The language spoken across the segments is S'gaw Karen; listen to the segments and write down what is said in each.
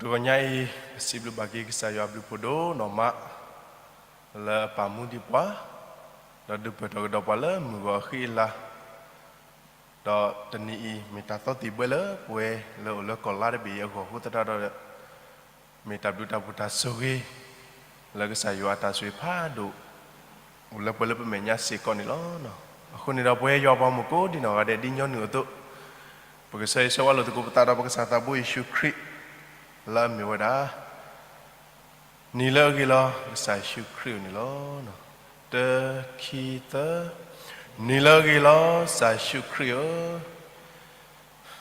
တဂီၤညါအံၤ ပစံးဘျုးဘၣ်က့ၤကစၢ်ယွၤအဘျုးဖးဒိၣ်နီၢ်မး လၢအပာ်မူဒံးပှၤ, ဒီးဒုးပၢၢ်ထီၣ်ကဒီးပှၤလၢမုၢ်ဂီၤအဃံအလၤ, ဒီးတနံၤအံၤ မ့ၢ်တၢ်သီသံၣ်ဘှဲလၢပဝဲလၢအိၣ်လၢကီၢ်လါတဘ့ၣ်အံၤအဂီၢ်အဃိသတးဒီး မ့ၢ်တၢ်ဘျုးတၢ်ဖှိၣ်တၢ်ဆိၣ်ဂ့ၤ လၢကစၢ်ယွၤအတၢ်ဆိၣ်ဂ့ၤဖးဒိၣ် အိၣ်လၢပှဲၤလၢပမဲာ်ညါစ့ၢ်ကီးန့ၣ်လီၤ. အဃိန့ၣ်ဒီး ပဝဲယွၤအပှၤမုၣ်ကိးဒံးနီၢ်ဂၤဒဲး ဒ်ညီနုၢ်အသိး, ပကဆၢဂ့ၤဆၢဝါလိာ်သကိးပသးဒီးပကစၢ်သးဘိယ့ၣ်ၡူးခရံာ် လၢအမ့ၢ်ဝဲဒၣ် နံၤလၢအဂ့ၤလီၤ ကစၢ်ယ့ၣ်ၡူးခရံာ်ဧၢန့ၣ်လီၤ. တၢ ခံ သၢ, နံၤလၢအဂ့ၤလီၤ ကစၢ်ယ့ၣ်ၡူးခရံာ်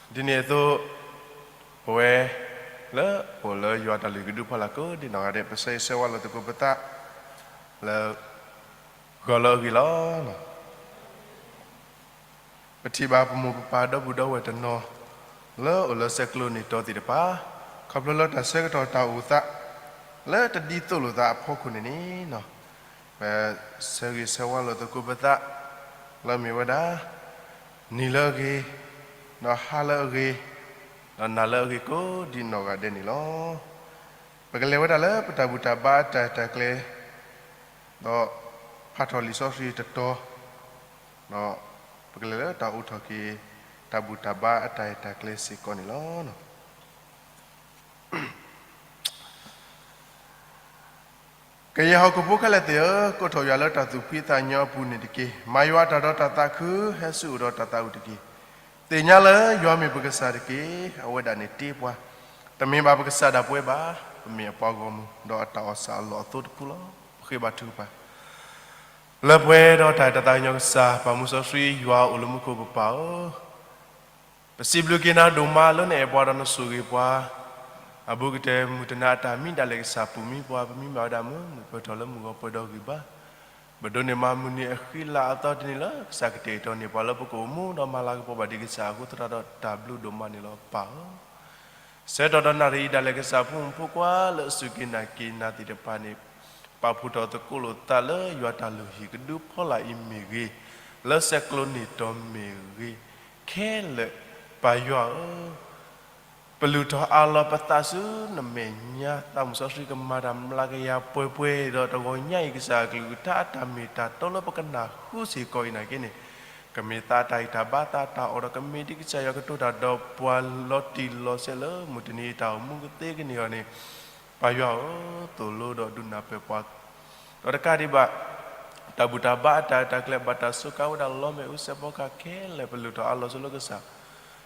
ဧၢ, ဒ်န့ၣ်အသိး ပဝဲလၢအိၣ်လၢယွၤတၢ်လုၢ်ဟံၣ်ကဒုဖီလာ်ကိးဒံးနီၢ်ဂၤဒဲး ပဆၢဂ့ၤဆၢဝါလိာ်သကိးပသး လၢ ဂီၤလၢအဂ့ၤလီၤ. ပထံၣ်ဘၣ်ပမိၢ်ပပၢ်ဒီပုၢ်ဒီဝဲၢ်တနီၤ လၢအိၣ်လၢဆဲးကျိးန့ၢ်တီၤသ့ၣ်တဖၣ်, ခီဖျိလၢတၢ်ဆၢကတီၢ်တၢ်အိၣ်သး လၢတဒ်သိးလိာ်သးအဖီခိၣ်န့ၣ်န့ၣ်, ပဆၢဂ့ၤဆၢဝါလိာ်သကိးပသး လၢမ့ၢ်ဝဲဒၣ် နံၤလၢအဂ့ၤ, ဒီးဟါလၢအဂ့ၤ, ဒီးနၤလၢအဂ့ၤကိးဒံးနီၢ်ဂၤဒဲးန့ၣ်လီၤ. ပကလဲၤဝဲဒၣ်လၢပတၢ်ဘူၣ်တၢ်ဘါအတၢ်ရဲၣ်တၢ်ကျဲၤ ဒီးဖးထီၣ်လံာ်စီဆှံတတီၤ, ဒီးပကလဲၤလၢတၢ်အိးထီၣ်က့ၤ တၢ်ဘူၣ်တၢ်ဘါအတၢ်ရဲၣ်တၢ်ကျဲၤစ့ၢ်ကီးန့ၣ်လီၤ. ကယဲၢ်ဟီၣ်ခိၣ်ဖိခဲလၢာ်သ့ၣ်ဧၢ, ကိးထီၣ်ယွၤလၢတၢ်သူၣ်ဖှံသးညီအပူၤန့ၣ်တက့ၢ်. မၤယွၤအတၢ်ဒီးတၢ်သးခု, ဟဲဆူအအိၣ်ဒီးတၢ်သးဝံၣ်တက့ၢ်. သ့ၣ်ညါလၢယွၤမ့ၢ်ပကစၢ်တက့ၢ်. အဝဲဒၣ်န့ၣ်တ့ပှၤ, တမ့ၢ်ဘၣ်ပကစၢ်ဒၣ်ပဝဲဘၣ်. ပမ့ၢ်အပှၤဂီၢ်မုၢ်, ဒီးအတၢ်အီၣ်ဆၣ်အလီၢ်အသိတဖုလီၤ. ပဃ့ဘါထုကဖၣ် လၢပှဲၤဒီးတၢ်အဲၣ်တၢ်သးကညီၤကစၢ်, ပၢ်မူစီဆှံယွၤအိၣ်လၢမူခိၣ်ပပၢ်ဧၢ, ပစံးဘျုးက့ၤနၤဒိၣ်မးလၢနအဲၣ်ပှၤဒီးနဆိၣ်ဂ့ၤပှၤ, အဘူးကတၢၢ်မုၢ်တနၤအတၢ်မံဒၣ်လဲာ်ကစၢ်ပူၤမံပှၤ, ပမံဘၣ်ဝဲဒၣ်မုၢ်မုၢ်ပၢၢ်ထီၣ်လၢမုၢ်ဂီၤပှဲၤဒီးဂံၢ်ဘါ, ပဒိးန့ၢ်မၤမုၢ်နံၤအဃံလၤအသီတနံၤလၢ ကစၢ်ကတဲာ်ကတီၤန့ၢ်ပှၤလၢပကအိၣ်မူဒီးမၤလၤကပီၤဘၣ်ဒံးကစၢ်အဃိသတးဒီး တၢ်ဘျုးဒိၣ်မးန့ၣ်လီၤပၢ်ဧၢ. ဆၢကတီၢ်ဒီးနၣ်ရံၣ်အံၤဒၣ်လဲာ်ကစၢ်ဖိမုၣ်ဖိခွါလၢအစူၢ်က့ၤနာ်က့ၤနၤသ့ၣ်တဖၣ်န့ၣ်, ပာ်ဖှိၣ်ထီၣ်သကိးလိာ်သးလၢယွၤတၢ်လုၢ်ဟံၣ်ကဒုဖီလာ်အံၤမ့ၢ်ဂ့ၤ, လၢဆဲးကျိးန့ၢ်တီၤမ့ၢ်ဂ့ၤ, ခဲလၢာ်ပၢ်ယွၤဧၢ, ပလုၢ်ထီၣ်အးလီၤပသးဆူနမဲာ်ညါ, သးမုၢ်စီဆှံကမၤတၢ်မျးကယၤပှဲၤပှဲၤဒီးတဂီၤညါအံၤကစၢ်အကလုၢ်ကထါအတၢ်မ့ၢ်တၢ်တီလၢပကနၢ်ဟူစ့ၢ်ကီးအံၤနာ်က့န့ၣ်, ကမ့ၢ်သးတၢ်ဂံၢ်တၢ်ဘါသးတၢ်အီၣ်ဒီးကမ့ၢ်ဒံးကစၢ်ယွၤကတိၤတၢ်ဒီးပှၤလီၤတံၢ်လီၤဆဲးလၢမုၢ်တနံၤအံၤတၢ်အိၣ်မူကသ့ကန့ၢ်အီၤန့ၣ်, ပၢ်ယွၤဧၢ, သိၣ်လိဒီးဒုးနၢ်ပၢၢ်ပှၤ ဒီးတကးဒံးဘၣ်, တၢ်ဘူၣ်တၢ်ဘါအတၢ်ရဲၣ်တၢ်ကျဲၤဘၣ်တၢ်စူးကါဝဲဒၣ်လီမ့ၣ်အူစဲးဖီကဟၣ်ခဲလၢာ်ပလုၢ်ထီၣ်အးလီၤဆူလၢကစၢ်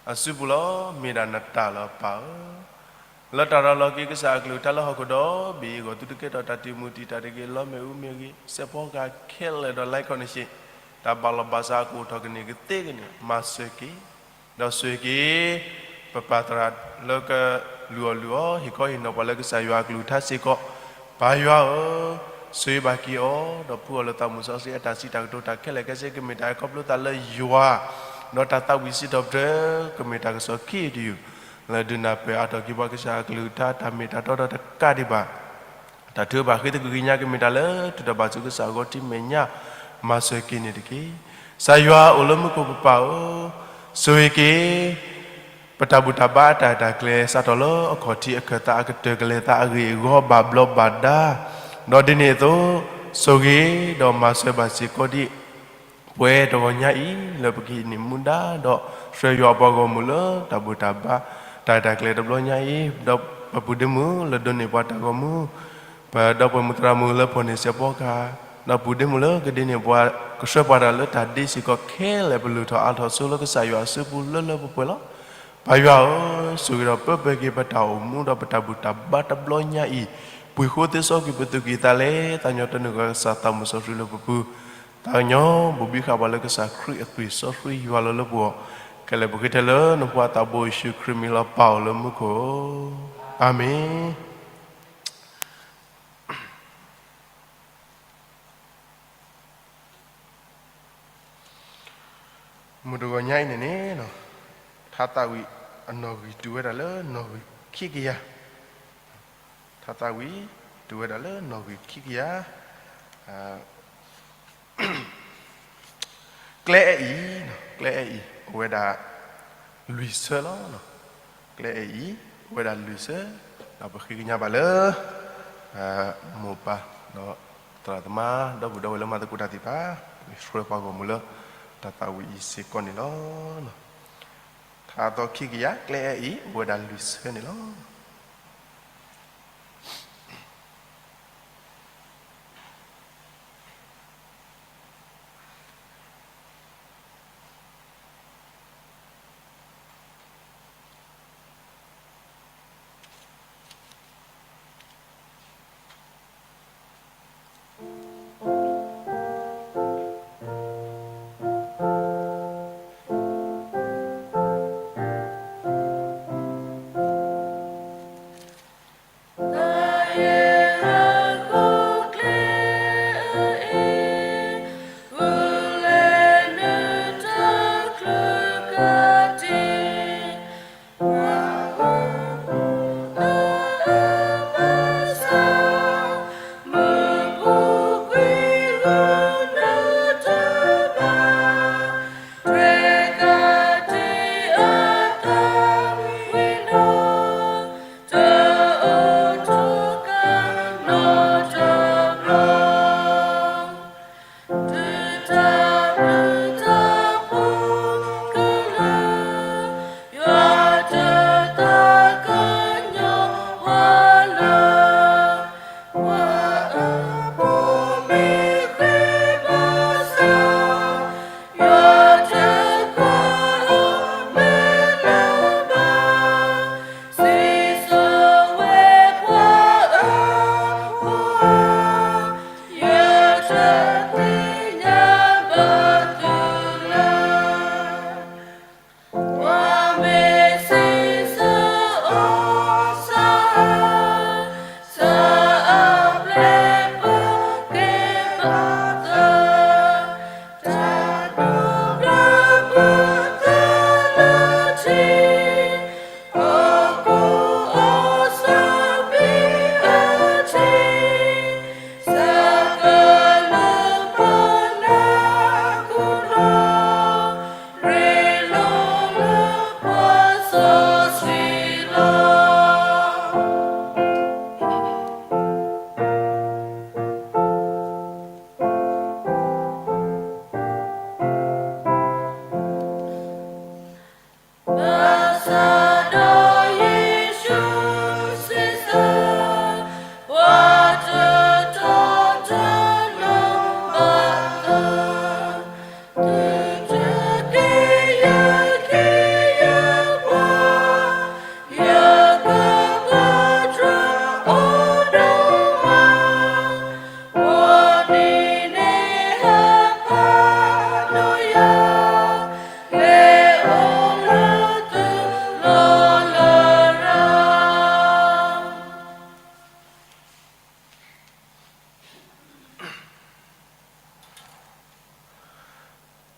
အစုပူၤလီၤ. မ့ၢ်ဒၣ်နတၢ်လၢပၢ်ဧၢ, လၢတၢ်ရၤလီၤက့ၤကစၢ်အကလုၢ်ကထါလၢဟီၣ်ခိၣ်ဒီဘ့ၣ်အံၤအဂီၢ် သုတကဲထီၣ်တၢ်တံာ်မုၢ်တံာ်တာ်တဂ့ၤ, လီမ့ၣ်အူမ့ၢ်ဂ့ၤ, စဲးဖီကဟၣ်ခဲလၢာ်ဒီး like connection တၢ်ဘၣ်လီၤဘၣ်စးအကအိၣ်ထီၣ်ကန့ၢ်ကသ့ကန့ၢ် မၤစၢၤက့ၤ ဒီးဆိၣ်ဂ့ၤက့ၤ ပပၢ်သရၣ်လၢကလုၢ်အီၣ်လုၢ်အီ ဟ့ၣ်ခီဟ့ၣ်နီၤပှၤလၢကစၢ်ယွၤအကလုၢ်ကထါစ့ၢ်ကီး, ပၢ်ယွၤဧၢ, ဆိၣ်ဂ့ၤဘၣ်က့ၤအီၤ, ဒီးဖှူအီၤလၢသးမုၢ်စီဆှံအတၢ်စံးတၢ်ကတိၤတၢ်ခဲလၢာ်ခဲဆ့ ကမ့ၢ်တၢ်အဲၣ်ခီဖျိသးလၢယွၤ, ဒီးတၢ်သးဝံၣ်စံးထီၣ်ပတြၢၤ ကမ့ၢ်တၢ်ကစီၣ်ခံအံၤတယုၢ်, လၢဒုးနၢ်ပၢၢ်အါထီၣ်က့ၤပှၤကစၢ်အကလုၢ်ကထါတၢ်မ့ၢ်တၢ်တီဒီးတကးဒံးဘၣ် တၢ်ထုကဖၣ်ဃ့သကွံာ်ကညးကမ့ၢ်တၢ်လၢ ထုးထီၣ်ဘၣ်ဆူကစၢ်အဂီၢ်ထံမဲာ်ညါ, မၤစၢၤက့ၤန့ၣ်တက့ၢ်. ကစၢ်ယွၤအိၣ်လၢမူခိၣ်ပပၢ်ဧၢ, ဆိၣ်ဂ့ၤက့ၤ ပတၢ်ဘူၣ်တၢ်ဘါအတၢ်ရဲၣ်တၢ်ကျဲၤ စးထီၣ်လၢအခီၣ်ထံးအခၢၣ်သးအကတၢၢ်ကလဲၤသးအဂ့ၢ်အဂီၢ်ဘၣ်ဘျီးဘၣ်ဒါ, ဒီးဒ်န့ၣ်အသိး ဆိၣ်ဂ့ၤဒီးမၤစၢၤဘၣ်စ့ၢ်ကီးဒံး ပဝဲတဂီၤညါအံၤ လၢပကဟံးန့ၢ်မူဒါ ဒီးဆှၢယွၤအပှၤဂီၢ်မုၢ်လၢတၢ်ဘူၣ်တၢ်ဘါ တၢ်ရဲၣ်တၢ်ကျဲၤတဘျီညါအံၤ, ဒီးပပူၤဒ့မုၣ်လၢဒိးန့ၢ်ပှၤတၢ်ဂီၤမူ, ပဒီပုၢ်ဝဲၢ်မုၣ်သရၣ်မုၣ်လၢဖီၣ်န့ၢ်စဲးဖီကဟၣ်, ဒီးပူၤဒ့မုၣ်လၢကဒိးန့ၢ်ပှၤ ကဆှၢပှၤတၢ်လၢတၢ်ဒ့စ့ၢ်ကီးခဲလၢာ် ပလုၢ်ထီၣ်အါထီၣ်ဆိလၢကစၢ်ယွၤအစုပူၤလၢလၢပှဲၤပှဲၤလီၤ. ပၢ်ယွၤဧၢ, ဆိၣ်ဂ့ၤဒီးပၢပၢၢ်က့ၤပတၢ်အိၣ်မူဒီးပတၢ်ဘူၣ်တၢ်ဘါတဘျီညါအံၤ, ပှ့ၤဃိသ့စီကွံာ်ပသူၣ်ကံၢ်သးလဲ သးကညီၤတၢ်နုာ်လီၤကစၢ်သးမုၢ်စီဆှံလၢပပူၤ, သးကညီၤဘိၣ်ဘံဃာ်ပှၤလၢကစၢ်ခရံာ်အသွံၣ်စီဆှံယွၤလီၤလၢပဂီၢ်, ခဲလၢာ်ပဃ့ထဲလၢနဖိသးဘိယ့ၣ်ၡူးခရံာ်မံၤလီၤ ပၢ်အိၣ်လၢမူခိၣ်, အၤမ့ၣ်. မုၢ်တဂီၤညါအံၤန့ၣ်န့ၣ်, ထါသးဝံၣ်အနီၣ်ဂံၢ်တုၤဝဲဒၣ်လၢနီၣ်ဂံၢ်ခံကယၤ, ထါသးဝံၣ်တုၤဝဲဒၣ်လၢနီၣ်ဂံၢ်ခံကယၤ, ကျဲအဲၣ်အံၤ, ကျဲအဲၣ်အံၤ အိၣ်ဝဲဒၣ်လွံၢ်ဆၢလီၤ. ကျဲအဲၣ်အံၤ အိၣ်ဝဲဒၣ်လွံၢ်ဆၢ, ဒီးပဃ့ကညးဘၣ်လၢ မိၢ်ပၢ် ဒီးသရၣ်သမါ ဒီပုၢ်ဒီဝဲၢ်လၢမၤသကိးတၢ်သ့ၣ်တဖၣ် ဆှၢပှၤဂီၢ်မုၢ်လၢ တၢ်သးဝံၣ်အံၤစ့ၢ်ကီးန့ၣ်လီၤ. ထါအသီခံကယၤ ကျဲအံၤ အိၣ်ဝဲဒၣ်လွံၢ်ဆၢန့ၣ်လီၤ.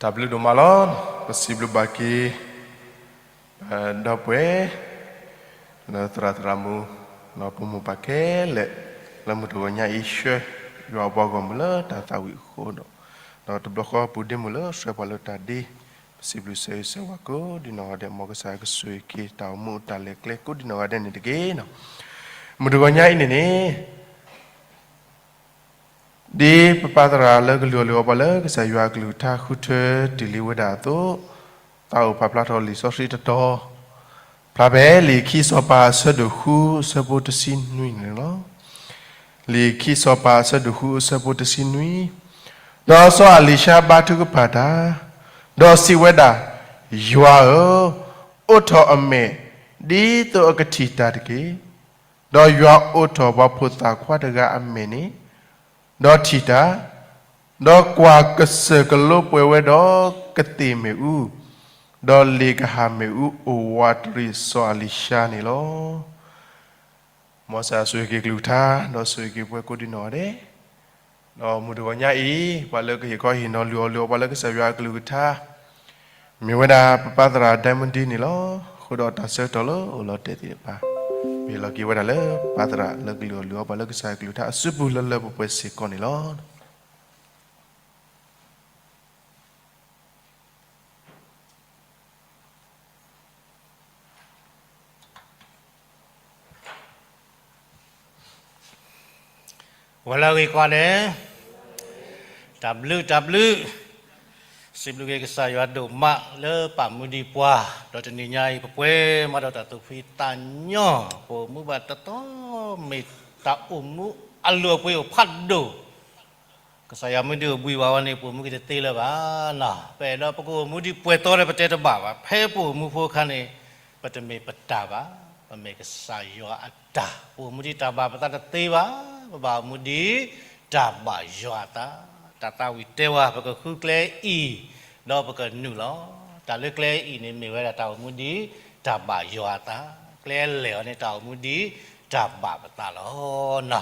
တၢ်ဘျုးဒိၣ်မးလီၤ. ပစံးဘျုးဘၣ်က့ၤ ပဒီပုၢ်ဝဲၢ် လၢသရၣ်သရၣ်မုၣ် ဒီးပိာ်မုၣ်ပၢ်ခဲလၢာ် လၢမုၢ်တဂီၤညါအံၤ ဆှၢယွၤအပှၤဂီၢ်မုၢ်လၢတၢ်သးဝံၣ်အဃိဒီး ဒီးတဘျီဃီပူၤဒ့မုၢ်လၢဆှၢပှၤလၢတၢ်ဒ့ ပစံးဘျုးစၢၤဆၢဝါကိးဒံနီၢ်ဂၤဒဲး မ်ကစၢ်ယွၤကဆိၣ်ဂ့ၤက့ၤတၢ်အိၣ်မူအတၢ်လဲၤကျဲကိးဒံနီၢ်ဂၤဒဲးန့ၣ်တက့ၢ်. မုၢ်တဂီၤညါအံၤန့ၣ်န့ၣ် ဒ်ပပၢ်သရၣ်လၢကလုၢ်အီၣ်လုၢ်အီပှၤလၢကစၢ်ယွၤအကလုၢ်ကထါဃုထၢတ့ၢ်လံဝဲဒၣ်အသိး, သးအိၣ်ပာ်ဖျါထီၣ်လံာ်စီဆှံတတီၤ, ဖျါဖဲလံာ်ခံစီၤပၤအဆၢဒိၣ်ဃု အဆၢဖိတဆံနွံန့ၣ်လီၤ. လံာ်ခံစီၤပၤအဆၢဒိၣ်ဃုအဆၢဖိတဆံနွံ, ဒီးစီၤအလံၤၡါဘါထုကဖၣ်တၢ်, ဒီးစံးဝဲဒၣ်, ယွၤဧၢ, အိးထီၣ်အမဲာ်, ဒ်သိးအကထံၣ်တၢ်တက့ၢ်. ဒီးယွၤအိးထီၣ်ပှၤဖိသၣ်ခွါတဂၤအမဲာ်န့ၣ်, ဒီးထံၣ်တၢ်, ဒီးကွၢ်ကစၢၢ်ကလိပှဲၤဝဲဒီးကသ့ၣ်မ့ၣ်အူ, ဒီးလ့ၣ်ကဟၣ်မ့ၣ်အူအိၣ်ဝးတရံးစီၤအလံၤၡါန့ၣ်လီၤ. မ်ကစၢ်ယွၤဆိၣ်ဂ့ၤက့ၤကလုၢ်ကထါ, ဒီးဆိၣ်ဂ့ၤက့ၤပှၤကိးဒံနီၢ်ဂၤဒဲး, ဒီးမုၢ်တဂီၤညါအံၤ ပှၤလၢကဟ့ၣ်ခီဟ့ၣ်နီၤလုၢ်အီၣ်လုၢ်အီပှၤလၢကစၢ်ယွၤအကလုၢ်ကထါ မ့ၢ်ဝဲဒၣ်ပပၢ်သရၣ်ဒဲမုၢ်ဒံန့ၣ်လီၤ. အဃိဒီးတၢ်ဆၢကတီၢ်လၢအိၣ်လီၤတဲာ်သ့ၣ်တဖၣ် ပဟ့ၣ်လီၤက့ၤဝဲဒၣ်လၢပပၢ်သရၣ်လၢကလုၢ်အီၣ်လုၢ်အီပှၤလၢကစၢ်ယွၤအကလုၢ်ကထါအစုပူၤလၢလၢပှဲၤပှဲၤစ့ၢ်ကီးန့ၣ်လီၤ. ပစံးဘျုးဘၣ်က့ၤ ဝဲလၢအဂ့ၤကိးဂၤဒဲး, တၢ်ဘျုးတၢ်ဘျုး, စံးဘျုးက့ၤကစၢ်ယွၤဒိၣ်မးလၢပာ်မူဒံးပှၤ, ဒီးတနံၤညါအံၤ ပပှဲၤမးဒီးတၢ်သူၣ်ဖှံသးညီ, ပအိၣ်မူဘၣ်တတီမ့ၢ်တၢ်အိၣ်မူအလုၢ်အပှ့ၤအိၣ်ဖးဒိၣ် ကစၢ်ယွၤမ့ၢ်ဒုးအိၣ်ဘှံးဘၣ်ဝဲန့ၣ် ပအိၣ်မူက့ၤတသ့လၢၤဘၣ်. ပအဲၣ်ဒိးပကအိၣ်မူဒံးပှဲၤသီဒီးပတဲတဘၣ်ဘၣ်. ဖဲပအိၣ်မူဖိအခါန့ၣ် ပတမ့ၢ်ပတၢ်ဘၣ်, ပမ့ၢ်ကစၢ်ယွၤအတၢ်. ပအိၣ်မူဒံးတၢ်ဘၣ်ပသးတသ့ဘၣ်, ပဘၣ်အိၣ်မူဒံးတၢ်ဘၣ်ယွၤအသး. တၢ်သးဝံၣ်တဲဝဲ ပကဃုကျဲအံၤ ဒီးပကနုာ်လီၤ. တၢ်လၢကျဲအံၤန့ၣ် မ့ၢ်ဝဲဒၣ်တၢ်အိၣ်မူဒံးတၢ်ဘၣ်ယွၤအသး, ကျဲလဲၢ်အီၤန့ၣ် တၢ်အိၣ်မူဒံးတၢ်ဘၣ်ပသးလီၤ.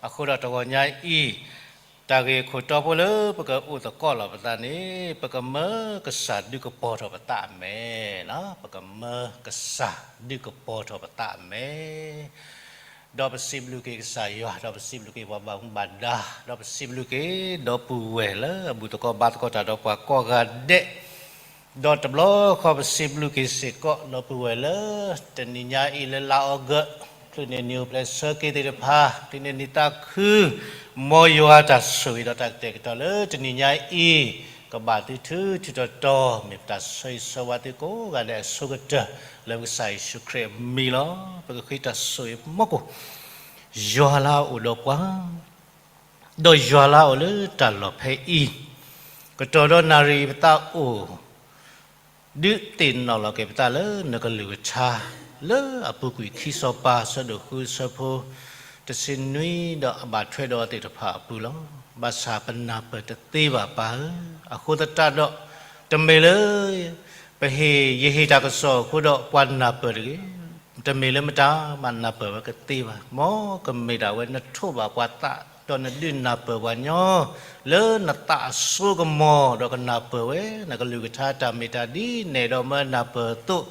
အဃိဒီးတဂီၤညါအံၤ တၢ်ဂ့ၢ်ခိၣ်တီဖိလၢပကအိၣ်သကိးလီၤပသးန့ၣ် ပကမၢကစၢ်ဒုးကပီၤထီၣ်ပသးအမဲာ်, ပကမၢကစၢ်ဒုးကပီၤထီၣ်ပသးအမဲာ်, ဒီးပစံးဘျုးက့ၤကစၢ်ယွၤ, ဒီးပစံးဘျုးက့ၤပှၤဘၣ်မူဘၣ်ဒါ, ဒီးပစံးဘျုးက့ၤဒီပုၢ်ဝဲၢ်လၢအဘူၣ်သကိးဘါသကိးတၢ်ဒီးပှၤကိးဂၤဒဲး, ဒီးတဘျီဃီပစံးဘျုးက့ၤစ့ၢ်ကီး ဒီပုၢ်ဝဲၢ်လၢတနံၤညါအံၤလၢလါအီကူး, ချုးန့ၢ်နံၣ်အိၣ်ဖျဲၣ်ဆၢက့ၤသ့ၣ်တဖၣ်, ချုးန့ၢ်နံၣ်သးခု, မ်ယွၤတၢ်ဆိၣ်ဂ့ၤဒီးတၢ်ကတဲာ်ကတီၤလၢတနံၤညါအံၤ ကဘၣ်သုထုထုတီတီ, မ့ၢ်ပတၢ်ဆၢဂ့ၤဆၢဝါသုကိးဂၤဒဲးအဆိကတၢၢ် လၢပကစၢ်ယ့ၣ်ၡူးခရံာ်အမံၤလီၤ. ပကဃ့တၢ်ဆိၣ်ဂ့ၤမီၢ်ကိၣ်, ယွၤလၢအအိၣ်ဒီးပှၤ ဒီးယွၤလၢအအိၣ်လၢတၢ်လီၢ်ဖဲအံၤ, ကတီၢ်ဒီးနၣ်ရံၣ်အံၤပသးအိၣ် ဒုးသ့ၣ်နီၣ်လီၤက့ၤပသးလၢနကလုၢ်ကထါ, လၢအပူၤကွံာ်ခံစီၤပၤ အဆၢဒိၣ်ဃု အဆၢဖိတဆံနွံ ဒီးအဘၣ်ထွဲဒီးအီၤသ့ၣ်တဖၣ်အပူၤလီၤ. ဘၣ်ဆၣ်ပနၢ်ပၢၢ်တသ့ဘၣ်ပၢ်ဧၢ, အဃိသတးဒီး တမ့ၢ်လၢ ပဟ့ၣ် ယဟ့ၣ်တၢ်ကစီၣ်အဃိဒီးပှၤနၢ်ပၢၢ်တဂ့ၤ, တမ့ၢ်လၢမတၤမးနၢ်ပၢၢ်ဝဲကသ့ဘၣ်. မ်ကမ့ၢ်ဒၣ်ဝဲနထိးဘၣ်ပှၤသး ဒီးနဒုးနၢ်ပၢၢ်ပှၤညီ လၢနသးအစိကမီၤ ဒီးကနၢ်ပၢၢ်ဝဲ နကလုၢ်ကထါတၢ်မ့ၢ်တၢ်ဒ်နဲၣ်ဒီးမၢနၢ်ပၢၢ်အသိး,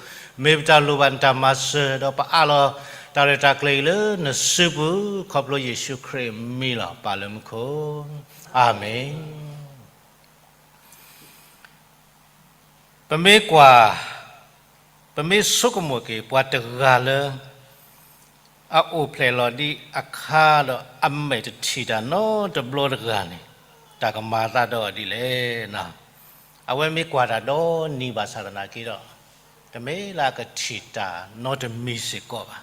မ့ၢ်ပတၢ်လိၣ်ဘၣ်နတၢ်မၤစၢၤ ဒီးပအးလီၤတၢ်ရဲၣ်တၢ်ကျဲၤအံၤလၢနစုပူၤ ခီဖျိယ့ၣ်ၡူးခရံာ်အမံၤလီၤ. ပၢ်လၢမူခိၣ်, အၤမ့ၣ်. ပမ့ၢ်ကွၢ်, ပမ့ၢ်ဆိကမိၣ်က့ၤ ပှၤတဂၤလၢ အအိၣ်ဖျဲၣ်လီၤဒံးအခါဒီး အမဲာ်တထံၣ်တၢ်နီတဘျီတဂၤန့ၣ် တၢ်ကမၤအသးဒီးအီၤဒ်လဲၣ်. အဝဲမ့ၢ်ကွၢ်တၢ်ဒီနံၤဘၣ်ဆၣ်သနာ်က့ဒီး တမ့ၢ်လၢအကထံၣ်တၢ်နီတမံၤစ့ၢ်ကီးဘၣ်.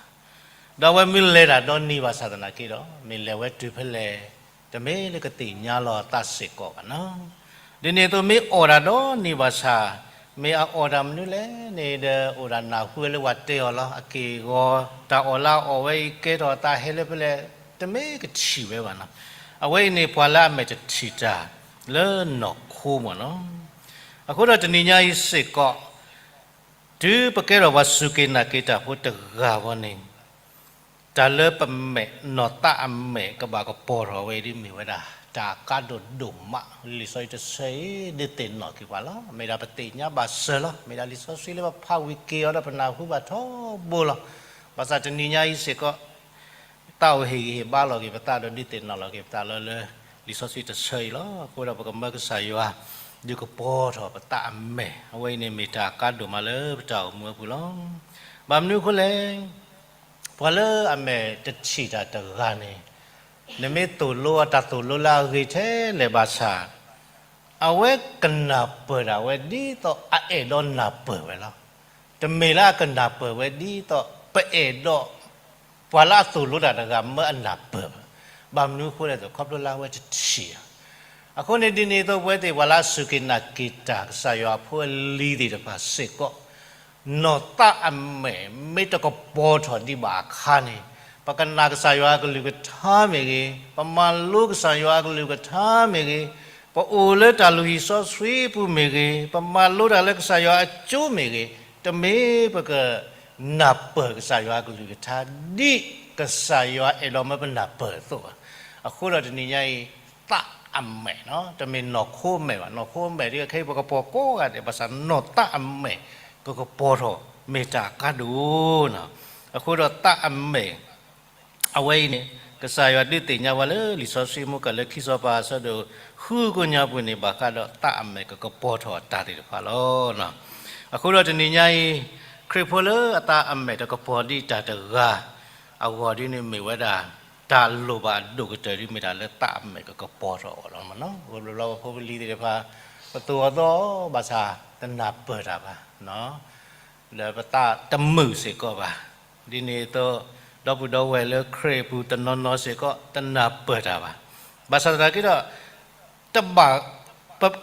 ဒီးအဝဲမ့ၢ်လဲၤတၢ်ဒီနံၤဘၣ်ဆၣ်သနာ်က့ဒီး မ့ၢ်လဲၤဝဲတုၤဖဲလဲၣ် တမ့ၢ်လၢကသ့ၣ်ညါလီၤအသးစ့ၢ်ကီးဘၣ်နီၤ. ဒ်န့ၣ်အသိးမ့ၢ်အီၣ်တၢ်ဒီနံၤဘၣ်ဆၣ်, မ့ၢ်အအီၣ်တၢ်မနုၤလဲၣ်န့ၣ်ဒီး အိၣ်ဒၣ်နၢ်ဟူဝဲလၢပှၤတဲအီၤလီၤ. အက့ၢ်အဂီၤ တၢ်အီၣ်လၢအအီၣ်ဝဲအံၤ ကဲထီၣ်အသးဟဲလၢဖဲလဲၣ် တမ့ၢ်ကထံၣ်ဝဲဘၣ်နီၤ. အဝဲအံၤန့ၣ် ပှၤလၢအမဲာ်တထံၣ်တၢ်လၢနီၢ်ခိမ့ၢ်နီၤ. အဃိဒီးတနံၤညါအံၤစ့ၢ်ကီး တုၤပကဲထီၣ်ပှၤစူၢ်က့ၤနာ်က့ၤတၢ်ဖိတဂၤအဂီၢ်န့ၣ် တၢ်လၢပမဲာ် နီၢ်သးအမဲာ်ကဘၣ်ကပီၤထီၣ်ဝဲဒ်မ့ၢ်ဝဲဒၣ် တၢ်အကါဒိၣ်ဒိၣ်မး. လံာ်စီဆှံတဆၢအံၤ ဒုးသ့ၣ်နီၣ်က့ၤပှၤလီၤ. မ့ၢ်ဒၣ်ပသ့ၣ်ညါဘၣ်စၢၤလီၤ. မ့ၢ်ဒၣ်လံာ်စီဆှံလၢပဖးဝံၤက့ၤအီၤဒီးပနၢ်ဟူဘၣ်ထီဘိလီၤ. ဘၣ်ဆၣ်တနံၤညါအံၤစ့ၢ်ကီး သးအိၣ်ဟ့ၣ်ဂံၢ်ဟ့ၣ်ဘါလီၤက့ၤပသးဒီးဒုးသ့ၣ်နီၣ်လီၤက့ၤပသးလၢ လံာ်စီဆှံတဆၢအံၤလီၤ. အဃိဒီးပကမၢကစၢ်ယွၤ ဒုးကပီၤထီၣ်ပသးအမဲာ်. အဝဲအံၤန့ၣ်မ့ၢ်တၢ်အကါဒိၣ်မးလၢပတၢ်အိၣ်မူအပူၤလီၤ. ဘၣ်မနုၤအဃိလဲၣ်, ပှၤလၢအမဲာ်တထံၣ်တၢ်တဂၤန့ၣ် နမ့ၢ်သိၣ်လိအတၢ်သိၣ်လိလၢအဂ့ၤထဲလဲၣ်ဘၣ်ဆၣ် အဝဲကနၢ်ပၢၢ်ဒၣ်ဝဲဒ်သိးအအဲၣ်ဒိးနၢ်ပၢၢ်ဝဲလီၤ. တမ့ၢ်လၢအကနၢ်ပၢၢ်ဝဲဒ်သိးပအဲၣ်ဒိး ပှၤလၢအသိၣ်လိတၢ်တဂၤမၢအနၢ်ပၢၢ်ဘၣ်. ဘၣ်မနုၤအဃိလဲၣ်သိး ခီဖျိလၢအဝဲတထံၣ်ဧါ. အဃိန့ၣ်ဒ်န့ၣ်အသိး ပဝဲသ့ၣ်ပှၤလၢအစူၢ်က့ၤနာ်က့ၤတၢ် ကစၢ်ယွၤအဖိအလံၤသ့ၣ်တဖၣ်စ့ၢ်ကီး နီၢ်သးအမဲာ်မ့ၢ်တကပီၤထီၣ်ဒံးဘၣ်အခါန့ၣ် ပကနၣ်ကစၢ်ယွၤအကလုၢ်ကထါမ့ၢ်ဂ့ၤ, ပမၤလိကစၢ်ယွၤအကလုၢ်ကထါမ့ၢ်ဂ့ၤ, ပအိၣ်လၢတၢ်လုၢ်ဟံၣ်စီဆှံပူၤမ့ၢ်ဂ့ၤ, ပမၤလိတၢ်လၢကစၢ်ယွၤအကၠိမ့ၢ်ဂ့ၤ, တမ့ၢ်ပကနၢ်ပၢၢ်ကစၢ်ယွၤအကလုၢ်ကထါ ဒ်ကစၢ်ယွၤအဲၣ်ဒိးမၢပနၢ်ပၢၢ်အသိးဘၣ်. အဃိဒီးတနံၤညါအံၤ သးအမဲာ်, တမ့ၢ်နီၢ်ခိအမဲာ်ဘၣ်. နီၢ်ခိအမဲာ်ဒ်ခဲအံၤပကပီၤကိးဂၤဒဲး ဘၣ်ဆၣ်နီၢ်သးအမဲာ် ကကပီၤထီၣ် မ့ၢ်တၢ်အကါဒိၣ်နီၤ. အဃိဒီးသးအမဲာ် အဝဲအံၤန့ၣ် ကစၢ်ယွၤဒုးသ့ၣ်ညါဝဲလၢလံာ်စီဆှံမူကၢ်လၢခံစီၤပၤအဆၢဒိၣ်ဃုကိးညါပူၤန့ၣ် ဘၣ်ဃးဒီးသးအမဲာ်ကကပီၤထီၣ်အတၢ်သ့ၣ်တဖၣ်လီၤ. အဃိဒီးတနံၤညါအံၤ ခရံာ်ဖိလၢအသးအမဲာ်တကပီၤဒံးတၢ်တဂၤ အဂီၢ်ဒ်န့ၣ်မ့ၢ်ဝဲဒၣ် တၢ်လိၣ်ဘၣ်အဒိၣ်ကတၢၢ်ဒ်မ့ၢ်တၢ်လၢသးအမဲာ်ကကပီၤထီၣ်အီၤလီၤ. ဘျီဘျီပဖိပလံၤသ့ၣ်တဖၣ် ပသူၣ်အီၤသီအီၤဘၣ်ဆၣ် တနၢ်ပၢၢ်တၢ်ဘၣ်, ဒီးပသးတမုာ်စ့ၢ်ကီးဘၣ်. ဒ်န့ၣ်အသိး ဒီပုၢ်ဒီဝဲၢ်လၢခရံာ်အပူၤတနီၤနီၤစ့ၢ်ကီး တနၢ်ပၢၢ်တၢ်ဘၣ်. ဘၣ်ဆၣ်သနာ်က့ဒီး တဘၣ်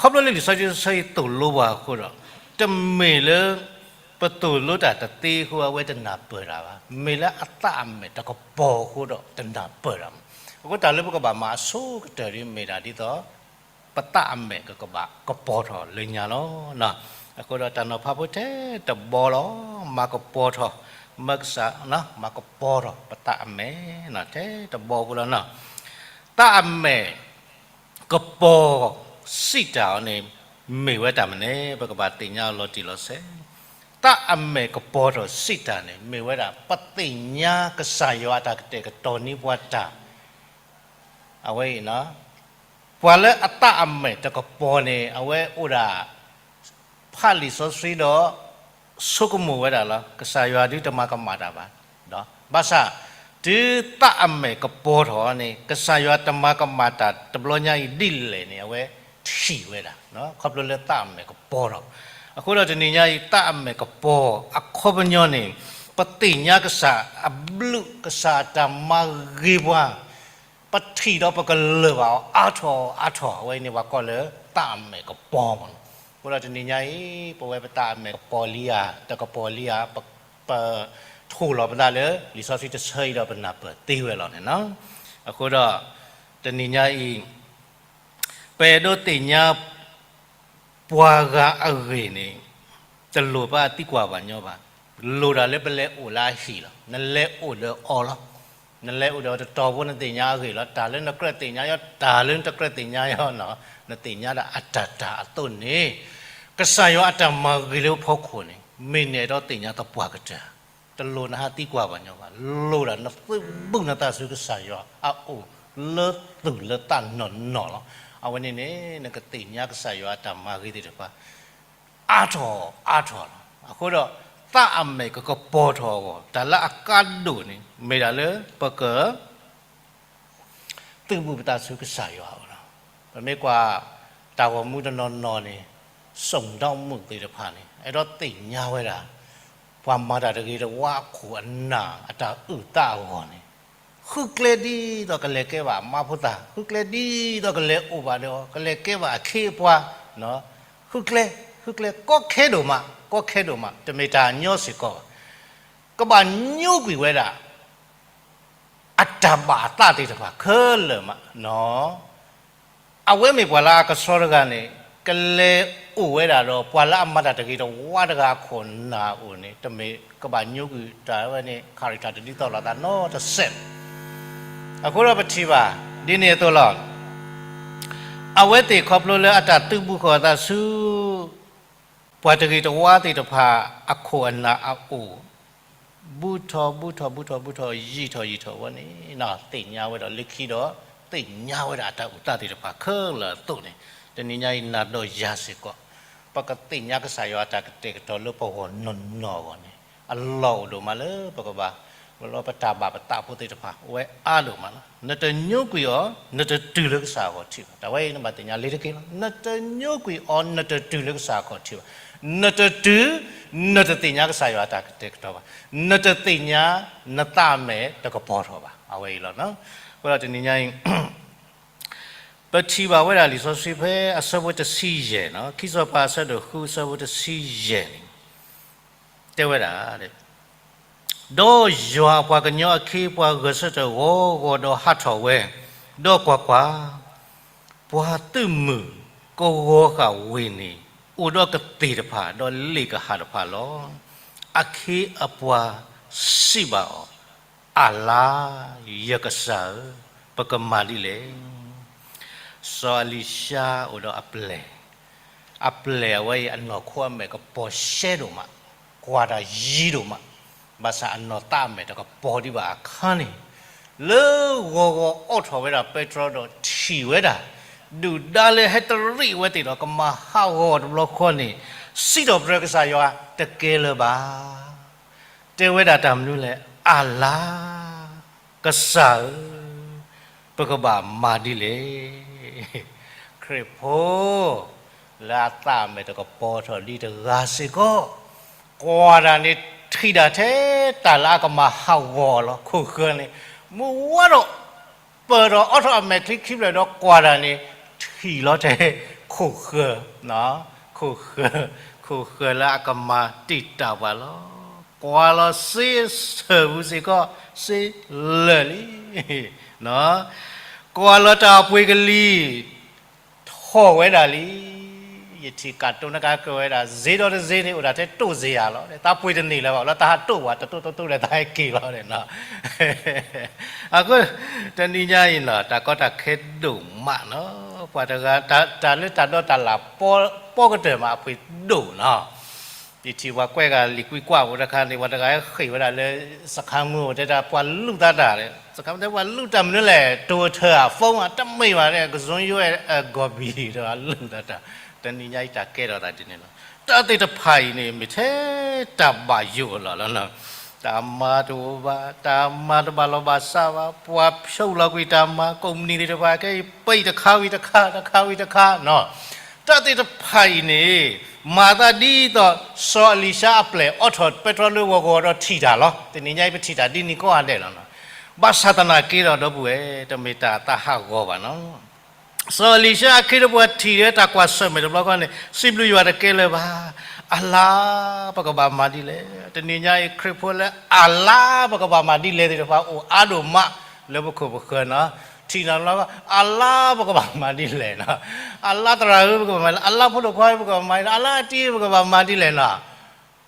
ခီဖျိလၢလံာ်စီဆှံတဆၢအံၤသိၣ်လိပှၤအဃိဒီး တမ့ၢ်လၢ ပသိၣ်လိတၢ်တသ့အဃိ အဝဲတနၢ်ပၢၢ်တၢ်ဘၣ်. မ့ၢ်လၢအသးအမဲာ်တကပီၤအဃိဒီး တနၢ်ပၢၢ်တၢ်မး. အဃိတၢ်လၢပကဘၣ်မၤအဆိကတၢၢ်ဒ်မ့ၢ်ဒၣ်ဒ်သိး ပသးအမဲာ်ကကဘၣ်ကပီၤထီၣ်လၢညါလီၤ. အဃိဒီးတၢ်နီၤဖးဖိထဲတဘီလီၤ. မၤကပီၤထီၣ်, မၤကစၢ်, မၤကပီၤထီၣ်ပသးအမဲာ်, ထဲတဘီအဃိလီၤ. သးအမဲာ် ကပီၤစံးတၢ်အီၤန့ၣ် မ့ၢ်ဝဲတၢ်မနုၤလဲၣ် ပကဘၣ်သ့ၣ်ညါအီၤလီၤတံၢ်လီၤဆဲး. သးအမဲာ်ကပီၤထီၣ်စံးတၢ်န့ၣ် မ့ၢ်ဝဲဒၣ် ပသ့ၣ်ညါကစၢ်ယွၤအတၢ်ကတဲာ်ကတီၤန့ၢ်ပှၤတၢ် အဝဲအံၤ, ပှၤလၢအသးအမဲာ်တကပီၤန့ၣ် အဝဲအိၣ်ဒၣ် ဖးလံာ်စီဆှံဒီး ဆိကမိၣ်ဝဲဒၣ်လီၤ. ကစၢ်ယွၤဒုးတမၤကမၣ်တၢ်ဘၣ်. ဘၣ်ဆၣ် တုၤသးအမဲာ်ကပီၤထီၣ်န့ၣ် ကစၢ်ယွၤတမၤကမၣ်တၢ်တဘျီညါအံၤဒ်လဲၣ်န့ၣ် အဝဲထံၣ်ဝဲဒၣ် ခီဖျိလၢသးအမဲာ်ကပီၤထီၣ်. အဃိဒီးတနံၤညါအံၤ သးအမဲာ်ကပီၤအခီပညီန့ၣ် ပသ့ၣ်ညါကစၢ်အဘျုး ကစၢ်အတၢ်မၤဂ့ၤပှၤ ပထံၣ်ဒီးပကလၢၢ်ဘၣ်အီၤအါထီၣ်အါထီၣ် အဝဲအံၤန့ၣ်ပှၤကိးလၢသးအမဲာ်ကပီၤမး. အဃိဒီးတနံၤညါအံၤ ပဝဲပသးအမဲာ်ကပီၤလံဧါ တကပီၤလံဧါ, ပထိၣ်လီၤပသးလၢ လံာ်စီဆှံတဆၢအံၤဒီးပနၢ်ပၢၢ်သ့ဝဲလီၤန့ၣ်လီၤ. အဃိဒီး တနံၤညါအံၤ ပအဲၣ်ဒိးသ့ၣ်ညါ ပှၤဂၤအဂ့ၢ်န့ၣ် တလိၣ်ဘၣ်သံကွၢ်ပှၤညီဘၣ်. လိၣ်ဒၣ်လၢပလဲၤအိၣ်လၢအဟံၣ်လီၤ. နလဲၤအိၣ်ဒီးအီၤလီၤ. နလဲၤအိၣ်ဒီးအီၤတတီၤဖိ နသ့ၣ်ညါအဂ့ၢ်လီၤ. တၢ်လၢနကြၢးသ့ၣ်ညါအီၤ တၢ်လၢနတကြၢးသ့ၣ်ညါအီၤ နသ့ၣ်ညါဒၣ်အတၢ်တၢ်အသိးန့ၣ် ကစၢ်ယွၤအတၢ်မၤဂ့ၤလၢပဖီခိၣ်န့ၣ် မ့ၢ်နအဲၣ်ဒိးသ့ၣ်ညါသပှၢ်ကတၢၢ် တလိၣ်နဟးသံကွၢ်ပှၤညီဘၣ်. လိၣ်ဒၣ်နသုးဘူးနသးဆူကစၢ်ယွၤအအိၣ် လၢသူၣ်လၢသးနီၢ်နီၢ်လီၤ. အဝဲန့ၣ်န့ၣ် နကသ့ၣ်ညါကစၢ်ယွၤအတၢ်မၤဂ့ၤသ့ၣ်တဖၣ် အါထီၣ်အါထီၣ်လီၤ. အဃိဒီး သးအမဲာ်ကကပီၤထီၣ်အဂီၢ် တၢ်လၢအကါဒိၣ်န့ၣ် မ့ၢ်ဒၣ်လၢပက သုးဘူးပသးဆူကစၢ်ယွၤအအိၣ်လီၤ. ပမ့ၢ်ကွၢ် တၢ်ဂီၤမူတနီၤနီၤန့ၣ် စိၣ်ဒီမုၣ်သ့ၣ်တဖၣ်န့ၣ် အဲၣ်ဒိးသ့ၣ်ညါဝဲဒၣ် ပှၤမၤတၢ်တဂ့ၤတဝါအခိၣ်အနၢ် အတၢ်အုၣ်သးအဂီၢ်န့ၣ် ဃုကျဲဒ်သိးကလဲၤကဲဘၣ်အမါဖိသၣ်, ဃုကျဲဒ်သိးကလဲၤအိၣ်ဘၣ်ဒီး ကလဲၤကဲဘၣ်အခ့အပှၤ, ဃုကျဲ, ဃုကျဲ ကီခဲဒိၣ်မး, ကီခဲဒိၣ်မး, တမ့ၢ်တၢ်ညီစ့ၢ်ကီးဘၣ်. ကဘၣ်ညိကွံာ်ဝဲဒၣ် အတၢ်ဘၣ်အသးသ့ၣ်တဖၣ်ခဲလၢာ်မးနီၤ. အဝဲမ့ၢ်ပှၤလၢအကဆှီတဂၤန့ၣ် ကလဲၤအိၣ်ဝဲဒၣ်ဒီး ပှၤလၢအမၤတၢ်တဂ့ၤတဝါတဂၤအခိၣ်နၢ်အအိၣ်န့ၣ် တမ့ၢ်ကဘၣ်ညိကွံာ်တၢ်ဝဲန့ၣ် character တဒ်သိးလိာ်သးနီတစဲး. အဃိဒီးပထံၣ်ဘၣ် ဒ်န့ၣ်အသိးလီၤ. အဝဲသ့ၣ်ခီဖျိလၢအတၢ်သုးဘူးဃီၤအသးဆူ ပှၤတဂ့ၤတဝါသ့ၣ်တဖၣ်အခိၣ်အနၢ်အအိၣ် ဘူးထီၣ်ဘူးထီၣ်ဘူးထီၣ်ဘူးထီၣ် ယံာ်ထီၣ်ယံာ်ထီၣ်ဝဲန့ၣ် သ့ၣ်ညါဝဲဒီးလၢခံဒီး သ့ၣ်ညါဝဲဒၣ်အတၢ်အုၣ်သးသ့ၣ်တဖၣ်ခဲလၢာ်အသိးန့ၣ် တနံၤညါအံၤနၤဒီးယၤစ့ၢ်ကီး ပကသ့ၣ်ညါကစၢ်ယွၤအတၢ်ကတဲာ်ကတီၤလၢပဂီၢ်နီၢ်နီၢ်အဂီၢ်န့ၣ် အလီၢ်အိၣ်ဒိၣ်မးလၢပကဘၣ် ပလီပတၢ်ဘၣ်ပသးဖိသ့ၣ်တဖၣ် ဝဲအါဒိၣ်မးလီၤ. နတညိကွံာ်အီၤ နတတုၤလၢကစၢ်အဂီၢ်ထံးဘၣ်. တၢ်ဝဲအံၤနဘၣ်သ့ၣ်ညါလံတက့ၢ်လီၤ. နတညိကွံာ်အီၤ နတတုၤလၢကစၢ်အဂီၢ်ထံးဘၣ်. နတတုၤ နတသ့ၣ်ညါကစၢ်ယွၤအတၢ်ကတဲာ်ကတီၤဘၣ်. နတသ့ၣ်ညါ နသးမဲာ်တကပီၤထီၣ်ဘၣ်. အဝဲအံၤလီၤ. အဃိဒီးတနံၤညါအံၤ ပထံၣ်ဘၣ်ဝဲဒၣ်လံာ်စီဆှံဖဲအဆၢဖိတဆံယဲၢ်နီၤ ခံစီၤပၤအဆၢဒိၣ်ဃုအဆၢဖိတဆံယဲၢ်န့ၣ် တဲဝဲဒၣ် ဒီးယွၤအပှၤကညီအခ့အပှၤဂဲၤဆၢထၢၣ်ဂီၤဂီၤဒီးဟးထီၣ်ဝဲ, ဒီးကွၢ်ကွၢ်, ပှၤသုးမုၢ်ကဂီၤဃာ်ဝ့ၢ်န့ၣ် အိၣ်ဒီးကသ့ၣ်တဖၣ် ဒီးလ့ၣ်ကဟၣ်တဖၣ်လီၤ. အခ့အပှၤစံးဘၣ်အီၤ, အၣ်လါ, ယကစၢ်ဧၢ, ပကမၤဒ်လဲၣ်. စီၤအလံၤၡါအိၣ်ဒီးအပျဲၢ် အပျဲၢ်အဝဲအံၤအနီၢ်ခိအမဲာ်ကပီၤရှဲဒိၣ်မး, ကွၢ်တၢ်ယံၤဒိၣ်မး, ဘၣ်ဆၣ်အနီၢ်သးအမဲာ်တကပီၤဒံးဘၣ်အခါန့ၣ်, လၢဂီၤဂီၤအိးထီၣ်ဝဲဒၣ်ပဲတြီဒီးထံၣ်ဝဲဒၣ်, ဒုၣ်ဒါလၢဟဲတရံးဝဲသ့ၣ်ဒီးကမၤဟးဂီၤတဘျီဃီန့ၣ်, စံးထီၣ်ပတြၢၤကစၢ်ယွၤတကဲလၢၤဘၣ်. တဲဝဲဒၣ်တၢ်မနုၤလဲၣ်, အၣ်လါ, ကစၢ်ဧၢ ပကဘၣ်မၤဒ်လဲၣ်. ခရံာ်ဖိလၢအသးအမဲာ်တကပီၤထီၣ်ဒံးတဂၤစ့ၢ်ကီး, ကွၢ်တၢ်န့ၣ် ထံၣ်ဒၣ်ထဲတၢ်လၢအကမၤဟးဂီၤလီၤ. ခိၣ်ဃၢၤန့ၣ် မုၢ်ဝါထီၣ် ပၢၢ်ထီၣ်အီထီၣ်အမဲာ်ချံခံဖျၢၣ်ဒီး ကွၢ်တၢ်န့ၣ် ထံၣ်လီၤထဲခိၣ်ဃၢၤ, ခိၣ်ဃၢၤ, ခိၣ်ဃၢၤလၢအကမၤတံာ်တာ်ပှၤလီၤ. ကွၢ်လီၤစ့အဆၢၣ်ပူၤစ့ၢ်ကီး စ့လၢာ်လံ. ကွၢ်လီၤတၢ်အပှ့ၤကလံၤ ထီၣ်ဝဲဒၣ်လံ. ယထံၣ်ကၣ်တိၣ်နကါကၢၤဝဲဒၣ် စ့ဒီတစ့န့ၣ် အိၣ်ဒၣ်ထဲတိၣ်စ့ယၤလီၤ. တၢ်ပှ့ၤတန့ၢ်လၢၤဘၣ်လီၤ, တၢ်ဟးတိၣ်ဝဲ တတိၣ်တတိၣ်ဒီးတၢ်ဟဲက့ၤလီၤန့ၣ်နီၤ. အဃိ တနံၤညါအံၤနီၤ တၢ်ကီတၢ်ခဲဒိၣ်မးနီၤ, ပှၤတဂၤ တၢ်လၢတၢ်ဒီတၢ်လၢ် ပီကတၢၢ်မး အပှ့ၤဒိၣ်နီၤ. ယထံၣ်ပှၤကွဲးဂၤလံာ်ကွံကွၢ်ဖိတခါန့ၣ် ပှၤတဂၤဃ့ၢ်ဝဲဒၣ်လၢ စခါမူအိၣ်တဲတၢ် ပှၤလူၢ်သးတၢ်, စခါမူတဲပှၤလူၢ်တၢ်မနုၤလဲၣ်, တိၤထၢၣ်အ phone တမ့ၢ်ဘၣ်န့ၣ် ကစိယိအဲ ဂီၤဘံၣ်ဒီးလူၢ်သးတၢ်. တနံၤညါအံၤတၢ်ကဲထီၣ်သးဒ်န့ၣ်လီၤ. တၢ်သ့ၣ်တဖၣ်အံၤန့ၣ် မ့ၢ်ထဲတၢ်ဘၣ်ယိၣ်အလီၢ်လီၤနီၤ. တၢ်မၤတအိၣ်ဘၣ်, တၢ်မၤတဘၣ်လီၢ်ဘၣ်စးဘၣ်, ပှၤဖျိးလီၤကွံာ်တၢ်မၤ, ကိးမုၢ်နံၤသ့ၣ်တဖၣ် ခဲအံၤပံးတခါဝံၤတခါ, တခါဝံၤတခါနီၤ. တၢ်သ့ၣ်တဖၣ်အံၤန့ၣ် မၤသးဒ်သိး စီၤအလံၤၡါအပျဲၢ် အိးထီၣ်ပဲတြီလၢဂီၤဂီၤဒီးထံၣ်တၢ်လီၤ. တနံၤညါအံၤ ပထံၣ်တၢ်ဒ်န့ၣ်ကိးဂၤဒဲးလီၤနီၤ. ဘၣ်ဆၣ်သနာ်က့ဒီး ဒီပုၢ်ဝဲၢ် တမ့ၢ်တၢ်သးဟးဂီၤဘၣ်နီၤ. စီၤအလံၤၡါအခ့တပှၤထံၣ်ဒီးတၢ်ကွၢ်ဆၢၣ်မဲာ်တဘျီဃီန့ၣ် စံးဘျုးယွၤတကဲလၢၤဘၣ်. အလါ ပကဘၣ်မၤဒ်လဲၣ်. တနံၤညါအံၤ ခရံာ်ဖိလၢအလါ ပကဘၣ်မၤဒ်လဲၣ်သ့ၣ်တဖၣ် အိၣ်အါဒိၣ်မးလၢပခိၣ်ပဃၢၤနီၤ. ထံၣ်နီၤလီၤ အလါ ပကဘၣ်မၤဒ်လဲၣ်နီၤ. အလါသရၣ်ဧၢ ပကဘၣ်မၤလဲၣ်, အလါဖိဒိၣ်ခွါဧၢ ပကဘၣ်မၤဒ်လဲၣ်, အလါအတံၤဧၢ ပကဘၣ်မၤဒ်လဲၣ်နီၤ.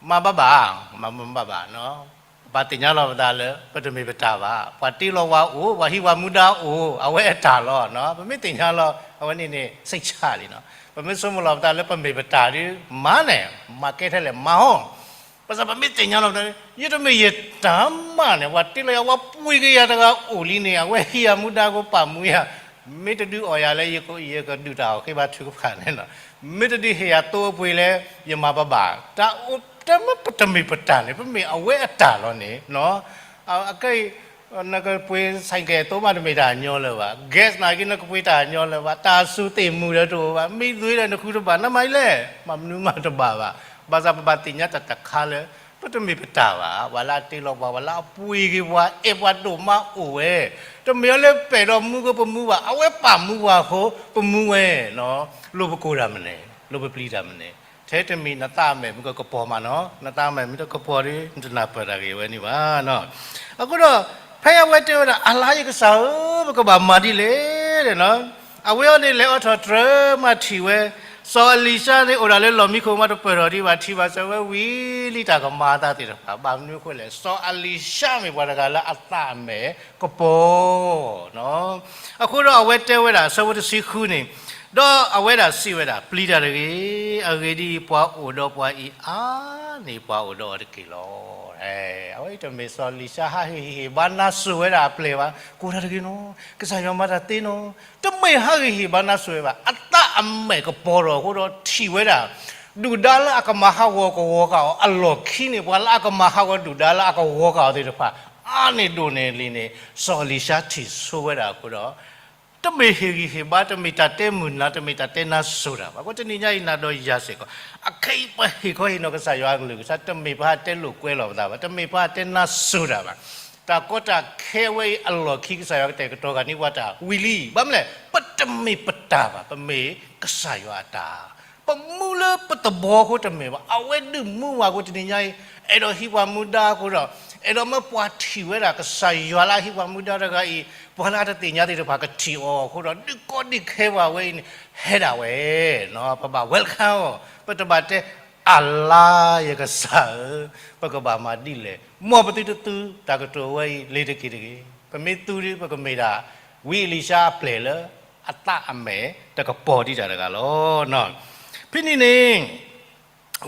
မၤဘၣ်ဘၣ်, မၤဘၣ်ဘၣ်နီၤ. ပဘၣ်သ့ၣ်ညါလီၤပသးလၢ ပတမ့ၢ်ပတၢ်ဘၣ်. ပှၤတ့လီၤဝၤအိၣ်, ပှၤဟံးဝၤမူဒါအိၣ်, အဝဲအတၢ်လီၤနီၤ. ပမ့ၢ်သ့ၣ်ညါလီၤ အဝဲန့ၣ်န့ၣ် စိတ်ချလံနီၤ. ပမ့ၢ်ဆိကမိၣ်လီၤပသးလၢပမ့ၢ်ပတၢ်ဒီး မၤန့ၣ် မၤကဲထဲလဲၣ် မၤဟီ. ဘၣ်ဆၣ်ပမ့ၢ်သ့ၣ်ညါလီၤပသး ယတမ့ၢ်ယတၢ်မၤန့ၣ် ပှၤတ့လီၤယၤ ပှၤပှ့ၤက့ၤယၤတဂၤအိၣ်လံန့ၣ် အဝဲဟံးယၤမူဒါကပာ်မူယၤ, မ့ၢ်တဒုးအီၣ်ယၤလၢယကဒုးတၢ်အီၣ်ဃ့ဘါထုကဖၣ်န့ၣ်နီၤ, မ့ၢ်တဒုးဟ့ၣ်ယၤသိအပှ့ၤလၢ ယမၤဘၣ်ဘၣ်, တၢ်အိၣ်တမ့ၢ်ပတၢ်န့ၣ် ပမ့ၢ်အဝဲအတၢ်လီၤန့ၣ်နီၤ. အခဲအံၤ နကပှ့ၤ ဆိုင်ကယ် သိမးတမ့ၢ်တၢ်ညီလၢၤဘၣ်, gas နာ်က့ နကပှ့ၤတၢ်ညီလၢၤဘၣ်, တၢ်စူၤသ့ၣ်မုၢ်ဒီးတအိၣ်ဘၣ်, မံသွံဒီးနဃုတဘၣ်, နမၤအံၤလဲၣ်, မၤမနုၤမးတဘၣ်ဘၣ်. ဘၣ်ဆၣ်ပဘၣ်သ့ၣ်ညါတၢ်တခါလၢ ပတမ့ၢ်ပတၢ်ဘၣ်, ပှၤလၢအတ့လီၤပှၤ, ပှၤလၢအပှ့ၤက့ၤပှၤ, အဲၣ်ပှၤဒိၣ်မးအိၣ်ဝဲ, တမ့ၢ်အီၤလၢပဲာ်ဒီးမူကပမူဘၣ်, အဝဲပာ်မူပှၤအဃိ ပမူဝဲနီၤ. လိၣ်ပကိၢ်တၢ်မနုၤလဲၣ်, လိၣ်ပပျံၤတၢ်မနုၤလဲၣ်. ထဲတမံၤနသးအမဲာ်မ့ၢ်ကကပီၤမးနီၤ, နသးအမဲာ်မ့ၢ်တကပီၤဒီး နတနၢ်ပၢၢ်တၢ်ဂ့ၢ်ဝဲန့ၣ်ဘၣ်နီၤ. အဃိဒီး ဖဲအဝဲတဲဝဲဒၣ် အလါယကစၢ်ဧၢ, ပကဘၣ်မၤဒ်လဲၣ်နီၤ. အဝဲအံၤန့ၣ် လဲၤအိးထီၣ်တြၢၤမးထံၣ်ဝဲ, စီၤအလံၤၡါန့ၣ် အိၣ်ဒၣ်လၢလီၢ်မံခိၣ်မး တပၢၢ်ထီၣ်ဒံးဘၣ်, ထံၣ်ဘၣ်စၢၤဝဲဝံၤလံ တၢ်ကမၤအသးသ့ၣ်တဖၣ်, ဘၣ်မနုၤအဃိလဲၣ်, စီၤအလံၤၡါမ့ၢ်ပှၤတဂၤလၢအသးအမဲာ်ကပီၤနီၤ. အဃိဒီးအဝဲတဲဝဲဒၣ် အဆၢဖိတဆံဃုန့ၣ်, ဒီးအဝဲဒၣ်စံးဝဲဒၣ်, ပျံၤတၢ်တဂ့ၤ, အဂ့ၢ်ဒ်အံၤ, ပှၤအိၣ်ဒီးပှၤအံၤအါန့ၢ်ပှၤအိၣ်ဒီးအီၤတက့ၢ်လီၤ. အဝဲအံၤတမ့ၢ်စီၤအလံၤၡါဟးဟ့ၣ်ဂံၢ်ဟ့ၣ်ဘါနါစိၤဝဲဒၣ်အပျဲၢ်ဘၣ်, ကိၢ်တၢ်တဂ့ၤနီၤ, ကစၢ်ယွၤမၤတၢ်သ့နီၤ, တမ့ၢ်ဟးဂံၢ်ဟ့ၣ်ဘါနါစိၤဝဲဘၣ်, အသးအမဲာ်ကပီၤထီၣ်အဃိဒီးထံၣ်ဝဲဒၣ် ဒုၣ်ဒါလၢအကမၤဟးဂီၤကဝီၤကၤအီၤအလီၢ်ခံန့ၣ်, ပှၤလၢအကမၤဟးဂီၤဒုၣ်ဒါလၢအကဝီၤကၤအီၤသ့ၣ်တဖၣ် အါန့ၢ်ဒိၣ်န့ၢ်လံန့ၣ် စီၤအလံၤၡါထံၣ်ဆိဝဲဒၣ်အဃိဒီး တမ့ၢ်ဟ့ၣ်ဂံၢ်ဟ့ၣ်ဘါ, တမ့ၢ်တၢ်တဲမုာ်နၤ, တမ့ၢ်တၢ်တဲနါစိၤတၢ်ဘၣ်. အဃိတနံၤညါအံၤနၤဒီးယၤစ့ၢ်ကီး, အခဲအံၤပဟ့ၣ်ခီဟ့ၣ်နီၤကစၢ်ယွၤအကလုၢ်ကထါ, တမ့ၢ်ပဟးတဲလိာ်ကွဲလီၤပသးဘၣ်, တမ့ၢ်ပဟးတဲနါစိၤတၢ်ဘၣ်. တၢ်ကီတၢ်ခဲဝဲအံၤအလီၢ်ခံ ကစၢ်ယွၤကတဲာ်ကတီၤဂၤန့ၢ်ပှၤတၢ်ဝံၤလံ. ဘၣ်မနုၤလဲၣ်, ပတမ့ၢ်ပတၢ်ဘၣ်, ပမ့ၢ်ကစၢ်ယွၤအတၢ် ပမူလၢပသဘီအဃိတမ့ၢ်ဘၣ်. အဝဲဒုးမူဝဲအဃိတနံၤညါအံၤ, အဲၣ်ဒိးဟံးပှၤမူဒါအဃိဒီး, အဲၣ်ဒိးမၢပှၤထံၣ်ဝဲဒၣ်ကစၢ်ယွၤလၢအဟံးပှၤမူဒါတဂၤအံၤ, ပှၤလၢအတသ့ၣ်ညါသ့ၣ်တဖၣ်ကထံၣ်အီၤအဃိဒီး, ဒုးကီဒုးခဲပှၤဝဲအံၤန့ၣ် ဟဲဒၣ်ဝဲ, ပဘၣ် welcome အီၤ, ပတဘၣ်တဲ အလါယကစၢ်ဧၢ, ပကဘၣ်မၤဒ်လဲၣ်, မ်ပသုတသူတၢ်ကတိၤဝဲအံၤလ့ၤတက့ၢ်တဂ့ၤ. ပမ့ၢ်သူဒီး ပကမ့ၢ်ဒၣ် ဝံအ့လံၡါအပျဲၢ်လၢ အသးအမဲာ်တကပီၤဒံးတၢ်တဂၤလီၤ. ဖဲန့ၣ်န့ၣ်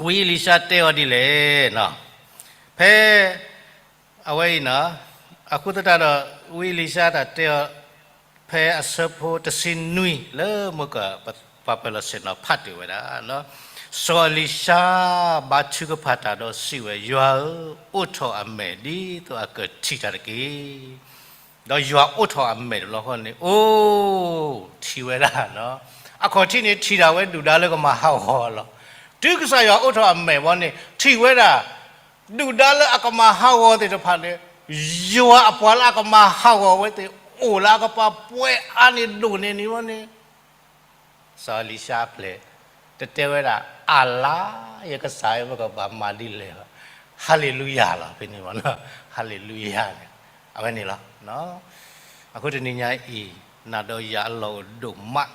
ဝံအ့လံၡါတဲအီၤဒ်လဲၣ်, ဖဲ အဝဲအံၤ, အဃိသတးဒီး ဝံအ့လံၡါတၢ်တဲအီၤ ဖဲအဆၢဖိတဆံနွံလၢမိၢ်ကၢၢ်ပှၤပၢၤလီၢ်ဆ့ၣ်နီၤဖးတ့ၢ်ဝဲဒၣ်, စီၤအလံၤၡါဘါထုကဖၣ်တၢ်ဒီးစံးဝဲ, ယွၤဧၢ, အိးထီၣ်အမဲာ်ဒ်သိးအကထံၣ်တၢ်တက့ၢ်. ဒီးယွၤအိးထီၣ်အမဲာ်တဘျီဃီန့ၣ် အိၣ်ထံၣ်ဝဲဒၣ်, အခီၣ်ထံးန့ၣ်ထံၣ်ဒၣ်ဝဲဒုၣ်ဒါလၢကမၤဟးဂီၤအီၤလီၤ. တုၤကစၢ်ယွၤအိးထီၣ်အမဲာ်ဘီန့ၣ် ထံၣ်ဝဲဒၣ် ဒုၣ်ဒါလၢအကမၤဟးဂီၤသ့ၣ်တဖၣ်န့ၣ်, ယွၤအပှၤလၢအကမၤဟးဂီၤဝဲသ့ၣ် အိၣ်လၢအကပၤပှဲၤအါန့ၢ်ဒိၣ်န့ၢ်န့ၣ်ဘီန့ၣ် စီၤအ့လံၡါအပျဲၢ် တတဲဝဲဒၣ် အၤလါ, ယကစၢ်ဧၢ ပကဘၣ်မၤဒ်လဲၣ်ဘၣ်. ဟါလ့လူယၤလီၤ ဖဲန့ၣ်, ဟါလ့လူယၤန့ၣ် အဝဲန့ၣ်လီၤ. အဃိတနံၤညါအံၤ နၤဒီးယၤအလီၢ်အိၣ်ဒိၣ်မး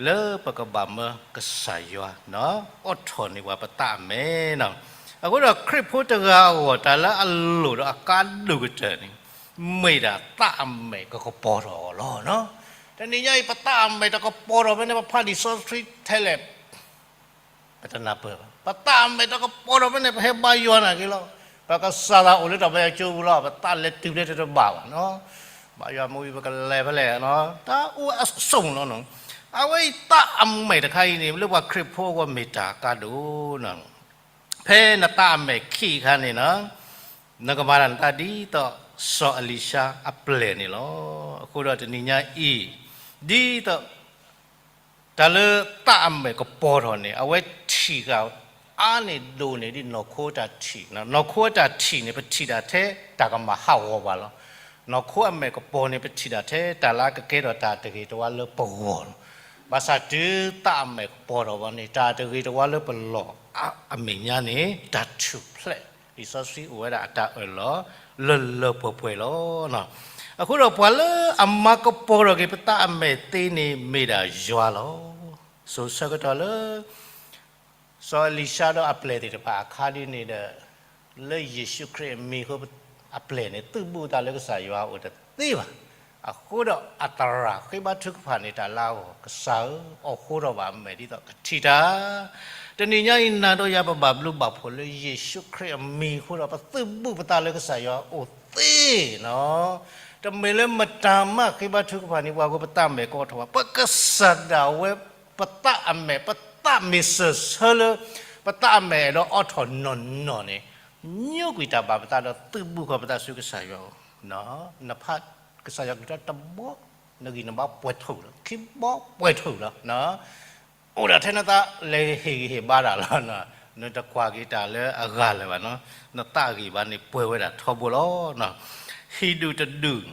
လၢပကဘၣ်မၢကစၢ်ယွၤ အိးထီၣ်န့ၢ်ပှၤပသးအမဲာ်န့ၣ်. အဃိဒီးခရံာ်ဖိတဂၤအဂီၢ် တၢ်လၢအလိၣ်ဒီးအကါဒိၣ်ကတၢၢ်န့ၣ် မ့ၢ်ဒၣ်သးအမဲာ်ကကပီၤထီၣ်အီၤလီၤ. တနံၤညါအံၤ ပသးအမဲာ်တကပီၤထီၣ်ဖဲန့ၣ် ပဖးလံာ်စီဆှံထဲလဲၣ် ပတနၢ်ပၢၢ်ဘၣ်. ပသးအမဲာ်တကပီၤထီၣ်ဖဲန့ၣ် ပဟဲဘါယွၤနာ်က့လီၤ. ပကစၢ်သးအိၣ်လၢတၢ်ဘါယွၤကၠိပူၤလီၤ. ပသးလဲၤတုၤဖဲတဘၣ်ဘၣ်, ဘါယွၤမူအံၤ ပကလဲၤဖဲလဲၣ်, တၢ်အိၣ်အဆိးလီၤ. အဝဲအံၤသးအမဲာ်တခါအံၤန့ၣ် လၢပှၤခရံာ်ဖိအဂီၢ်မ့ၢ်တၢ်ကါဒိၣ်န့ၣ်. ဖဲနသးအမဲာ်ခံးအခါန့ၣ်, နကမၤတၢ်နသးဒ်သိးစီၤအ့လံၡါအပျဲၢ်န့ၣ်လီၤ. အဃိဒီးတနံၤညါအံၤ ဒ်သိး တၢ်လၢသးအမဲာ်ကပီၤထီၣ်န့ၣ် အဝဲထံၣ်ဃာ်အါန့ၢ်ဒိၣ်န့ၢ်ဒ်နီၢ်ခိအတၢ်ထံၣ်, နီၢ်ခိအတၢ်ထံၣ်န့ၣ် ပထံၣ်တၢ်ထဲတၢ်ကမၤဟးဂီၤပှၤလီၤ. နီၢ်ခိအမဲာ်ကပီၤန့ၣ် ပထံၣ်တၢ်ထဲတၢ်လၢအကကဲထီၣ်တၢ်တဂ့ၤတဝါလၢပဂီၢ်လီၤ. ဘၣ်ဆၣ်တုၤသးအမဲာ်ကပီၤထီၣ်ဘီန့ၣ် တၢ်တဂ့ၤတဝါလၢပလီၢ်အမဲာ်ညါန့ၣ် တၢ်ထူၣ်ဖျဲး, လံာ်စီဆှံအိၣ်ဝဲဒၣ်အတၢ်အၢၣ်လီၤ လၢလၢပှဲၤပှဲၤလီၤ. အဃိဒီးပှၤလၢအမၤကပီၤထီၣ်က့ၤပသးအမဲာ်သ့န့ၣ် မ့ၢ်ဒၣ်ယွၤလီၤ. စိၤဆၢကတီၢ်လၢ စီၤအ့လံၡါဒီးအပျဲၢ်သ့ၣ်တဖၣ်အခါဒ်န့ၣ်ဒီး လၢယ့ၣ်ၡူးခရံာ်အမံၤအဃိ အပျဲၢ်န့ၣ် သုးဘူးသးလၢကစၢ်ယွၤအအိၣ်တသ့ဘၣ်. အဃိဒီးအသရၣ်ဃ့ဘါထုကဖၣ်န့ၣ် တၢ်လၢအဂီၢ် ကစၢ်ဧၢ, အိးထီၣ်ဘၣ်အမဲာ်ဒ်သိးကထံၣ်တၢ်. တနံၤညါအံၤ နၤဒီးယၤပဘၣ်ဘျုးဘၣ်ဖှိၣ်လၢယ့ၣ်ၡူးခရံာ်အမံၤအဃိဒီး ပသုးဘူးပသးလၢကစၢ်ယွၤအအိၣ်သ့န့ၣ်. တမ့ၢ်လၢမတၤမးဃ့ဘါထုကဖၣ်န့ၢ်ပှၤအဃိ ပသးမဲာ်ကပီၤထီၣ်ဘၣ်. ပကစၢ်ဒၣ်ဝဲ ပသးအမဲာ်, ပသးမ့ၢ်စၢၢ်ဆၢလၢ ပသးအမဲာ်အဲၣ်ဒိးအိးထီၣ်နီၢ်နီၢ်န့ၣ်, ညိကွံာ်တၢ်ဘၣ်ပသးဒီးသုးဘူးဃီၤပသးဆူကစၢ်ယွၤအအိၣ်. နဖးကစၢ်ယွၤကလုၢ်တဘီ နဂံၢ်နဘါပှဲၤထီၣ်လီၤ, ခံဘီပှဲၤထီၣ်လီၤ. အိၣ်ဒၣ်ထဲနသးလဲၤဟ့ၣ်ဂံၢ်ဟ့ၣ်ဘါတၢ်လီၤ. နတကွၢ်က့ၤတၢ်လၢအဂၤလၢၤဘၣ်နီၤ, နသးဂံၢ်ဘါန့ၣ်ပှဲၤဝဲဒၣ်ထီဘိလီၤ. ဟံၣ်ဒူၣ်တဒူၣ်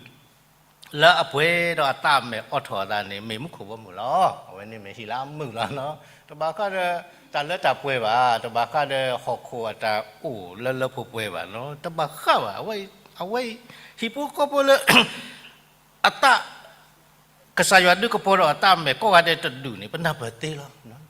လၢအပှဲၤဒီးအသးအမဲာ်အိးထီၣ်အသးန့ၣ် မ့ၢ်မူခိၣ်ဘီမုၢ်လီၤ. အဝဲန့ၣ်မ့ၢ်ဟံၣ်လၢအမုာ်လီၤ. တဘၣ်ဃးဒီးတၢ်လၢတၢ်ပှဲၤဘၣ်, တဘၣ်ဃးဒီးဟီၣ်ခိၣ်အတၢ်အိၣ်လၢလၢပှဲၤပှဲၤဘၣ်နီၤ, တဘၣ်ဃးဘၣ်. အဝဲ အဝဲ ဟံၣ်ဖိဃီဖိလၢ အသး ကစၢ်ယွၤဒုးကပီၤထီၣ်အသးအမဲာ်ကိးဂၤဒဲးတဒူၣ်န့ၣ် ပနၢ်ပၢၢ်သ့လီၤ.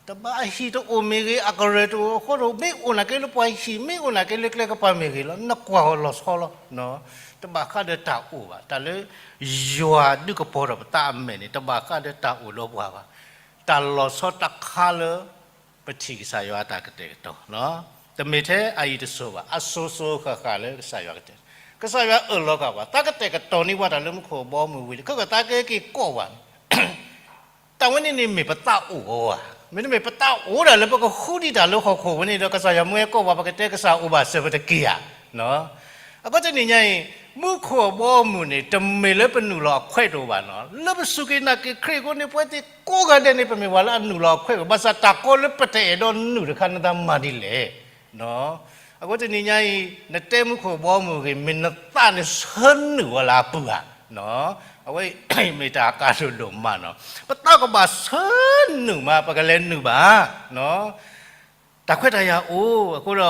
တဘၣ်အဟံၣ်တအိၣ်မ့ၢ်ဂ့ၤ, အကရၢၢ်တအိၣ်အဃိတအိၣ်, မ့ၢ်အိၣ်နာ်က့လၢပှၤဟံၣ်, မ့ၢ်အိၣ်နာ်က့လၢကျဲကပၤမ့ၢ်ဂ့ၤလီၤ, နကွၢ်အီၤလီၤဆီလီၤ. တဘၣ်ဃးဒီးတၢ်အိၣ်ဘၣ်. တၢ်လၢယွၤဒုးကပီၤထီၣ်ပသးအမဲာ်န့ၣ် တဘၣ်ဃးဒီးတၢ်အိၣ်ဒီးပှၤဘၣ်. တၢ်လီၤဆီတခါလၢ ပထံၣ်ကစၢ်ယွၤအတၢ်ကတဲာ်ကတီၤ, တမ့ၢ်ထဲအအံၤတစိၤဘၣ်, အစိၤစိၤဃၣ်ဃၣ်လၢကစၢ်ယွၤကတဲာ်, ကစၢ်ယွၤအၢၣ်လီၤဃာ်ပှၤ, သးကတဲာ်ကတီၤန့ၢ်ပှၤတၢ်လၢမူခိၣ်ဘီမုၢ်ဝံၤလံ, ခဲကသးကဲက့ၤကိးပှၤန့ၣ် တၢ်ဝဲန့ၣ်န့ၣ်မ့ၢ်ပသးအိၣ်အီၤဧါ. မ့တမ့ၢ်ပသးအိၣ်ဒၣ်လၢပကဃုဒံးတၢ်လၢဟီၣ်ခိၣ်ဝဲန့ၣ်ဒီး ကစၢ်ယွၤမ့ၢ်ဟဲကိးပှၤ ပကတဲကစၢ်အိၣ်ဘၣ်စၢၤပတက့ၢ်ဧါ. အဃိတနံၤညါအံၤ မူခိၣ်အဘီအမုၢ်န့ၣ် တမ့ၢ်လၢပနုာ်လီၤအခွဲးတအိၣ်ဘၣ်နီၤ. လၢပစူၢ်က့ၤနာ်က့ၤခရံာ်အဃိန့ၣ် ပဝဲသ့ၣ်ကိးဂၤဒဲးန့ၣ် ပမ့ၢ်ပှၤလၢအနုာ်လီၤအခွဲးတအိၣ်, ဘၣ်ဆၣ်တၢ်ကီလၢပတအဲၣ်ဒိးနုာ်တခါ နသးမၤဒ်လဲၣ်. အဃိတနံၤညါအံၤ နတဲမူခိၣ်ဘီမုၢ်ဂ့ၤ, မ့ၢ်နသးန့ၣ်ဆၢနုာ်ဝဲလၢအပူၤဧါ. အဝဲမ့ၢ်တၢ်ကါဒိၣ်ဒိၣ်မးနီၤ. ပသးကဘၣ်ဆၢနုာ်မး ပကလဲၤနုာ်ဘၣ်. တၢ်ခွဲးတၢ်ယာ်အိၣ်အဃိဒီး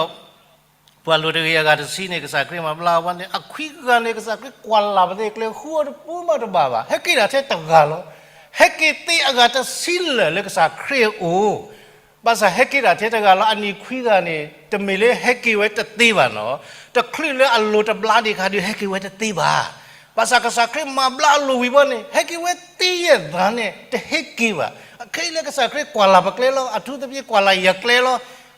ပှၤလိၤတဂ့ၤ အဂၤတဆံန့ၣ် ကစၢ်ခရံာ်မၤဘျါဝဲန့ၣ်, အခွံဂၤန့ၣ် ကစၢ်ခရံာ်ကွၢ်လၢ်ပသ့ၣ်ကျဲ ဃုအီၤတပူၤမးတဘၣ်ဘၣ်, ဟဲက့ၤဒၣ်ထဲတဂၤလီၤ. ဟဲက့ၤသ့အဂၤတဆံလၢာ်လၢကစၢ်ခရံာ်အအိၣ်, ဘၣ်ဆၣ်ဟဲက့ၤဒၣ်ထဲတဂၤလီၤ. အနံၣ်ခွံဂၤန့ၣ် တမ့ၢ်လၢဟဲက့ၤဝဲတသ့ဘၣ်နီၤ, တချုးလၢအလိၤတဘျါဒံးအခါဒီး ဟဲက့ၤဝဲတသ့ဘၣ်. ဘၣ်ဆၣ်ကစၢ်ခရံာ်မၤဘျါအလိၤဝံၤဘီန့ၣ် ဟဲက့ၤဝဲသ့ယဲၢ်သးန့ၣ် တဟဲက့ၤဘၣ်. အခဲအံၤလၢကစၢ်ခရံာ်ကွၢ်လၢ်ပကျဲလီၤ, အထူးသဖြင့်ကွၢ်လၢ်ယကျဲလီၤ.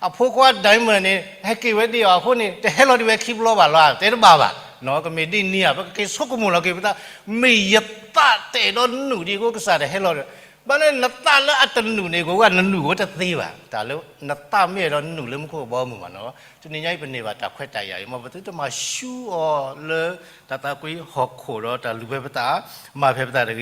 အဖိခွါ Diamond န့ၣ် ဟဲက့ၤဝဲဒံးအီၤအဃိန့ၣ် တဟဲလီၤဒံးဝဲခံဘျီဘၣ်လီၤ, တဲတဘၣ်ဘၣ်. ကမ့ၢ်ဒ်န့ၣ်ဧါ, ပကက့ၤဆိကမိၣ်လီၤက့ၤပသး, မ့ၢ်ယသးတအဲၣ်ဒိးနုာ်ဒံးအဃိ ကစၢ်တဟဲလီၤဒီး ဘၣ်န့ၣ်နသးလၢအတနုာ်န့ၣ် ကိးဂၤနနုာ်ကအိၣ်တသ့ဘၣ်. တၢ်လၢနသးမ့ၢ်အဲၣ်ဒိးနုာ်လၢမူခိၣ်ကဘီမုၢ်မးနီၤ, တနံၤညါအံၤပန့ၢ်ဘၣ်တၢ်ခွဲးတၢ်ယာ်အံၤ မ်ပသုတမၤဆူအီၤလၢတၢ်သးကွံဟီၣ်ခိၣ်ဒီး တၢ်လူၤဖဲပသး မၤဖဲပသးတဂ့ၤ.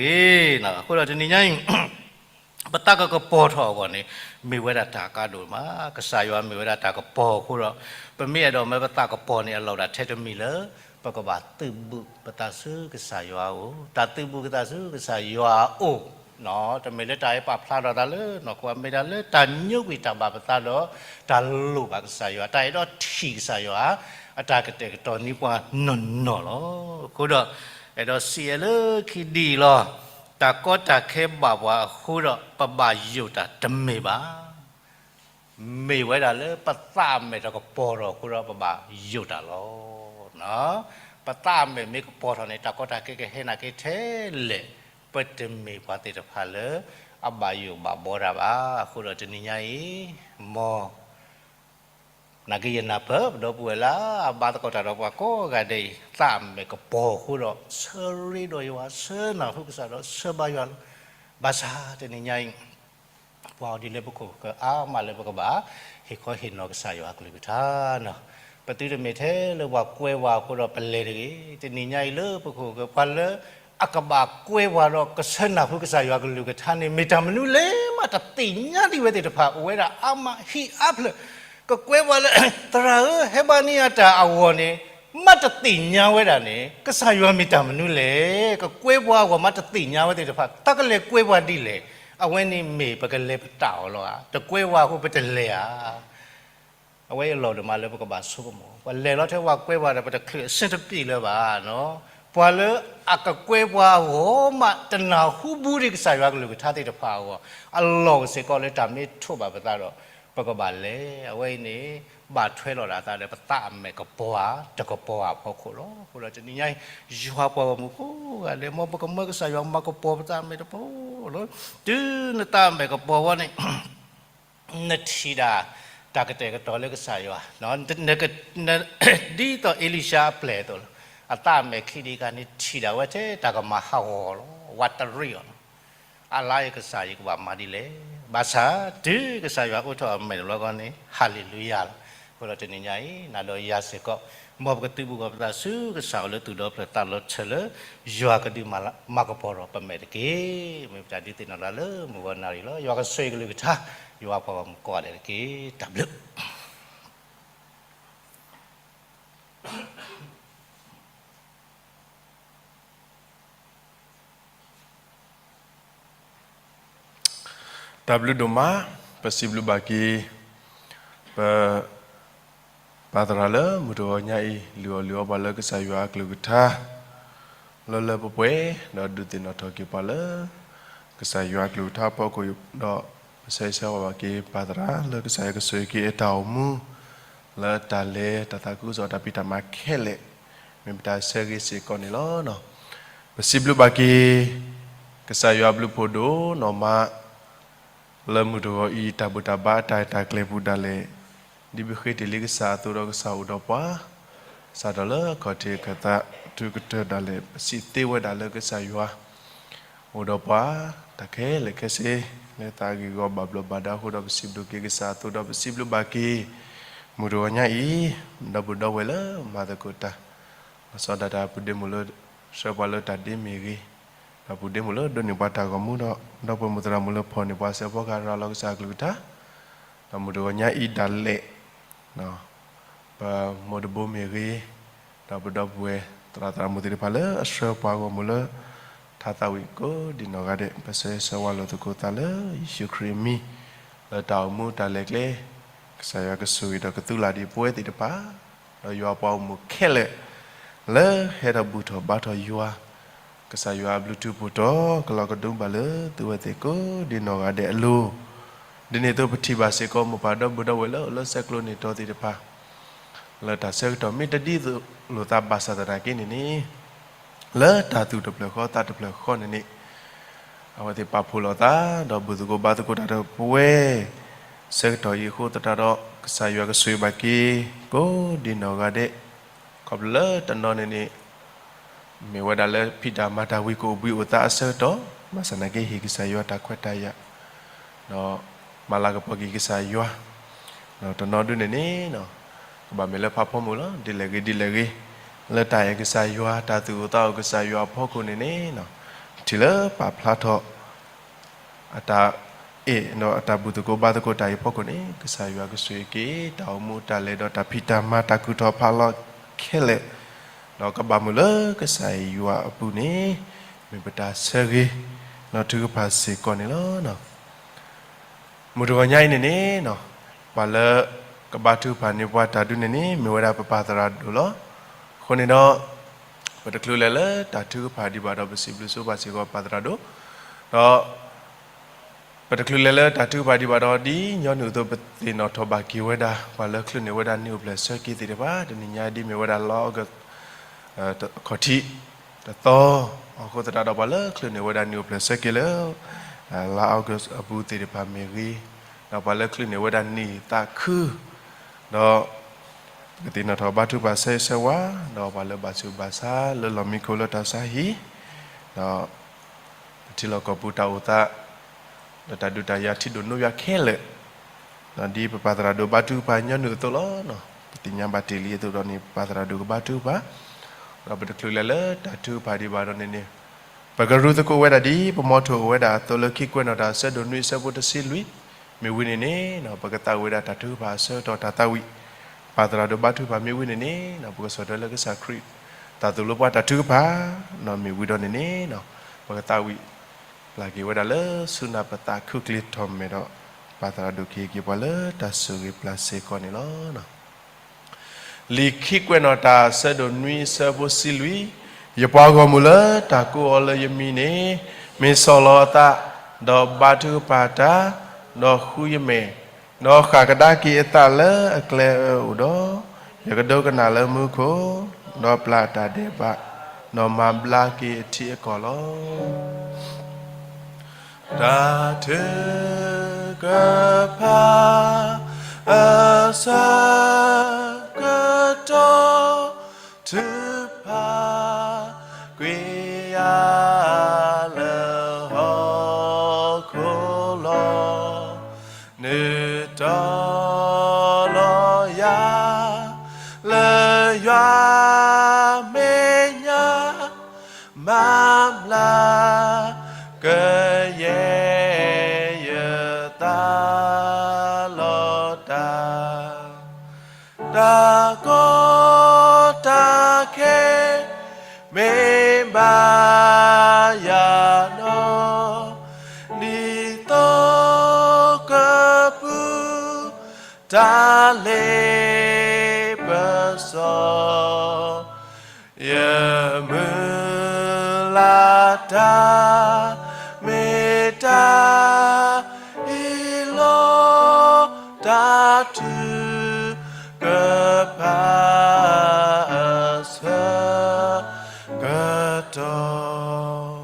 အဃိဒီးတနံၤညါအံၤ ပသးကကပီၤထီၣ်အဂီၢ်န့ၣ် မ့ၢ်ဝဲဒၣ်တၢ်အကါဒိၣ်မး, ကစၢ်ယွၤမ့ၢ်ဝဲဒၣ်တၢ်ကပီၤအဃိဒီး ပမ့ၢ်အဲၣ်ဒိးမၢပသးကပီၤန့ၣ် အလီၢ်တၢ်ထဲတမံၤလၢ ပကဘၣ်သုးဘူးပသးဆူကစၢ်ယွၤအအိၣ်, တၢ်သုးဘူးကသးဆူကစၢ်ယွၤအအိၣ် တမ့ၢ်လၢတၢ်အဲၣ်ပာ်ဖျါထီၣ်သးလၢနီၢ်ခိ မ့ၢ်ဒၣ်လၢတၢ်ညိကွံာ်တၢ်ဘၣ်ပသးဒီး တၢ်လိၣ်ဘၣ်ကစၢ်ယွၤ, တၢ်အဲၣ်ဒိးထံၣ်ကစၢ်ယွၤ အတၢ်ကတဲာ်ကတီၤန့ၢ်ပှၤနီၢ်နီၢ်လီၤ. အဃိဒီး အဲၣ်ဒိးစံးအဲၣ်လၢခံဒ်အံၤလီၤ. တၢ်ကီတၢ်ခဲဘၣ်ပှၤအဃိဒီး ပဘၣ်ယိၣ်တၢ်တမ့ၢ်ဘၣ်. မ့ၢ်ဝဲဒၣ်လၢပသးအမဲာ်တကပီၤထီၣ်အဃိဒီး ပဘၣ်ယိၣ်တၢ်လီၤ. ပသးအမဲာ်မ့ၢ်ကပီၤထီၣ်န့ၣ် တၢ်ကီတၢ်ခဲကဟဲနာ်က့ထဲလဲၣ်, ပတမ့ၢ်ပှၤသ့ၣ်တဖၣ်လၢ အဘၣ်ယိၣ်ဘၣ်ဘီတၢ်ဘၣ်. အဃိဒီးတနံၤညါအံၤ မ် နာ်က့ယနၢ်ပၢၢ် ပဒီပုၢ်ဝဲၢ်လၢအဘါသကိးတၢ်ဒီးပှၤကိးဂၤဒဲးအံၤ သးအမဲာ်ကပီၤအဃိဒီး ဆၢရ့ဒီးယွၤ ဆၢနၢ်ဟူကစၢ်ဒီးဆၢဘါယွၤလီၤ. ဘၣ်ဆၣ်တနံၤညါအံၤ ပှၤအီၤဒ်လၢပခိၣ်ကအါမးလၢပကဘၣ် ဟ့ၣ်ခီဟ့ၣ်နီၤကစၢ်ယွၤအကလုၢ်ကထါနီၤ. ပသုတမ့ၢ်ထဲလၢပှၤကွဲပှၤအဃိဒီးပလဲၤတဂ့ၤ. တနံၤညါအံၤလၢပခိၣ်က ပှၤလၢအကဘၣ်ကွဲပှၤဒီးကဆၢနၢ်ဟူကစၢ်ယွၤအကလုၢ်ကထါန့ၣ် မ့ၢ်တၢ်မနုၤလဲၣ်မးတသ့ၣ်ညါဒံးဝဲသ့ၣ်တဖၣ် အိၣ်ဝဲဒၣ်အါမးဟံၣ်အါဖျၢၣ် ကကွဲပှၤလၢ သရၣ်ဧၢ ဟဲဘါန့ၢ်ယၤတၢ်အဂီၢ်န့ၣ် မးတသ့ၣ်ညါဝဲဒၣ်န့ၣ် ကစၢ်ယွၤမ့ၢ်တၢ်မနုၤလဲၣ်. ကကွဲပှၤအဂီၢ်မးတသ့ၣ်ညါဝဲသ့ၣ်တဖၣ် တၢ်ကလဲၤကွဲပှၤဒ်လဲၣ်. အဝဲန့ၣ်မ့ၢ်ပကလဲၤပတာ်အီၤလီၤဧါ. တကွဲပှၤအဃိပတလဲၤဧါ. အဝဲအလီၢ်ဒိၣ်မးလၢပကဘၣ်ဆိကမိၣ် ပလဲၤလီၤထဲပှၤကွဲပှၤဒီး ပတချုးအဆၢတပံၢ်လၢၤဘၣ်နီၤ. ပှၤလၢအကကွဲပှၤအဂီၢ်မး တနၢ်ဟူဘူးဒံးကစၢ်ယွၤကလုၢ်ကထါသ့ၣ်တဖၣ်အဂီၢ် အလီၢ်စ့ၢ်ကီးလၢတၢ်မ့ၢ်ထိးဘၣ်ပသးဒီး ပကဘၣ်လဲၤ အဝဲအံၤန့ၣ် ဘၣ်ထွဲလီၤဒၣ်သးဒီး ပသးအမဲာ်ကပီၤဧါ တကပီၤဧါအဖီခိၣ်လီၤ. အဃိဒီးတနံၤညါအံၤ ယွၤပှၤဂီၢ်မုၢ်ကိးဂၤဒဲး မ်ပကမၢကစၢ်ယွၤမၤကပီၤပသးအမဲာ်တပီၤလီၤ. တုၤနသးအမဲာ်ကပီၤဝဲန့ၣ် နထံၣ်ဒၣ် တၢ်ကတဲာ်ကတီၤလၢကစၢ်ယွၤ ဒ်သိးအ့လံၡါအပျဲၢ်အသိးလီၤ. အသးအမဲာ်ခံဒံးခါန့ၣ် ထံၣ်ဒၣ်ဝဲထဲတၢ်ကမၤဟးဂီၤလီၤ ဝးတရံးအီၤလီၤ. အါလါယကစၢ်ယကဘၣ်မၤဒ်လဲၣ်. ဘၣ်ဆၣ်တုၤကစၢ်ယွၤအိးထီၣ်အမဲာ်တဘျီဃီန့ၣ် ဟၤလ့လူယၤလီၤ. အဃိဒီးတနံၤညါအံၤ နၤဒီးယၤစ့ၢ်ကီး မ်ပကသုးဘူးကီးပသးဆူကစၢ်အအိၣ်လၢသူၣ်ဒီဖျၢၣ်သးလီၤထၢၣ်လၢ ယွၤကဒုးမၤကပီၤထီၣ်ပမဲာ်တက့ၢ်. မ့ၢ်ပတၢ်ဒုးသ့ၣ်နီၣ်လၢမုၢ်ဂီၤနၣ်ရံၣ်လီၤ. ယွၤကဆိၣ်ဂ့ၤကလုၢ်ကထါ ယွၤပှၤဂီၢ်မုၢ်ကိးဂၤဒဲးတက့ၢ်. တၢ်ဘျုး တၢ်ဘျုးဒိၣ်မး, ပစံးဘျုးဘၣ်က့ၤ ပ ပၢ်သရၣ်လၢမုၢ်တဂီၤညါအံၤ လုၢ်အီၣ်လုၢ်အီပှၤလၢကစၢ်ယွၤအကလုၢ်ကထါ လၢလၢပှဲၤပှဲၤ ဒီးဒုးသ့ၣ်နီၣ်ထီၣ်က့ၤပှၤလၢ ကစၢ်ယွၤအကလုၢ်ကထါအဖီခိၣ်ဒီး ပဆၢဂ့ၤဆၢဝါဘၣ်က့ၤ ပၢ်သရၣ်လၢကစၢ်ယွၤကဆိၣ်ဂ့ၤက့ၤအတၢ်အိၣ်မူ လၢတၢ်လဲၤတၢ်သးခုကစီၣ်တၢ်ဖံးတၢ်မၤခဲလၢာ် မ့ၢ်ပတၢ်ဆၢဂ့ၤစ့ၢ်ကီးန့ၣ်လီၤ. ပစံးဘျုးဘၣ်က့ၤ ကစၢ်ယွၤအဘျုးဖှိၣ်ဒိၣ်နီၢ်မး လၢမုၢ်တဂီၤအံၤ တၢ်ဘူၣ်တၢ်ဘါအတၢ်ရဲၣ်တၢ်ကျဲၤပူၤဒၣ်လဲာ် ဒ်ပဃ့တ့ၢ်လံကစၢ်အသိးဒီးကစၢ်အိၣ်ဒီးပှၤ စးထီၣ်လၢအခီၣ်ထံးအခၢၣ်သး တုၤကတၢၢ်ဒၣ်လဲာ် ပစံးသ့ဝဲဒၣ်လၢကစၢ်ယွၤ အိၣ်ဒီးပှၤ တၢ်ခဲလၢာ်ခဲဆ့ လၢသးဂ့ၢ်ဂီၢ်ဘၣ်ဘျီးဘၣ်ဒါအဃိဒီး ပစံးဘျုးက့ၤကစၢ်အသိးဒီး ပစံးဘျုးဘၣ်က့ၤ မုၢ်တဂီၤညါအံၤ ဒီပုၢ်ဒီဝဲၢ်လၢမၤသကိးတၢ် လီၤဆီဒၣ်တၢ် ပုၢ်ဒ့မုၣ်လၢ ဆှၢပှၤလၢတၢ်ဒ့မ့ၢ်ဂ့ၤ, ဒီးပုၢ်ဒ့မုၣ်လၢဒိးန့ၢ်ပှၤတၢ်ဂီၤမူဒီး ဒီပုၢ်မုၣ်သရၣ်မုၣ်လၢဖီၣ်န့ၢ်ပှၤစဲးဖီကဟးရၤလီၤကစၢ်အကလုၢ်ကထါ, ဒီးမုၢ်တဂီၤညါအံၤဒၣ်လဲာ် ပမိၢ်တဘိမ့ၢ်ဂ့ၤ, ဒီးပဒီပုၢ်ဝဲၢ်သရၣ်သရၣ်မုၣ်သ့ၣ်တဖၣ်လၢအဆှၢပှၤဂီၢ်မုၢ်လၢ ထါသးဝံၣ်ကိးဒံးနီၢ်ဂၤဒဲး ပဆၢဂ့ၤဆၢဝါလိာ်သကိးသးလၢယ့ၣ်ၡူးခရံာ်အမံၤ, လၢတၢ်အိၣ်မူတၢ်လဲၤကျဲ ကစၢ်ယွၤကဆိၣ်ဂ့ၤဒီးကသူလၢ်ဒံးပဝဲသ့ၣ်တဖၣ်, ဒီးယွၤပှၤအိၣ်မူခဲလၢာ် လၢဟဲထီၣ်ဘူၣ်ထီၣ်ဘါထီၣ်ယွၤ ကစၢ်ယွၤအဘျုးထူးပူၤတီၤ ကလီၤကဒုဘၣ်လၢသုဝဲသ့ၣ်ကိးဒံးနီၢ်ဂၤဒဲးအလိၤ, ဒ်န့ၣ်အသိးပထံၣ်ဘၣ်စ့ၢ်ကီးမိၢ်ပၢ်ဒီပုၢ်ဒီဝဲၢ်လၢအိၣ်လၢဆဲးကျိးန့ၢ်တီၤသ့ၣ်တဖၣ် လၢတၢ်ဆၢကတီၢ်မ့ၢ်တဒ်သိးလိာ်သးဘၣ်ဆၣ်သနာ်က့န့ၣ်န့ၣ်, လၢတၢ်သူၣ်တဖျၢၣ်ဃီသးတဖျၢၣ်ဃီန့ၣ်န့ၣ်, အဝဲသ့ၣ်ပာ်ဖှိၣ်လိာ်သး ဒီးဘူၣ်သကိးဘါသကိးတၢ်ဒီးပဝဲ ဆၢကတီၢ်အံၤအဃိသတးဒီး ကစၢ်ယွၤကဆိၣ်ဂ့ၤဘၣ်က့ၤ ကိးဒံးနီၢ်ဂၤဒဲး, ခီဖျိလၢတနီၤန့ၣ်န့ၣ် မ့ၢ်ဝဲဒၣ်လၢဖံးတၢ်မၤတၢ်ဝံၤကအိၣ်ဘှံးအိၣ်သါအဆၢကတီၢ် ဘၣ်ဆၣ်သနာ်က့ဟ့ၣ်ကစၢ်ယွၤတၢ်ခွဲးတၢ်ယာ်, ဒီးမၤလၤကပီၤက့ၤကစၢ်ယွၤ, ဒီးတနီၤဒုန့ၣ်န့ၣ်, ကဘၣ်မ့ၢ်လၢဖးဖီမုၢ်လီၤ. ဒ်လဲၣ်ဂ့ၤဒ်လဲၣ်ဂ့ၤ, လၢတၢ်အဲၣ်ကစၢ်ယွၤ တၢ်သူၣ်အိၣ်သးအိၣ်ကစၢ်ယွၤအဖီခိၣ်န့ၣ်န့ၣ်, ထံၣ်လၢပာ်ဖျါထီၣ် အတၢ်အဲၣ် ဒီးအတၢ်ဘူၣ်သကိးဘါသကိးတၢ်အံၤအဖီခိၣ်န့ၣ်, ကစၢ်ယွၤကဆိၣ်ဂ့ၤက့ၤ တၢ်အိၣ်မူတၢ်လဲၤဒီးတၢ်ဖံးတၢ်မၤတၢ်ကူၣ်ထီၣ်ဖးလီၤခဲလၢာ်, ဒီးကဘၣ်မုာ်လၢကစၢ်ယွၤအပူၤန့ၣ်, မ့ၢ်ပတၢ်ဆၢဂ့ၤ ဒီးထုကဖၣ်စ့ၢ်ကီးန့ၣ်လီၤ. မုၢ်တဂီၤညါအံၤန့ၣ်န့ၣ်, ပှၤလၢကဘါထုကဖၣ်န့ၢ်ပှၤတၢ်ဒုန့ၣ်န့ၣ် မ့ၢ်ဝဲဒၣ်ပပၢ်သရၣ်ဒိၣ်လီၤ. အဃိန့ၣ်ဒီး, ပတချုးလဲၤလၢတၢ်ထုကဖၣ်ဒံးဘၣ်ဒီး ပစံးဘျုးဆိပာ်စ့ၢ်ကီးပၢ်သရၣ်ဒိၣ်, ဒီး ပတချုးလဲၤလၢတၢ်ထုကဖၣ်ဒံးဘၣ်ဒီး ဒ်ညီနုၢ်အသိး ပသ့ၣ်နီၣ်ထီၣ်ဘၣ်က့ၤဝဲဒၣ် ပှၤလၢချုးန့ၢ်ဝဲဒၣ်နံၣ်အိၣ်ဖျဲၣ်ဆၢက့ၤသ့ၣ်တဖၣ်, တနံၤညါဒ်မ့ၢ်ဝဲဒၣ်လါအီကူး ခီၣ်ထံးတသီ, အဃိသတးဒီး ပှၤလၢချုးန့ၢ်ဝဲဒၣ်နံၣ်အိၣ်ဖျဲၣ်ဆၢက့ၤလၢ လါအီကူးအပူၤသ့ၣ်တဖၣ်မ့ၢ်ဂ့ၤ, ဒီးပှၤလၢချုးန့ၢ်ဝဲဒၣ်နံၣ်သးခု, ဒီး ပကသ့ၣ်နီၣ်ထီၣ်ဘါထုကဖၣ်ဆၢဂ့ၤဆၢဝါ, ဒီးပှၤလၢဘၣ်ဆူးဘၣ်ဆါလၢလီၢ်မံခိၣ်လၢတၢ်ဆါဟံၣ်, ဒီး ပထံလီၢ်ကီၢ်ပူၤတၢ်အိၣ်သး ဒီးတၢ်ဒုးတၢ်ယၤထံဒိၣ်နိယွၤခဲလၢာ်, ဒီးဒ်ပပၢ်သရၣ်ဒိၣ်ဘါထုကဖၣ်ညီနုၢ်အသိးလီၤ. ပသ့ၣ်ညါဘၣ်တ့ၢ်လံအသိးဒီးန့ၣ် ပပၢ်သရၣ်ဒိၣ်ကဘါထုကဖၣ်, ဒီးပတချုးလဲၤလၢတၢ်ထုကဖၣ်ဒံးဘၣ်ဒီးန့ၣ်န့ၣ်, ပကရူသကိးဝဲဒၣ်ဒ်ပမီထိၣ်အိၣ်ဝဲဒၣ်အသိးလၢခံကွဲးနီၣ်တၢ်အဆၢဒိၣ်နွံအဆၢဖိတဆံလွံၢ်, မ့ၢ်ဝံၤန့ၣ်န့ၣ်, ပကသးဝံၣ်ဝဲဒၣ်တၢ်ထုကဖၣ်အဆၢကတီၢ်တၢ်သးဝံၣ်, ပၢ်သရၣ်ဒိၣ်ဘါထုကဖၣ်မ့ၢ်ဝံၤန့ၣ်န့ၣ်, ပကဆီၣ်ထွဲလၢကစၢ်ခရံာ် တၢ်သိၣ်လိပှၤတၢ်ထုကဖၣ်, ဒီးမ့ၢ်ဝံၤဒီးန့ၣ်န့ၣ်, ပကသးဝံၣ် ပျၢ်က့ၤဝဲဒၣ်လၢဆူနၢ်ပသးခုချ့ထီၣ်မဲာ်ဒီး, ပၢ်သရၣ်ဒိၣ်ကဟ့ၣ်က့ၤပှၤလၢတၢ်ဆိၣ်ဂ့ၤပျၢ်စ့ၢ်ကီးန့ၣ်လီၤ. လံာ်ခံကွဲးနီၣ်တၢ်အဆၢဒိၣ်နွံအဆၢဖိတဆံလွံၢ်, ယပှၤဂီၢ်မုၢ်လၢတၢ်ကိးအီၤလၢယမံၤန့ၣ်, မ့ၢ်ဆီၣ်လီၤအသး, ဒီးဘါထုကဖၣ်တၢ်, ဒီးဃုယမဲာ်, ဒီးဃၣ်ကဒါက့ၤအသးလၢအကျဲအၢအအိၣ်ဒီး, ယကဒိကနၣ်လၢမူခိၣ်, ဒီးပျၢ်တၢ်ဒဲးဘး, ဒီးမၤဘျါက့ၤအထံအကီၢ်လီၤ. တၢ်ထုကဖၣ်အဆၢကတီၢ်, ထုကဖၣ်ကွံာ်ယၤလၢဟီၣ်ခိၣ်လီၤ. နုာ်တီလီၤယၤ လၢယွၤမဲာ်ညါ, မၤဘျါကယဲၢ်ယသး လီၤတၢ်, တၢ်ကီတၢ်ခဲ မ့ၢ်ဘၣ်ယၤနီၤ, ဒ်သိးကပူၤ တၢ်လ့ပစီ, ယမုၢ်လၢ်တၢ် မ့ၢ်တၢ်အ့ၣ်လိာ် တၢ်ထုကဖၣ်အဆၢကတီၢ်.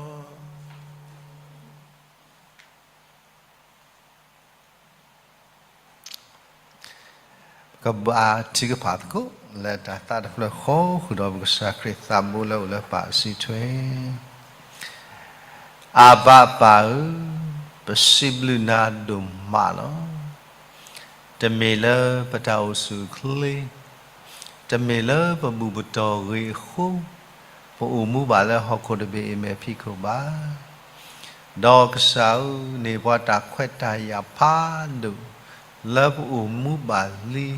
ပကဘါထုကဖၣ်သကိး လၢတၢ်သးတဖျၢၣ်ဃီ ဃုာ်ဒီးပကစၢ်ခရံာ်သးဘိလၢအိၣ်လၢပၢ်အစုထွဲ. အၤဘၣ်ပၢ်ဧၢ, ပစံးဘျုးနၤဒိၣ်မးလီၤ. တမ့ၢ်လၢပတၢ်အိၣ်ဆူၣ်အိၣ်ချ့, တမ့ၢ်လၢပဘူၣ်ပတီၢ်ဂ့ၤအဃိ, ပအိၣ်မူဘၣ်လၢဟီၣ်ခိၣ်တဘ့ၣ်အံၤမဲာ်ဖံးခိၣ်ဘၣ်. ဒီးကစၢ်ဧၢ, န့ၢ်ပှၤတၢ်ခွဲးတၢ်ယာ်ဖးဒိၣ် လၢပအိၣ်မူဘၣ်လံ,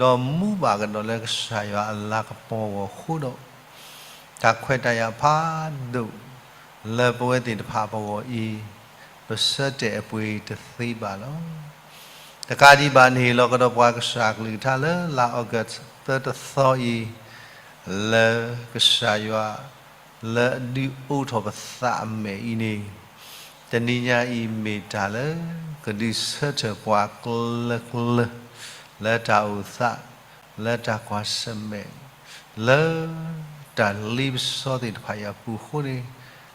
ဒီးမူဘၣ်ကဒီးလၢကစၢ်ယွၤအလၤကပီၤအဂီၢ်အဃိဒီး, တၢ်ခွဲးတၢ်ယာ်ဖးဒိၣ် လၢပဝဲသ့ၣ်တဖၣ်ပဂီၢ်အံၤ, ပဆၢတဲာ်အပှ့ၤတသ့ဘၣ်လီၤ. တကးဒံးဘၣ်န့ၣ် လီၤကဒီးပှၤကစၢ်ကလုၢ်ကထါလၢ လါအီကူးသၢတသီအံၤ, လၢကစၢ်ယွၤ လၢအဒုးအိၣ်ထီၣ်ပသးအမဲာ်အံၤန့ၣ်, တနံၤညါအံၤမ့ၢ်တၢ်လၢ ကဒုးဆၢထၢၣ်ပှၤကျၢၤကျၢၤ လၢတၢ်အိၣ်သး, လၢတၢ်ကွၢ်ဆၢၣ်မဲာ်, လၢတၢ်လ့ပစီသ့ၣ်တဖၣ်အံၤအပူၤအဃိန့ၣ်,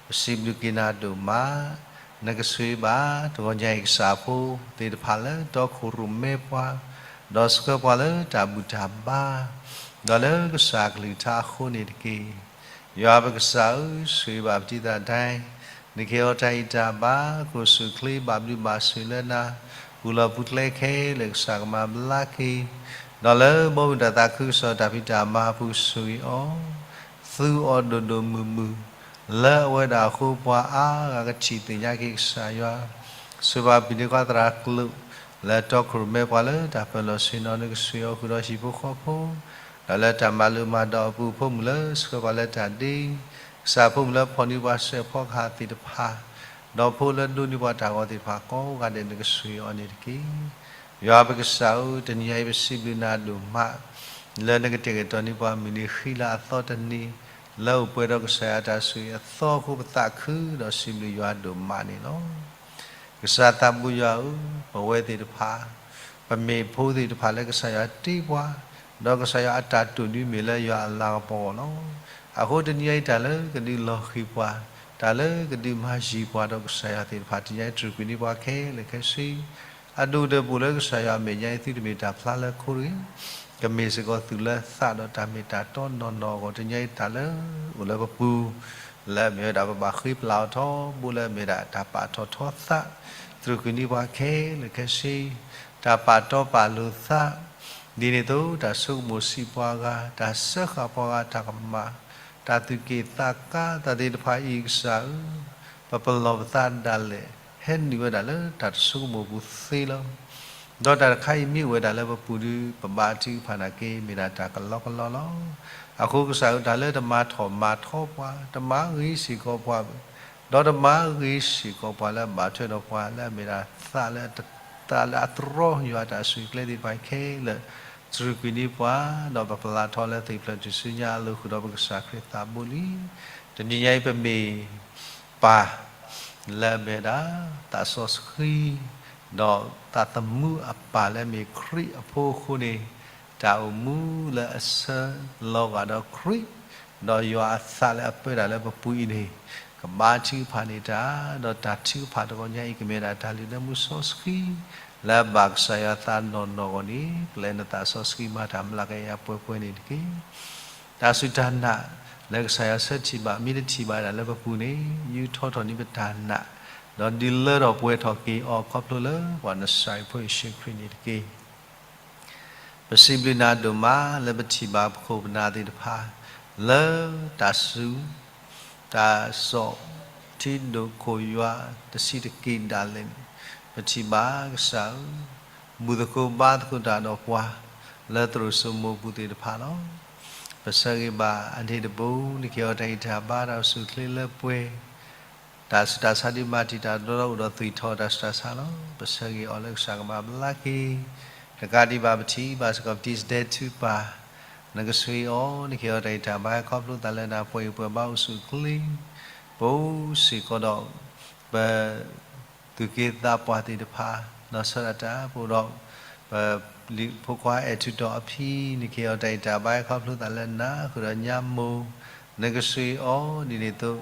ပစံးဘျုးက့ၤနၤဒိၣ်မး, နကဆိၣ်ဂ့ၤဘၣ် တဂီၤညါအံၤ ကစၢ်ဖိသ့ၣ်တဖၣ်လၢတီခိၣ်ရိၣ်မဲပှၤ, ဒီးဆှၢပှၤလၢတၢ်ဘူၣ်တၢ်ဘါ, ဒီးလၢကစၢ်ကလုၢ်ကထါအဃိန့ၣ်တက့ၢ်. ယွၤပကစၢ်ဧၢ, ဆိၣ်ဂ့ၤဘၣ်ပတံၤသဒဲး, နကဟ့ၣ်အီၤတၢ်ဂံၢ်တၢ်ဘါ ကအိၣ်ဆူၣ်အိၣ်ချ့ ဘၣ်ဘျုးဘၣ်ဆိၣ်ဂ့ၤလၢနၤ, ပူၤလီၢ်ပူၤကျဲခဲလၢာ် ကစၢ်ကမၤဘျါက့ၤ, ဒီးလၢဘီမုၢ်တၢ်သးခုကစီၣ်တၢ်ဖံးတၢ်မၤအပူၤဆိၣ်ဂ့ၤအီၤ, သူအီၤဒိၣ်ဒိၣ်မုၢ်မုၢ်, လၢအဝဲဒၣ်အဃိပှၤအါဂၤကထံၣ်သ့ၣ်ညါက့ၤကစၢ်ယွၤ, ဆိၣ်ဘၣ်ပျံၤန့ၢ်ကွၢ်သရၣ်ကျိာ်လၢတီခိၣ်ရိၣ်မဲပှၤလၢတၢ်ပၢၢ်လီၢ်ဆ့ၣ်နီၤ နကဆိၣ်ဂ့ၤအီၤဃုာ်ဒီးဟံၣ်ဖိဃီဖိ ဒီးလၢတၢ်မၤလိမၤဒိးအပူၤ ဖိမုၣ်လၢဆှၢပှၤလၢတၢ်ဒ့, ကစၢ်ဖိမုၣ်လၢဖီၣ်န့ၢ်ပှၤစဲးဖီကဟၣ်သ့ၣ်တဖၣ်, ဒီးဖိလၢဒိးန့ၢ်ပှၤတၢ်ဂီၤသ့ၣ်တဖၣ်ကိးဂၤဒဲး နကဆိၣ်ဂ့ၤအီၤန့ၣ်တက့ၢ်. ယွၤပကစၢ်ဧၢ, တနံၤညါအံၤပစံးဘျုးနၤဒိၣ်မး လၢနကတဲာ်ကတီၤန့ၢ်ပှၤမုၢ်နံၤဃံလၤအသီတနံၤ, လၢအိၣ်ပှဲၤဒီးကစၢ်ယွၤတၢ်ဆိၣ်ဂ့ၤအသီအဃိ ပသးခုဒီးစံးဘျုးယွၤဒိၣ်မးန့ၣ်လီၤ. ကစၢ်သးဘိယွၤဧၢ, ပဝဲသ့ၣ်တဖၣ် ပမ့ၢ်ဖိသ့ၣ်တဖၣ်လၢကစၢ်ယွၤတ့ပှၤ, ဒီးကစၢ်ယွၤအတၢ်တိာ်ဒုးမ့ၢ်လၢယွၤအလၤကပီၤအဂီၢ်လီၤ. အဃိတနံၤအံၤတၢ်လၢကဒုးလီၤဃံၤပှၤ, တၢ်လၢကဒုးမၤယံၤပှၤဒီးကစၢ်ယွၤသ့ၣ်တဖၣ် တနံၤအံၤတြူာ်ကွံာ်န့ၢ်ပှၤခဲလၢာ်ခဲဆ့ အဒိၣ်တပူၤလၢကစၢ်ယွၤအမဲာ်ညါအံၤ သုတမ့ၢ်တၢ်ဖျါလၢခိတဂ့ၤ, ကမ့ၢ်စ့ၢ်ကီးသုးလၢသးဒီးတၢ်မ့ၢ်တၢ်တီနီၢ်နီၢ်အဂီၢ် တနံၤအံၤတၢ်လၢအိၣ်လၢပပူၤ လၢအမ့ၢ်ဝဲဒၣ်ပဘၣ်ဃ့ပျၢ်အီၤထီဘိလၢအမ့ၢ်ဒၣ်တၢ်ပာ်ထီၣ်ထီသး တြူာ်ကွံာ်န့ၢ်ပှၤခဲလၢာ်ခဲဆ့ တၢ်ပာ်တီပာ်လိၤသး ဒ်န့ၣ်အသိး တၢ်ဆိကမိၣ်စံးပှၤဂၤ, တၢ်စၢဃာ်ပှၤဂၤတၢ်ကမၣ်, တၢ်သူၣ်က့ၣ်သးကါ တၢ်သ့ၣ်တဖၣ်အံၤကစၢ်ဧၢ, ပပလီၢ်ပသးဒၣ်လဲာ် ဟဲနုာ်ဝဲဒၣ်လၢတၢ်တဆိကမိၣ်ပူၤသ့လီၤ. ဒီးတၢ်တခါအံၤမ့ၢ်အိၣ်ဝဲဒၣ်လၢပပူၤဒီး ပဘါထုကဖၣ်နာ်က့ မ့ၢ်ဒၣ်တၢ်ကလီကလီလီၤ. အဃိကစၢ်ဧၢ တၢ်လၢတမၤထီၣ်မၤထီပှၤ, တမၤဂ့ၤစ့ၢ်ကီးပှၤ, ဒီးတမၤဂ့ၤစ့ၢ်ကီးပှၤလၢအဘၣ်ထွဲဒီးပှၤလၢအမ့ၢ်ဒၣ်သးလၢ သးလၢအသရီယွၤတၢ်ဆိၣ်ဂ့ၤကျဲသ့ၣ်တဖၣ်ခဲလၢာ် တြူာ်ကွံာ်န့ၢ်ပှၤ, ဒီးပပျၢ်ထီၣ်လၢသ့ၣ်ဖျၢၣ်ထူၣ်စုညါအလိၤဃုာ်ဒီးပကစၢ်ခရံာ်သးဘိလံ. တနံၤညါအံၤပမ့ၢ် ပၢ်လၢအမ့ၢ်ဝဲဒၣ် သးစီဆှံ ဒီးသးသမူအပၢ်လၢအမ့ၢ်ခရံာ်အဖိအဃိန့ၣ်, တၢ်အိၣ်မူလၢအဆၢလီၤဂာ်ဒီးခရံာ်, ဒီးယွၤအသးလၢအပၢတၢ်လၢပပူၤအံၤန့ၣ်, ကဘါထုကဖၣ်န့ၢ်တၢ်, ဒီးတၢ်ထုကဖၣ်တဂီၤညါအံၤ ကမ့ၢ်ဝဲဒၣ်တၢ်လုၢ်လၢမူစီဆှံ လၢအဘၣ်ကစၢ်ယွၤသးနီၢ်နီၢ်အဂီၢ်န့ၣ်, ပျဲနသးစီဆှံမၤတၢ်မျးကယၤပှဲၤပှဲၤန့ၣ်တက့ၢ်. တၢ်စူၢ်တၢ်နာ်လၢကစၢ်ယွၤဆၢထံၣ်ဘၣ် မ့ၢ်တထံၣ်ဘၣ်ဒၣ်လၢပပူၤန့ၣ်, ယူးထီၣ်ထီၣ်န့ၢ်ပတၢ်နာ်, ဒီးဒုးလၢထီၣ်ပှဲၤထီၣ်က့ၤအီၤခီဖျိလၢပှၤနစၤရ့းဖိယ့ၣ်ၡူးခရံာ်န့ၣ်တက့ၢ်. ပစံးဘျုးနၤဒိၣ်မးလၢပထံၣ်ဘၣ်ပခိၣ်ပနၢ်သ့ၣ်တဖၣ် လၢတၢ်စူၢ် တၢ်စီၣ်ထံဒိၣ်ခိၣ်ယွၤတဆံးတက့ၢ်ဒၣ်လဲာ်န့ၣ်, ပထံၣ်ဘၣ်ကစၢ်ဧၢ, ဘူၣ်သကိးဘါသကိးတၢ်ဒီးပှၤ လၢသရိာ်စိမိၤပူၤသ့ၣ်တဖၣ်လီၤ. ပဆၢဂ့ၤဘၣ်အန့ၣ်တဘိ နကဟ့ၣ်အီၤတၢ်ဂံၢ်တၢ်ဘါ တၢ်အိၣ်ဆူၣ်အိၣ်ချ့လၢပှဲၤ တၢ်ဆူးတၢ်ဆါဒုးမၤတံာ်တာ်ဒီးအိၣ်ဒီးသွံၣ်ထီၣ်တၢ်ဆူးတၢ်ဆါလီၤ. ပဆၢဂ့ၤအီၤလၢကစၢ်ကမၤဘျါက့ၤ, တကးဒံးဘၣ်ပထံၣ်ဘၣ်စ့ၢ်ကီး ပတံၢ်စဒဲထုကဖၣ် နကဆိၣ်ဂ့ၤအီၤ, နကဟ့ၣ်အီၤတၢ်ဂံၢ်တၢ်ဘါ ခီဖျိသးလၢနၤ ပှဲၤဂံၢ်ပှဲၤဘါအိၣ်ဆူၣ်အိၣ်ချ့, ပအိၣ်စ့ၢ်ကီးဒီး ပ သူၣ်က့သးပှၢ်သ့ၣ်တဖၣ်, ဒီးဆၢဒၣ်တၢ်ပအိၣ်ဒီး ပဖိခွါအဲၣ်ထူးတီၢ်အဖံ, နကဟ့ၣ်အီၤတၢ်ဂံၢ်တၢ်ဘါ ခီဖျိသးလၢနၤ ဃုာ်ဒီးညါမိၢ်, နကဆိၣ်ဂ့ၤအီၤဒ်န့ၣ်အသိး,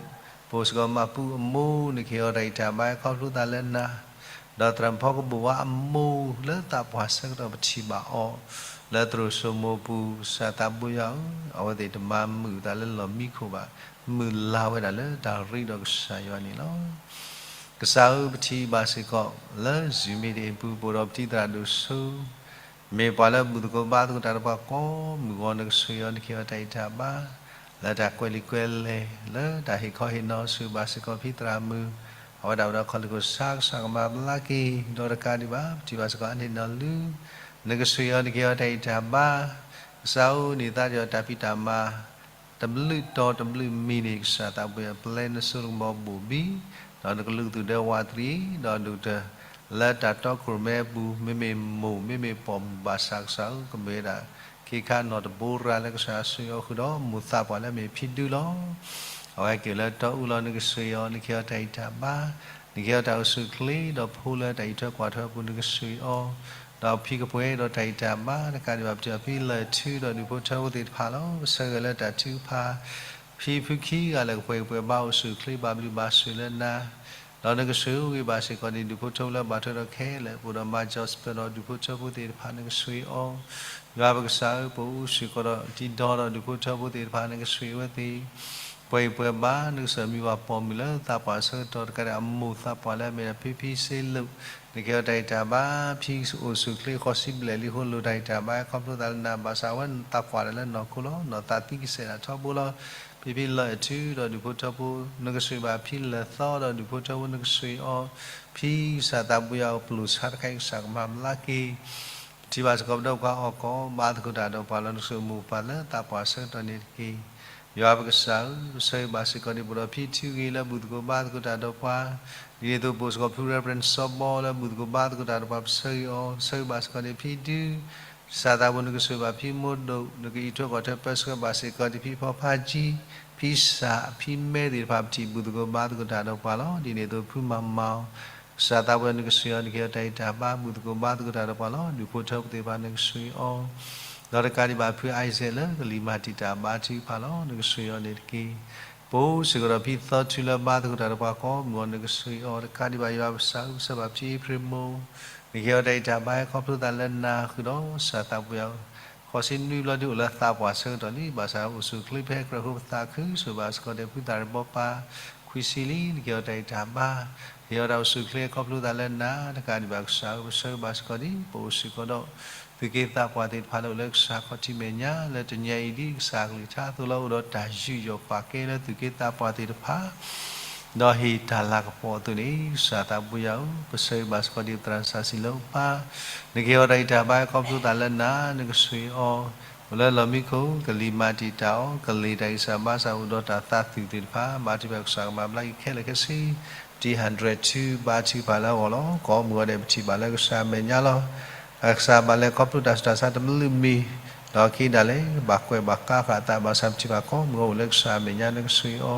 ပအိၣ်စ့ၢ်ကီးမၤပူအမိၢ်, နကဟ့ၣ်အီၤတၢ်ဂံၢ်တၢ်ဘါ ခီဖျိသးလၢနၤ, ဒီးသရၣ်မုၣ်ဖီကဘိၣ်ဝါအမိၢ် လၢသးပှၢ်ဆၢကတီၢ်ပထံၣ်ဘၣ်အီၤ လၢသရိာ်စိမိၤပူၤ ကစၢ်သးဘိယွၤဧၢ, အဝဲသ့ၣ်တမၤမုာ်သးလၢလီၢ်မံခိၣ်ဘၣ်, မုာ်လၤဝဲဒၣ်လၢတၢ်ရ့ဒီးကစၢ်ယွၤန့ၣ်လီၤ. ကစၢ်ဧၢ, ပထံၣ်ဘၣ်စ့ၢ်ကီး လၢ Zoom meeting အပူၤ ပအိၣ်ဒီးပတံၤသရၣ်ဒိၣ်စိ မ့ၢ်ပှၤလၢဘူၣ်သကိးဘါသကိးတၢ်ဒီးပှၤကိးမုၢ်ဂီၤ နကဆိၣ်ဂ့ၤအီၤ နကဟ့ၣ်အီၤတၢ်ဂံၢ်တၢ်ဘါ လၢတၢ်ကွဲးလံာ်ကွဲးလဲၢ် လၢတၢ်ဟ့ၣ်ခီဟ့ၣ်နီၤဆူၣ်ဘၣ်စ့ၢ်ကီးဖံသရၣ်မုၣ် အဝဲဒၣ်အိၣ်ဒီးခီၣ်လ့ၢ်ခိၣ်ဆါ ကစၢ်ကမၤဘျါက့ၤ ဒီးတကးဒံးဘၣ် ပထံၣ်ဘၣ်စ့ၢ်ကီးအန့ၣ်နီၢ်လူၤ နကဆိၣ်ဂ့ၤအီၤ နကဟ့ၣ်အီၤတၢ်ဂံၢ်တၢ်ဘါ ကစၢ်ဧၢ န့ၢ်သါဒံးအီၤတၢ်ဖံးတၢ်မၤ တဘျုးတီၤတဘျုးမံၤန့ၣ် ကစၢ်သးဘိယွၤ ပျဲနစိနကမီၤဘိၣ်ဘံ ဒီးနကလုးကသုၣ်ဒဲဝးတရံး ဒီးဒိၣ်ကတၢၢ် လၢတၢ်တီခိၣ်ရိၣ်မဲအပူၤ မ့မ့ၢ်မိၢ် မ့မ့ၢ်ပိာ်မုၣ်ဘၣ်ဆၣ် ကစၢ်ဧၢ ကမ့ၢ်ဝဲဒၣ် ခ့ခါနီၢ်တဘိရၤ လၢကစၢ်ဆိၣ်ဂ့ၤအီၤဃုာ်ဒီး မိၢ်သးပှၢ်လၢအမ့ၢ်ဖံဒုလီၤ. အဝဲဟဲက့ၤလၢတီအူလီၤ နကဆိၣ်ဂ့ၤအီၤ နကဟ့ၣ်အီၤတၢ်ဂံၢ်တၢ်ဘါ နကဟ့ၣ်အီၤတၢ်အိၣ်ဆူၣ်အိၣ်ချ့ ဒီးဖိလၢတၢ်အံးထွဲကွၢ်ထွဲအပူၤ နကဆိၣ်ဂ့ၤအီၤ ဒီးဖံကပှဲၤဒီးတၢ်ဂံၢ်တၢ်ဘါ တကးဒံးဘၣ် ပထံၣ်ဘၣ်ဖံလၢၢ်ထူ ဒီးဒူၣ်ဖိထၢဖိသ့ၣ်တဖၣ်လီၤ. ပဆၢဂ့ၤလၢတၢ်ထုကဖၣ် ဖံဖုခံဂၤလၢာ် ကပှဲၤဂံၢ်ပှဲၤဘါ အိၣ်ဆူၣ်အိၣ်ချ့ ဘၣ်ဘျုးဘၣ်ဆိၣ်ဂ့ၤလၢနၤ ဒီးနကဆိၣ်ဂ့ၤဘၣ်စ့ၢ်ကီးန့ၣ် ဒူၣ်ဖိထၢဖိလၢဘၣ်ထွဲဒီးခဲလၢာ် ပအိၣ်ဒီးမါကၠီစပၢၢ် ဒီးဒူၣ်ဖိထၢဖိသ့ၣ်တဖၣ် နကဆိၣ်ဂ့ၤအီၤ ယွၤပကစၢ်ဧၢ ပအိၣ်စ့ၢ်ကီးဒီးတံၤဒီဒီးဒူၣ်ဖိထၢဖိသ့ၣ်တဖၣ် နကဆိၣ်ဂ့ၤဝဲသ့ၣ် ပှဲၤအံၤပှဲၤဘါ နကစၢ်မံၤပှၤပိာ်မုၣ်လၢသးပှၢ်ဆၢကတီၢ်တကးဒံး အမိၢ်သးပှၢ်လၢအမ့ၢ်ဒၣ်ဖံဖံစ့လိာ်, နကဟ့ၣ်အီၤတၢ်ဂံၢ်တၢ်ဘါ, ဖံအိၣ်ဆူၣ်ချ့ဃီၤဆံဘျဲၣ်လံ ဃိလိာ်တၢ်ဂံၢ်တၢ်ဘါခီဖျိသးလၢနၤ ဘၣ်ဆၣ်အဝဲသးပှၢ်တၢ်လၢနီၢ်ခိလီၤ. နီၢ်သးသံကစဲးဒၣ်ထီဘိလီၤ. ဖံဖံလီၤအဲၣ်ထုဒီးဒူၣ်ဖိထၢဖိ နကဆှံးဘၣ်ဖံလၢာ်သီဒီးဒူၣ်ဖိထၢဖိနကဆှံးအီၤ, ဖံကစၢ်သးပူၤယၤအိၣ်ပျိၢ်ဆါတခါအံၤ ကစၢ်ကမၤဘျါက့ၤ ပထံၣ်ဘၣ်စ့ၢ်ကီးပဒီပုၢ်ဝဲၢ်အီၣ်ကီး ဘါသကိးတၢ်ဒီးပှၤလီၤ. နကဆိၣ်ဂ့ၤမိၢ်ပၢ်လၢသးပှၢ်ဆၢကတီၢ်န့ၣ်တက့ၢ်. ယွၤပကစၢ်ဧၢ, ပဆၢဂ့ၤဘၣ်စ့ၢ်ကီးဒံး ပအိၣ်ဒီးဖံထံဂ့ၤလၢဘူၣ်သကိးဘါသကိးတၢ်ဒီးပှၤ, ဒ်န့ၣ်အသိးပအိၣ်စ့ၢ်ကီးဖု Reverend စီၤဘီလၢဘူၣ်သကိးဘါသကိးတၢ်ဒီးပှၤ ပဆၢဂ့ၤအီၤ, ပဆၢဂ့ၤဘၣ်စ့ၢ်ကီးဒံးဖံဒု ကစၢ်သးပူၤ နကဆိၣ်ဂ့ၤဘၣ်ဖံမိၢ်ဒိၣ်, နကအံးထွဲကွၢ်ထွဲပၢဆှၢဘၣ်စ့ၢ်ကီးဒံးဖံဖီဖါကံ, ဖံစၢ်, ဖံမဲသ့ၣ်တဖၣ် ပထံၣ်ဘူၣ်သကိးဘါသကိးတၢ်ဒီးပှၤလီၤ. ဒ်န့ၣ်အသိးဖုမၤမၤအီၤ, ကစၢ်သးပူၤ နကဆှံးအီၤ နကဟ့ၣ်အီၤတၢ်ဂံၢ်တၢ်ဘါ ဘူၣ်သကိးဘါသကိးတၢ်ဒီးပှၤလီၤ. ဒူၣ်ဖိထၢဖိသ့ၣ်တဖၣ် နကဆှံးအီၤ, ဒီးတကးဒံးဘၣ်ဖု Isaac လၢကလံၤမၤတံာ်တာ်ဘါထုကဖၣ်လီၤ. နကဆှံးအီၤန့ၣ်တက့ၢ်. ပအိၣ်စ့ၢ်ကီးဒီးဖံသီထူလၢဘါသကိးတၢ်ဒီးပှၤကိးမုၢ်ဂီၤ နကဆှံးအီၤ, တကးဒံးဘၣ်ယွၤပကစၢ်ဧၢ ပဆၢဘၣ်ဖံအ့ဖြ့မိၢ်, နကဟ့ၣ်အီၤတၢ်ဂံၢ်တၢ်ဘါခီဖျိသးလၢနၤဃုာ်ဒီး ကစၢ်သးပူၤယၤ ဃီၤဆံနွံဘျီဒုးအိၣ်လၢသးပှၢ်ဆၢကတီၢ်လံ, ဘၣ်ဆၣ်အိၣ်ဆူၣ်ချ့ဖဲကြၢးဃိပသးခု ဆိၣ်ဘၣ်စ့ၢ်ကီးဒံးဖုသးရ့ဘီပၢ် ခွံဆံလံ, နကဟ့ၣ်အီၤတၢ်ဂံၢ်တၢ်ဘါ, ဟ့ၣ်အီၤတၢ်အိၣ်ဆူၣ်ချ့ခီဖျိသးလၢနၤ, တကးဒံးဘၣ်ကစၢ်ဧၢ ပဆၢဘၣ်စ့ၢ်ကီးဒံး ပအိၣ်စ့ၢ်ကီးဒီး သုးက့သးပှၢ်သ့ၣ်တဖၣ်လၢအိၣ်လၢကစၢ်ခီၣ်ထံးမဲာ်ညါ လၢတနံၤအံၤဒ်ကစၢ်အကလုၢ်ကထါအသိးလီၤ, အိၣ်ဒီးတၢ်ယူးယီၣ်ပာ်ကဲလၢသုးက့သးပှၢ်သ့ၣ်တဖၣ် ဒီးဟ့ၣ်တၢ်လၤကပီၤအသိးန့ၣ် ကစၢ်သးပူၤယၤဧၢ, ပဆၢဂ့ၤဘၣ်စ့ၢ်ကီးဒံးပသရၣ်စီဆှံလၢအပၢ်, နကဟ့ၣ်အီၤတၢ်ဂံၢ်တၢ်ဘါခီဖျိသးလၢနၤ, နကဆှံးအီၤ, အိၣ်လၢလီၢ်မံခိၣ် ကလံၤမၤတံာ်တာ်အီၤ, ကလ့ၤတၢ်ဂံၢ်စၢ်ဘါစၢ်အိၣ်ဒီးတၢ်သးသူၣ်သ့ၣ်တဖၣ် ဘါထုကဖၣ်ကစၢ်ကမၤဘျါက့ၤခဲလၢာ်ခဲဆ့, တံၢ် hundred two ဘါထုကဖၣ်လၢအဂီၢ်လီၤ. ကိးမုၢ်ဂီၤဒဲးပထံၣ်ဘၣ်လၢကစၢ်အမဲာ်ညါလီၤ. ကစၢ်ဘၣ်လဲၤခီဖျိတၢ်ဆူးတၢ်ဆါတဘျုးမံၤ, ဒီးခံဒၣ်လဲာ် ဘၣ်ကွဲးဘၣ်ကါဃာ်အသး ဘၣ်ဆၣ်ပထံၣ်ဘၣ်ကိးမုၢ်ဂီၤအိၣ်လၢကစၢ်အမဲာ်ညါ နကဆှံးအီၤ,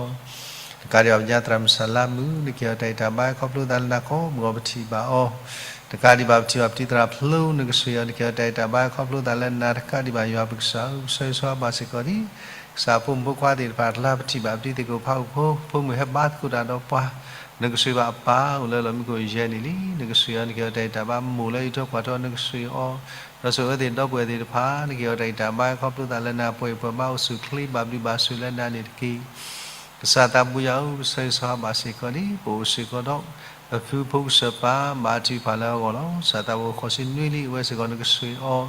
တကးဒံးဘၣ်ပညါသရၣ်မုၢ်ဆါလါမုၢ် နကဟ့ၣ်အီၤတၢ်ဂံၢ်တၢ်ဘါခီဖျိသးလၢနၤ ကိးမုၢ်ဂီၤပထံၣ်ဘၣ်အီၤ, တကးဒံးဘၣ်ပထံၣ်ဘၣ်ပတံၤသရၣ်ဖျိ နကဆှံးအီၤ နကဟ့ၣ်အီၤတၢ်ဂံၢ်တၢ်ဘါခီဖျိသးလၢနၤ တကးဒံးဘၣ်ယွၤပကစၢ်ဧၢ ပဆၢဂ့ၤဆၢဝါဘၣ်စ့ၢ်ကီးဒံး ကစၢ်ဖိမုၣ်ဖိခွါသ့ၣ်တဖၣ်တလါ ပထံၣ်ဘၣ်ပတံၤသကိးဖးအိၣ်ဖိ ဖိမုၣ်ဟဲဘါသကိးတၢ်ဒီးပှၤ, နကဆှံးဘၣ်အပၢ်အိၣ်လၢလီၢ်မံခိၣ်ယဲၢ်န့ၣ်လံ နကဆှံးအီၤ နကဟ့ၣ်အီၤတၢ်ဂံၢ်တၢ်ဘါ မိၢ်လၢအံးထွဲကွၢ်ထွဲ နကဆှံးအီၤ, ဒီးဆိၣ်အၢသ့ၣ်ဒီပုၢ်ဝဲၢ်သ့ၣ်တဖၣ် နကဟ့ၣ်အီၤတၢ်ဂံၢ်တၢ်ဘါခီဖျိသးလၢနၤ ပှဲၤအံၤပှဲၤဘါအိၣ်ဆူၣ်ချ့ဘၣ်ဘျုးဘၣ်ဆိၣ်လၢနၤန့ၣ်တက့ၢ်. ကစၢ်သးပူၤယၤဧၢ ပဆၢဂ့ၤဆၢဝါဘၣ်စ့ၢ်ကီးန့ၣ် ပအိၣ်စ့ၢ်ကီးဒီး ပဖုဖိကစၢၢ်ပၢ် ဘါထုကဖၣ်လၢအဂီၢ်လီၤ. ကစၢ်သးပူၤဃီၤဆံနွံလံ အဝဲစ့ၢ်ကီးနကဆှံးအီၤ,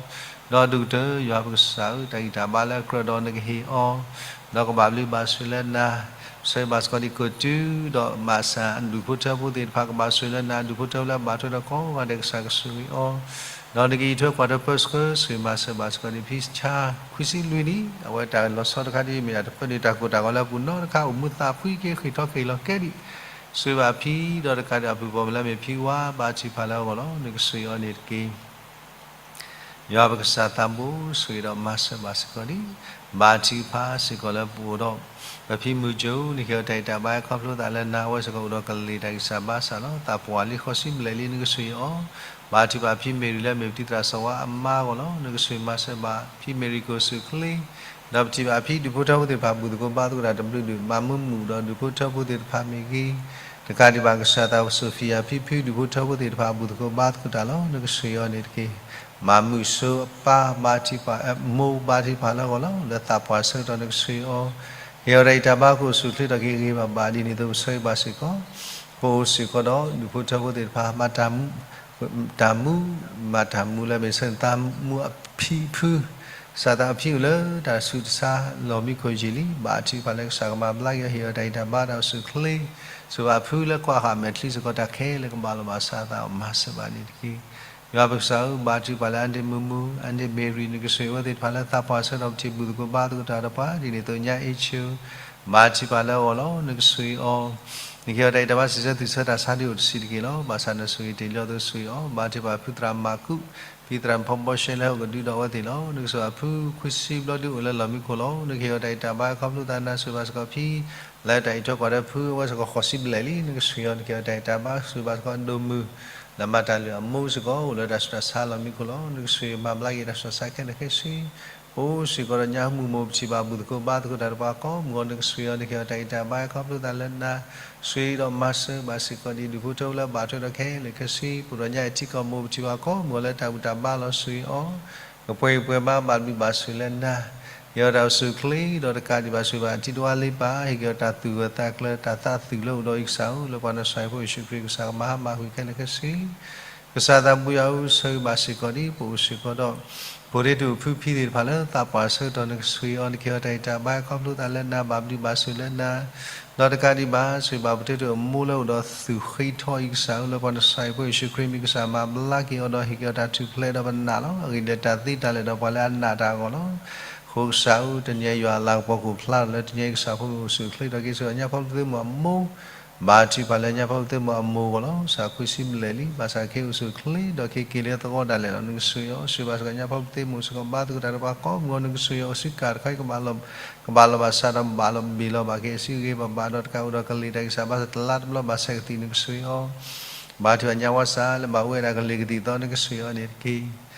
ဒီးဒိၣ်ကတၢၢ်ယွၤပကစၢ်ဧၢ တၢ်ဂံၢ်တၢ်ဘါလၢအကြၢးဒီးနကဟ့ၣ်အီၤ, ဒီးကဘၣ်ဘျုးဘၣ်ဆိၣ်လၢနၤ, ပဆၢဂ့ၤဘၣ်စ့ၢ်ကီးဒံးကိးတုၤဒီးမၤစၢၤ ဒူၣ်ဖိထၢဖိသ့ၣ်တဖၣ်ကဘၣ်ဆိၣ်လၢနၤ ဒူၣ်ဖိထၢဖိလၢအဘၣ်ထွဲဒီးကိးဂၤဒဲး ကစၢ်ကဆိၣ်ဂ့ၤအီၤ, ဒီးနကအံးထွဲကွၢ်ထွဲပၢဆှၢ ဆိၣ်ဂ့ၤမၤစၢၤဘၣ်စ့ၢ်ကီးဒံးဖံဆါ ခွံဆံလွံၢ်နံၣ် အဝဲတၢ်လီၤဆီတခါဒ်အမ့ၢ်ဒၣ်တဖျၢၣ်န့ၣ် တၢ်ကိၢ်တၢ်ဂီၤလၢအပူၤနီတခါ အိၣ်မူသးဖှံက့ၤဃ့ၢ်ထီၣ်က့ၤလီၤကဲဒံး, ဆိၣ်ဂ့ၤဘၣ်ဖံဒီးတကးဒံးအပုၢ်ပိာ်မုၣ်လၢအမ့ၢ်ဖံဝါ ဘါထုကဖၣ်လၢအဂီၢ်လီၤ နကဆှံးအီၤန့ၣ်တက့ၢ်. ယွၤပကစၢ်သးဘိ ဆိၣ်ဂ့ၤဒီးမၤစၢၤဘၣ်စ့ၢ်ကီးဒံး, ဘါထုကဖၣ်စ့ၢ်ကီးလၢပအိၣ်ဒီး ပဖံမုၢ်ကၠိ နကဟ့ၣ်အီၤတၢ်ဂံၢ်တၢ်ဘါခီဖျိသးလၢနၤ အဝဲစ့ၢ်ကီးအိၣ်ဒီးကလ့ၤတၢ်ဂံၢ်စၢ်ဘါစၢ်လီၤ. သးပှၢ်လံဃီၤဆံဘျဲၣ်လံ နကဆှံးအီၤ, ဘါထုကဖၣ်ဖံမ့ၢ်ရံလၢအမ့ၢ်ပတံၤသရၣ်စီၤဝါအမါအဂီၢ်လီၤ. နကဆိၣ်ဂ့ၤမၤစၢၤဘၣ်ဖံမ့ၢ်ရံကိၣ်ဆူၣ်ချ့ ဒီးပထံၣ်ဘၣ်ဖံဒူၣ်ဖိထၢဖိသ့ၣ်တဖၣ် ဘူၣ်သကိးဘါသကိးတၢ်တဘျုးဒုး မၤမုာ်မုာ်ဒီးဒူၣ်ဖိထၢဖိသ့ၣ်တဖၣ်မ့ၢ်ဂ့ၤ, တကးဒံးဘၣ်ကစၢ်သးပူၤ Sophia ဖံဖုဒူၣ်ဖိထၢဖိသ့ၣ်တဖၣ် ဘူၣ်သကိးဘါသကိးတၢ်လီၤ. နကဆှံးအီၤန့ၣ်တက့ၢ်. မၤမုာ်ဆိအပၢ် ဘါထုကဖၣ် မိၢ်ဘါထုကဖၣ်လၢအဂီၢ်လီၤ. လၢသးပှၢ်ဆၢကတီၢ်နကဆှံးအီၤ, ဟ့ၣ်အီၤတၢ်ဂံၢ်တၢ်ဘါ ကအိၣ်ဆူၣ်ချ့ထီၣ်က့ၤဂ့ၤဂ့ၤဘၣ်ဘၣ် ဒ်န့ၣ်အသိးပဆၢဂ့ၤဘၣ်စ့ၢ်ကီး, ပအိၣ်စ့ၢ်ကီးဒီးဒူၣ်ဖိထၢဖိသ့ၣ်တဖၣ် မၤတၢ်မူ မၤတၢ်မူလၢအမ့ၢ်ဆၢသးမူအဖံဖု, ကစၢ်သးအဖံအိၣ်လၢတၢ်ဆူးတဆါလီၢ်မံခိၣ်ယံာ်လံ, ဘါထုကဖၣ်လၢကစၢ်ကမၤဘျါက့ၤ ဟ့ၣ်အီၤတၢ်ဂံၢ်တၢ်ဘါတၢ်အိၣ်ဆူၣ်ချ့, ဆိၣ်ဘၣ်ဖုလၢကွၢ်ဃာ်မဲာ်ချံစ့ၢ်ကီး တၢ်ခဲလၢာ်ကဘၣ်လီၤဘၣ်စးသးအီၤ မၤစၢၤဘၣ်န့ၣ်တက့ၢ်. ယွၤပကစၢ်ဧၢ ဘါထုကဖၣ်လၢအဒ့မုၢ်မုၢ် အဒ့မ့ၢ်ရံ နကဆိၣ်ဂ့ၤဝဲသ့ၣ်တဖၣ်လၢသးပှၢ်ဆၢကတီၢ် ပထံၣ်ဘူၣ်သကိးဘါသကိးတၢ်ဒီးပှၤ ဒ်န့ၣ်အသိးညါအ့ၣ်ဆၢ ဘါထုကဖၣ်လၢအဂီၢ်လီၤ. နကဆိၣ်ဂ့ၤအီၤ, နကဟ့ၣ်အီၤတၢ်ဂံၢ်တၢ်ဘါ စံးဆၢသူၣ်ဆၢတၢ်ဆါဒုးအိၣ်တဆံးတက့ၢ်လီၤ. ဘၣ်ဆၣ်နဆိၣ်ဂ့ၤတ့ၢ်လံအီၤအသိးဆိၣ်ဂ့ၤအီၤ, ဘါထုကဖၣ်ဖုသရၣ်မၤကူး ဖံသရၣ်ဖီဘီရှဲလၢဟီၣ်ကဒုဒီးအဝဲသ့ၣ်လီၤ. နကဆိၣ်ဂ့ၤဖုခွံဆံဘျီဒုးအိၣ်လၢလီၢ်မံခိၣ်လီၤ. နကဟ့ၣ်အီၤတၢ်ဂံၢ်တၢ်ဘါခီဖျိသးနၤ ဆိၣ်ဂ့ၤဘၣ်စ့ၢ်ကီးဖံ လၢတၢ်အံးထွဲကွၢ်ထွဲဖု အဝဲစ့ၢ်ကီးဃိးဆံဘျဲၣ်လံ. နကဆိၣ်ဂ့ၤအီၤ နကဟ့ၣ်အီၤတၢ်ဂံၢ်တၢ်ဘါ ဆိၣ်ဂ့ၤဘၣ်စ့ၢ်ကီးဒိၣ်မုၢ် လၢမၤတၢ်လုၢ်အမိၢ်စ့ၢ်ကီး အိၣ်လၢတၢ်ဆူးတၢ်ဆါလီၢ်မံခိၣ်လီၤ. နကဆိၣ်ဂ့ၤမၤဘျါက့ၤတၢ်ဆူးတၢ်ဆါခဲလၢာ်ခဲဆ့ ပအိၣ်စ့ၢ်ကီးဒီးညါမုၢ်မိၢ် ပထံၣ်ဘၣ်ဘူၣ်သကိးဘါသကိးတၢ်ဒီးပှၤကိးမုၢ်ဂီၤ နကဆိၣ်ဂ့ၤအီၤ နကဟ့ၣ်အီၤတၢ်ဂံၢ်တၢ်ဘါခီဖျိသးလၢနၤ ဆိၣ်ဂ့ၤဒီးမၤစၢၤဘၣ်စ့ၢ်ကီးဒံးဒူၣ်ဖိထၢဖိလၢဘၣ်ထွဲဒီးခဲလၢာ်ခဲဆ့ ပအိၣ်ဒီးညါအံၤထံကီၢ်မိၢ် ပထံၣ်ဘၣ်ကိးမုၢ်ဂီၤလၢတၢ်ဘူၣ်တၢ်ဘါလီၤ ဆိၣ်ဂ့ၤအီၤ ကပှဲၤဂံၢ်ပှဲၤဘါ ဘၣ်ဘျုးဘၣ်ဆိၣ်လၢနၤ ဟ့ၣ်က့ၤအီၤတၢ်အိၣ်ဆူၣ်အိၣ်ချ့ဒီးတကးဒံးဘၣ် ဆိၣ်ဂ့ၤဘၣ်အထံတဝၢလ့ပၢ်, ဟ့ၣ်က့ၤအီၤတၢ်သူၣ်ဂၢၢ်သးကျၢၤ တၢ်သးသူၣ်လၢအိၣ်ဒီးအံၤကစၢ်ဧၢ, လၢပှၤနၤစၤရ့းဖိယ့ၣ်ၡူးခရံာ်ကစၢ်ကမၤဟါမၢ်ကွံာ်ခဲလၢာ်ခဲဆ့ ကစၢ်သးဘိယွၤဧၢ, ဆိၣ်ဂ့ၤဘၣ်စ့ၢ်ကီးဒ်ပအိၣ်စ့ၢ်ကီးဒီး ဖိဒ့တဖုဖံသ့ၣ်တဖၣ်လၢသးပှၢ်ဆၢကတီၢ် နကဆိၣ်ဂ့ၤအီၤ နကဟ့ၣ်အီၤတၢ်ဂံၢ်တၢ်ဘါ ခီဖျိသးလၢနၤ ဘၣ်ဘျုးဘၣ်ဆိၣ်လၢနၤ, ဒီးတကးဒံးဘၣ် ဆိၣ်ဂ့ၤဘၣ်ဖိဒ့တဖုအမိၢ်လၢအိၣ်ဒီးသူၣ်ဃ့ထီအံၤကစၢ်ဧၢ, လၢပှၤနၤစၤရ့းဖိယ့ၣ်ၡူးခရံာ်မံၤကစၢ်မၤဘျါက့ၤအီၤဒီးဟ့ၣ်က့ၤအီၤတၢ်ထူၣ်ဖျဲးဒီးပနာ်လီၤ. အဂ့ၢ်ဒ်လဲၣ်တၢ်သ့တၢ်လၢာ်ဒီးပှၤလၢအနာ်တၢ်အဂီၢ်လီၤ. အဃိကစၢ်ဧၢ, တနံၤအံၤယွၤအလၤကပီၤကအိၣ်ဖျါထီၣ်လၢတနံၤအံၤကစၢ်ဖိမ့ၢ်အိၣ်ဆူၣ်အိၣ်ချ့ဒီးက့ၤဆူညါဖိသ့ၣ်မိၢ်အမိၢ် ဘါထုကဖၣ်လၢညါဖိသ့ၣ်မိၢ်အမိၢ်အဂီၢ်လီၤ. ကစၢ်ခရံာ်စံးဘျဲၣ်လံ, ဘၣ်ဆၣ်က့ၤအိၣ်ဆူၣ်အိၣ်ချ့ဒီးက့ၤက့ၤလၢသဝီဒၣ်လဲာ်လီၤ. နကဆိၣ်ဂ့ၤအီၤ, ဆိၣ်ဂ့ၤဘၣ်စ့ၢ်ကီးညါဖိသ့ၣ်မိၢ်စ့ၢ်ကီး ဘါသကိးတၢ်ဒီးပှၤကိးမုၢ်ဂီၤ, နကဆိၣ်ဂ့ၤအီၤ အိၣ်ဆူၣ်ကၣ်တခီအံၤ ကဘၣ်လီၤဘၣ်စးဒီးဘၣ်လီၤဘ့ၣ်လီၤဘၣ်က့ၤ အစုဂ့ၤဘၣ်ဘၣ်ဒီးတကးအိၣ်ဒီး ကလံၣ်တၢ်ဂံၢ်စၢ်ဘါစၢ်တလါတဘျီဘၣ်ဆဲးကသံၣ် နကဆိၣ်ဂ့ၤအီၤ, ဘါထုကဖၣ်ညါဝါစၢ်လၢဘၣ်အိၣ်ဝဲဒၣ်ကလံၣ်ကသံၣ်သီ နကဆိၣ်ဂ့ၤအီၤန့ၣ်တက့ၢ်.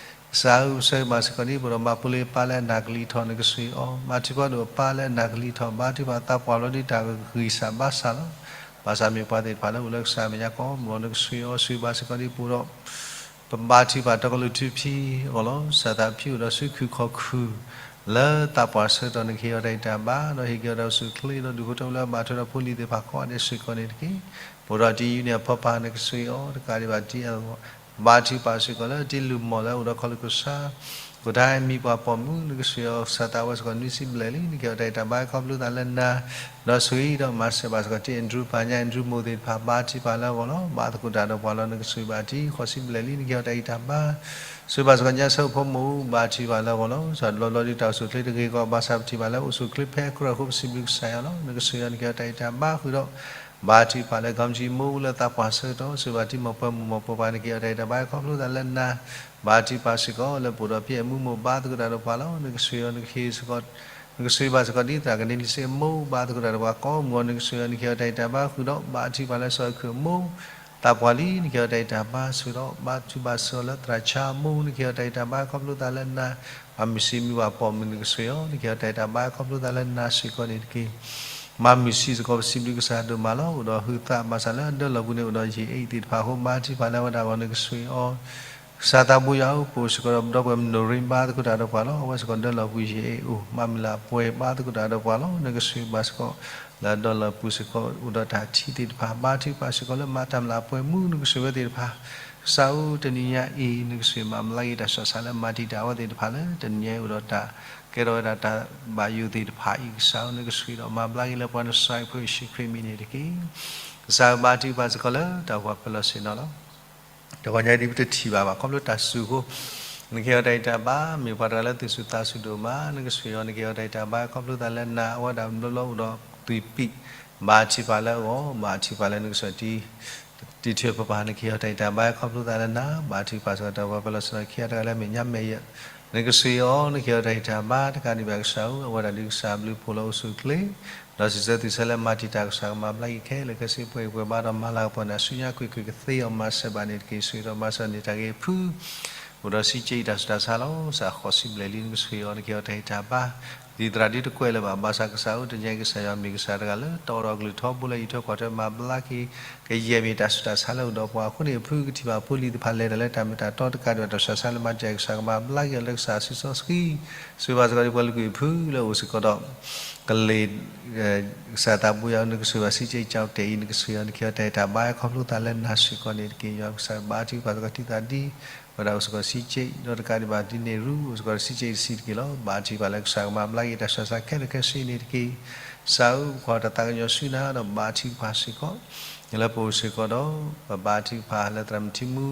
ကစၢ်ဧၢ, ဆိၣ်ဂ့ၤဘၣ်စ့ၢ်ကီးဒ်ပဒီးမၤဖိလ့ပၢ်လၢအနၢ်ကလံၤထီၣ် နကဆိၣ်ဂ့ၤအီၤ, ဘါထုကဖၣ်ဒီးပၢ်လၢအနၢ်ကလံၤထီၣ် ဘါထုကဖၣ်သးပှၢ်လီၤဒ်တၢ်ဂံၢ်စၢ်ဘါစၢ်လီၤ. ဘၣ်ဆၣ်မ့ၢ်ပှၤသ့ၣ်တဖၣ်လၢအိၣ်လၢကစၢ်မဲာ်ညါကိးမုၢ်ဂီၤ နကဆိၣ်ဂ့ၤအီၤ, ဆိၣ်ဂ့ၤဘၣ်စ့ၢ်ကီးဒ်ပဒီး ပဘါထုကဖၣ်တီကလုာ်ထူဖံအဂီၢ်လီၤ. ကစၢ်သးဖံအိၣ်ဒီးစုခုၣ်ခီၣ်ခုၣ် လၢသးပှၢ်ဆၢကတီၢ် နကဟ့ၣ်အီၤတၢ်ဂံၢ်တၢ်ဘါ ဒီးဟ့ၣ်က့ၤအီၤတၢ်အိၣ်ဆူၣ်အိၣ်ချ့ ဒီးဒုးဖိထၢလၢအဘၣ်ထွဲဒီးဖိလံၤသ့ၣ်တဖၣ်ကိးဂၤဒဲးစ့ၢ်ကီးန့ၣ်တက့ၢ်. ပဒီးတံၤယုၢ်န့ၣ်အဖီပၣ် နကဆိၣ်ဂ့ၤအီၤ, တကးဒံးဘၣ်တံၤ ဘါထုကဖၣ်စ့ၢ်ကီးလၢတံၤလုၢ်မီၢ်လၢအိၣ်ဒီးခီၣ်လိာ်ကစၢ် ကီၢ်တၢ်မံၤပှၤပိာ်မုၣ် နကဆိၣ်ဂ့ၤအီၤ, ကစၢ်သးဝဲစ့ၢ်ကီး နွံစံးဘျဲၣ်လံ, နကဟ့ၣ်အီၤတၢ်ဂံၢ်တၢ်ဘါခီဖျိသးလၢနၤ, ဒီးဆိၣ်ဂ့ၤဒီးမၤစၢၤဘၣ်စ့ၢ်ကီးတံၤအ့ၣ်ဒြူးပၢ်ညါ အ့ၣ်ဒြူးမိၢ်သ့ၣ်တဖၣ် ဘါထုကဖၣ်လၢအဂီၢ်လီၤ. ဘါသကိးတၢ်ဒီးပှၤလီၤ နကဆိၣ်ဂ့ၤဘၣ်တံၤ ဃိးစံးဘျဲၣ်လံ, နကဟ့ၣ်အီၤတၢ်ဂံၢ်တၢ်ဘါ ဆိၣ်ဂ့ၤဘၣ်စ့ၢ်ကီးညါဆၢဖိမုၣ် ဘါထုကဖၣ်လၢအဂီၢ်လီၤ. ကစၢ်တဘျီဘျီဒ်တၢ်အိၣ်ဆူၣ်အိၣ်ချ့တဂ့ၤကီး ဘၣ်ဆၣ်ပထံၣ်ဘၣ်လၢအိၣ်ဆူၣ်အိၣ်ချ့ဖဲကြၢးအဃိ ပစံးဘျုးကစၢ်ယွၤလီၤ. နကဆိၣ်ဂ့ၤအီၤ နကဟ့ၣ်အီၤတၢ်ဂံၢ်တၢ်ဘါဃုာ်ဒီး ဘါထုကဖၣ်လၢ ကီမတံမိၢ်လၢသးပှၢ်ဆၢကတီၢ် ဆိၣ်ဂ့ၤဘၣ်တံၤမီၢ်ပှၢ်မုၣ်မီၢ်ပှၢ်ပှၤ နကဟ့ၣ်အီၤတၢ်ဂံၢ်တၢ်ဘါခီဖျိသးလၢနၤ, ဘါထုကဖၣ်စ့ၢ်ကီးလၢပအိၣ်ဒီးဖံအဲၣ်မူမိၢ် ဘါသကိးတၢ်ဒီးပှၤလီၤ. နကဆိၣ်ဂ့ၤအီၤ နကဟ့ၣ်စ့ၢ်ကီး နကဆိၣ်ဂ့ၤဘၣ်စ့ၢ်ကီးဒ်သရၣ်ကန့လံစ့အမိၢ် ဘါသကိးတၢ်ဒီးပှၤကိးမုၢ်ဂီၤ နကဆိၣ်ဂ့ၤအီၤ နကဟ့ၣ်အီၤတၢ်ဂံၢ်တၢ်ဘါဃုာ်ဒီး ဘါထုကဖၣ်လၢစီၤခုၣ်အမိၢ် သးပှၢ်လံ နကဟ့ၣ်အီၤတၢ်ဂံၢ်တၢ်ဘါဆိၣ်ဒီး ဘါထုကဖၣ်စ့ၢ်ကီးလၢသရၣ်ဆါအမိၢ် နကဟ့ၣ်အီၤတၢ်ဂံၢ်တၢ်ဘါခီဖျိသးလၢနၤ, မၤမုာ်ဆံးမံဝၤပိာ်မုၣ် နကဆိၣ်ဂ့ၤအီၤ နကဟ့ၣ်အီၤတၢ်ဂံၢ်တၢ်ဘါခီဖျိသးလၢနၤစ့ၢ်ကီးန့ၣ်တက့ၢ်. မၤမုာ်ဆံးစ့ၢ်ကီးပစံးဘျုးကစၢ်ဒိၣ်မးလီၤ. အိၣ်ဒီးဟုးသးမၤစၢ်လၢအဒၢလီၤပူၤန့ၣ် အိၣ်ဒီးယ့ၣ်အ့ၣ်သ့ၣ်တဖၣ်အဃိ ဘါထုကဖၣ်လၢအဝဲဒၣ်အဂီၢ် နကဆိၣ်ဂ့ၤအီၤ ကစၢ်သးဘိယွၤဧၢ, ပအိၣ်စ့ၢ်ကီးဒီးပဒီပုၢ်ဝဲၢ်မနိၣ်ရံ ဘါသကိးတၢ်ဒီးပှၤလီၤ. အဝဲစ့ၢ်ကီးဒၢလီၤပူၤယ့ၣ်အ့ၣ်အိၣ် မၤမုာ်လၤပှဲၤ ဘါသကိးတၢ်ဒီးပှၤလီၤ. နကဆိၣ်ဂ့ၤဘၣ်စ့ၢ်ကီး လၢအဒၢလီၤပူၤစ့ၢ်ကီး အိၣ်ဒီးတၢ်ထံသ့ၣ်တဖၣ် ဘါထုကဖၣ်စ့ၢ်ကီးလၢမၤတၢ်မုာ်လၤပှဲၤမူ နကဆိၣ်ဂ့ၤဝဲသ့ၣ်တဖၣ် ကစၢ်ဧၢ, တနံၤညါအံၤ နကဆိၣ်ဂ့ၤမၤဘျါက့ၤတၢ်ဆူးတၢ်ဆါလၢမၤတံာ်တာ်အဝဲသ့ၣ်တဖၣ်လၢ တနံၤညါအံၤအိၣ်ဒီးတၢ်ကဲထီၣ်ဝဲဒၣ်တၢ်ဘၣ်ယိၣ်သ့ၣ်တဖၣ်အံၤ ကစၢ်ဧၢ, နကဆိၣ်ဂ့ၤဒီးမၤဘျါက့ၤလၢပှၤနၤစၤရ့းဖိယ့ၣ်ၡူးခရံာ်အမံၤန့ၣ်တက့ၢ်. ကစၢ်ဧၢ, ဘါထုကဖၣ်စ့ၢ်ကီးလၢတၢ်အိၣ်ဖှိၣ်ပၢၤလီၢ်ဆ့ၣ်နီၤလီၤ. တဂီၤညါဒ်ပတထံၣ်ဘၣ်ဘၣ် ခီဖျိတၢ်စူၤအဃိ နကဟ့ၣ်အီၤတၢ်ဂံၢ်တၢ်ဘါ, မ့ၢ်ပှၤတဂၤလၢသူၣ်စူၤသးစူၤဒိၣ်မး နကဆိၣ်ဂ့ၤအီၤ နကဟ့ၣ်အီၤတၢ်ဂံၢ်တၢ်ဘါ ခီဖျိသးလၢနၤ, အဝဲဒၣ်ဘျီဘျီအိၣ်ဒီးသွံၣ်ပံး, ဘါထုကဖၣ်လၢအဂီၢ်, ဘါထုကဖၣ်လၢနကစၢ်တံၤ တံၤထၢၣ်ပပၢ် နကဟ့ၣ်အီၤတၢ်ဂံၢ်တၢ်ဘါ ခီဖျိသးလၢနၤ, ဘါထုကဖၣ်စ့ၢ်ကီးတၢ်အိၣ်ဖှိၣ်ပၢၤလီၢ်ဆ့ၣ်နီၤ ခံဂၤတဂၤလၢမဲာ်ညါမဲာ်ယဲၢ်, နကဆိၣ်ဂ့ၤအီၤ နကဟ့ၣ်အီၤတၢ်ဂံၢ်တၢ်ဘါ တကးဒံးဘၣ်ကစၢ်ဧၢ, အဝဲဒၣ်ဒ်ကစၢ်ဘျုးဖှိၣ်လၢအိၣ်ဆူၣ်အိၣ်ချ့ ဒီးစံးဆၢသွံၣ်ဆၢလၢမၤတံာ်တာ် ကစၢ်ကမၤဘျါက့ၤခဲလၢာ်ခဲဆ့ ပှဲၤပှဲၤဘါဒီးမၤလၤကပီၤန့ၣ် ဆူညါကွ့ၢ်ကွ့ၢ်ကသ့အီၤ မၤစၢၤဘၣ်န့ၣ်တက့ၢ်. ဆိၣ်ဂ့ၤဒီးမၤစၢၤန့ၢ်တၢ်ဂ့ၤအဖု အိၣ်ဒီးစံးကဲအံၤတၢ်ဆူးတၢ်ဆါလီၤ. ကစၢ်ဃိးစံးဘျဲၣ်လံ နကဆိၣ်ဂ့ၤအီၤ နကဟ့ၣ်အီၤတၢ်ဂံၢ်တၢ်ဘါ, ဒ်သရၣ်ဒ်တကွဲးလၢၤဘၣ် ဘၣ်ဆၣ်ကစၢ်ဧၢ, တနံၤညါအံၤကစၢ်ယွၤမ့ၢ်ကစၢ်တဂၤလၢ တီဒီးအကလုၢ်ထီဘိလၢယံၤထွဲကွၢ်ထွဲ မၤဘျါက့ၤ ကယဲၢ်မ့ၢ်တၢ်ဆူးတၢ်ဆါလၢအိၣ်ဒီးပှၤအဃိန့ၣ် အဖုကထံၣ်ဘၣ်ဖိလံၤသ့ၣ်တဖၣ် လဲၤတၢ်လၢတၢ်မ့ၢ်တၢ်တီ တကးဒံးဘၣ်တၢ်ဆူးတၢ်ဆါလၢမၤတံာ်တာ် ကစၢ်ကမၤဘျါက့ၤအီၤလၢကစၢ်စုစီဆှံ, ဆိၣ်ဂ့ၤဘၣ်စ့ၢ်ကီးဒ်ပှၤလၢကွံာ်အဖုလၢအိၣ်စ့ၢ်ကီးဒီး ကလံၤ ကစၢ်သးဘိယွၤ နကဆိၣ်ဂ့ၤဘၣ် စံးကဲအံၤကၠီတဲာ်အံၤ နကဆိၣ်ဂ့ၤအီၤ နကဟ့ၣ်အီၤတၢ်ဂံၢ်တၢ်ဘါ ခီဖျိသးလၢနၤစ့ၢ်ကီးန့ၣ်တက့ၢ်. ယွၤကစၢ်ဘါထုကဖၣ်စ့ၢ်ကီးတံၤသးဒ် အဝဲဒၣ်အိၣ်စ့ၢ်ကီးစံးကဲအံၤ ဒီးတကးဒံးဘၣ်ဒ်န့ၣ်ရူ အိၣ်စ့ၢ်ကီးစံးကဲအံၤတဆံးတက့ၢ်လီၤ. ဘါထုကဖၣ်လၢကစၢ်ကမၤဘျါက့ၤတၢ်ဆူးတၢ်ဆါခဲလၢာ်ခဲဆ့န့ၣ်တက့ၢ်. ကစၢ်ဧၢ, ပကွၢ်တၢ်သးကညီၤဆူနၤဒီးဘါထုကဖၣ်စ့ၢ်ကီး လၢပအိၣ်စ့ၢ်ကီးဒီး ပဘါထုကဖၣ်လၢသရၣ်မုၣ်ထံမူ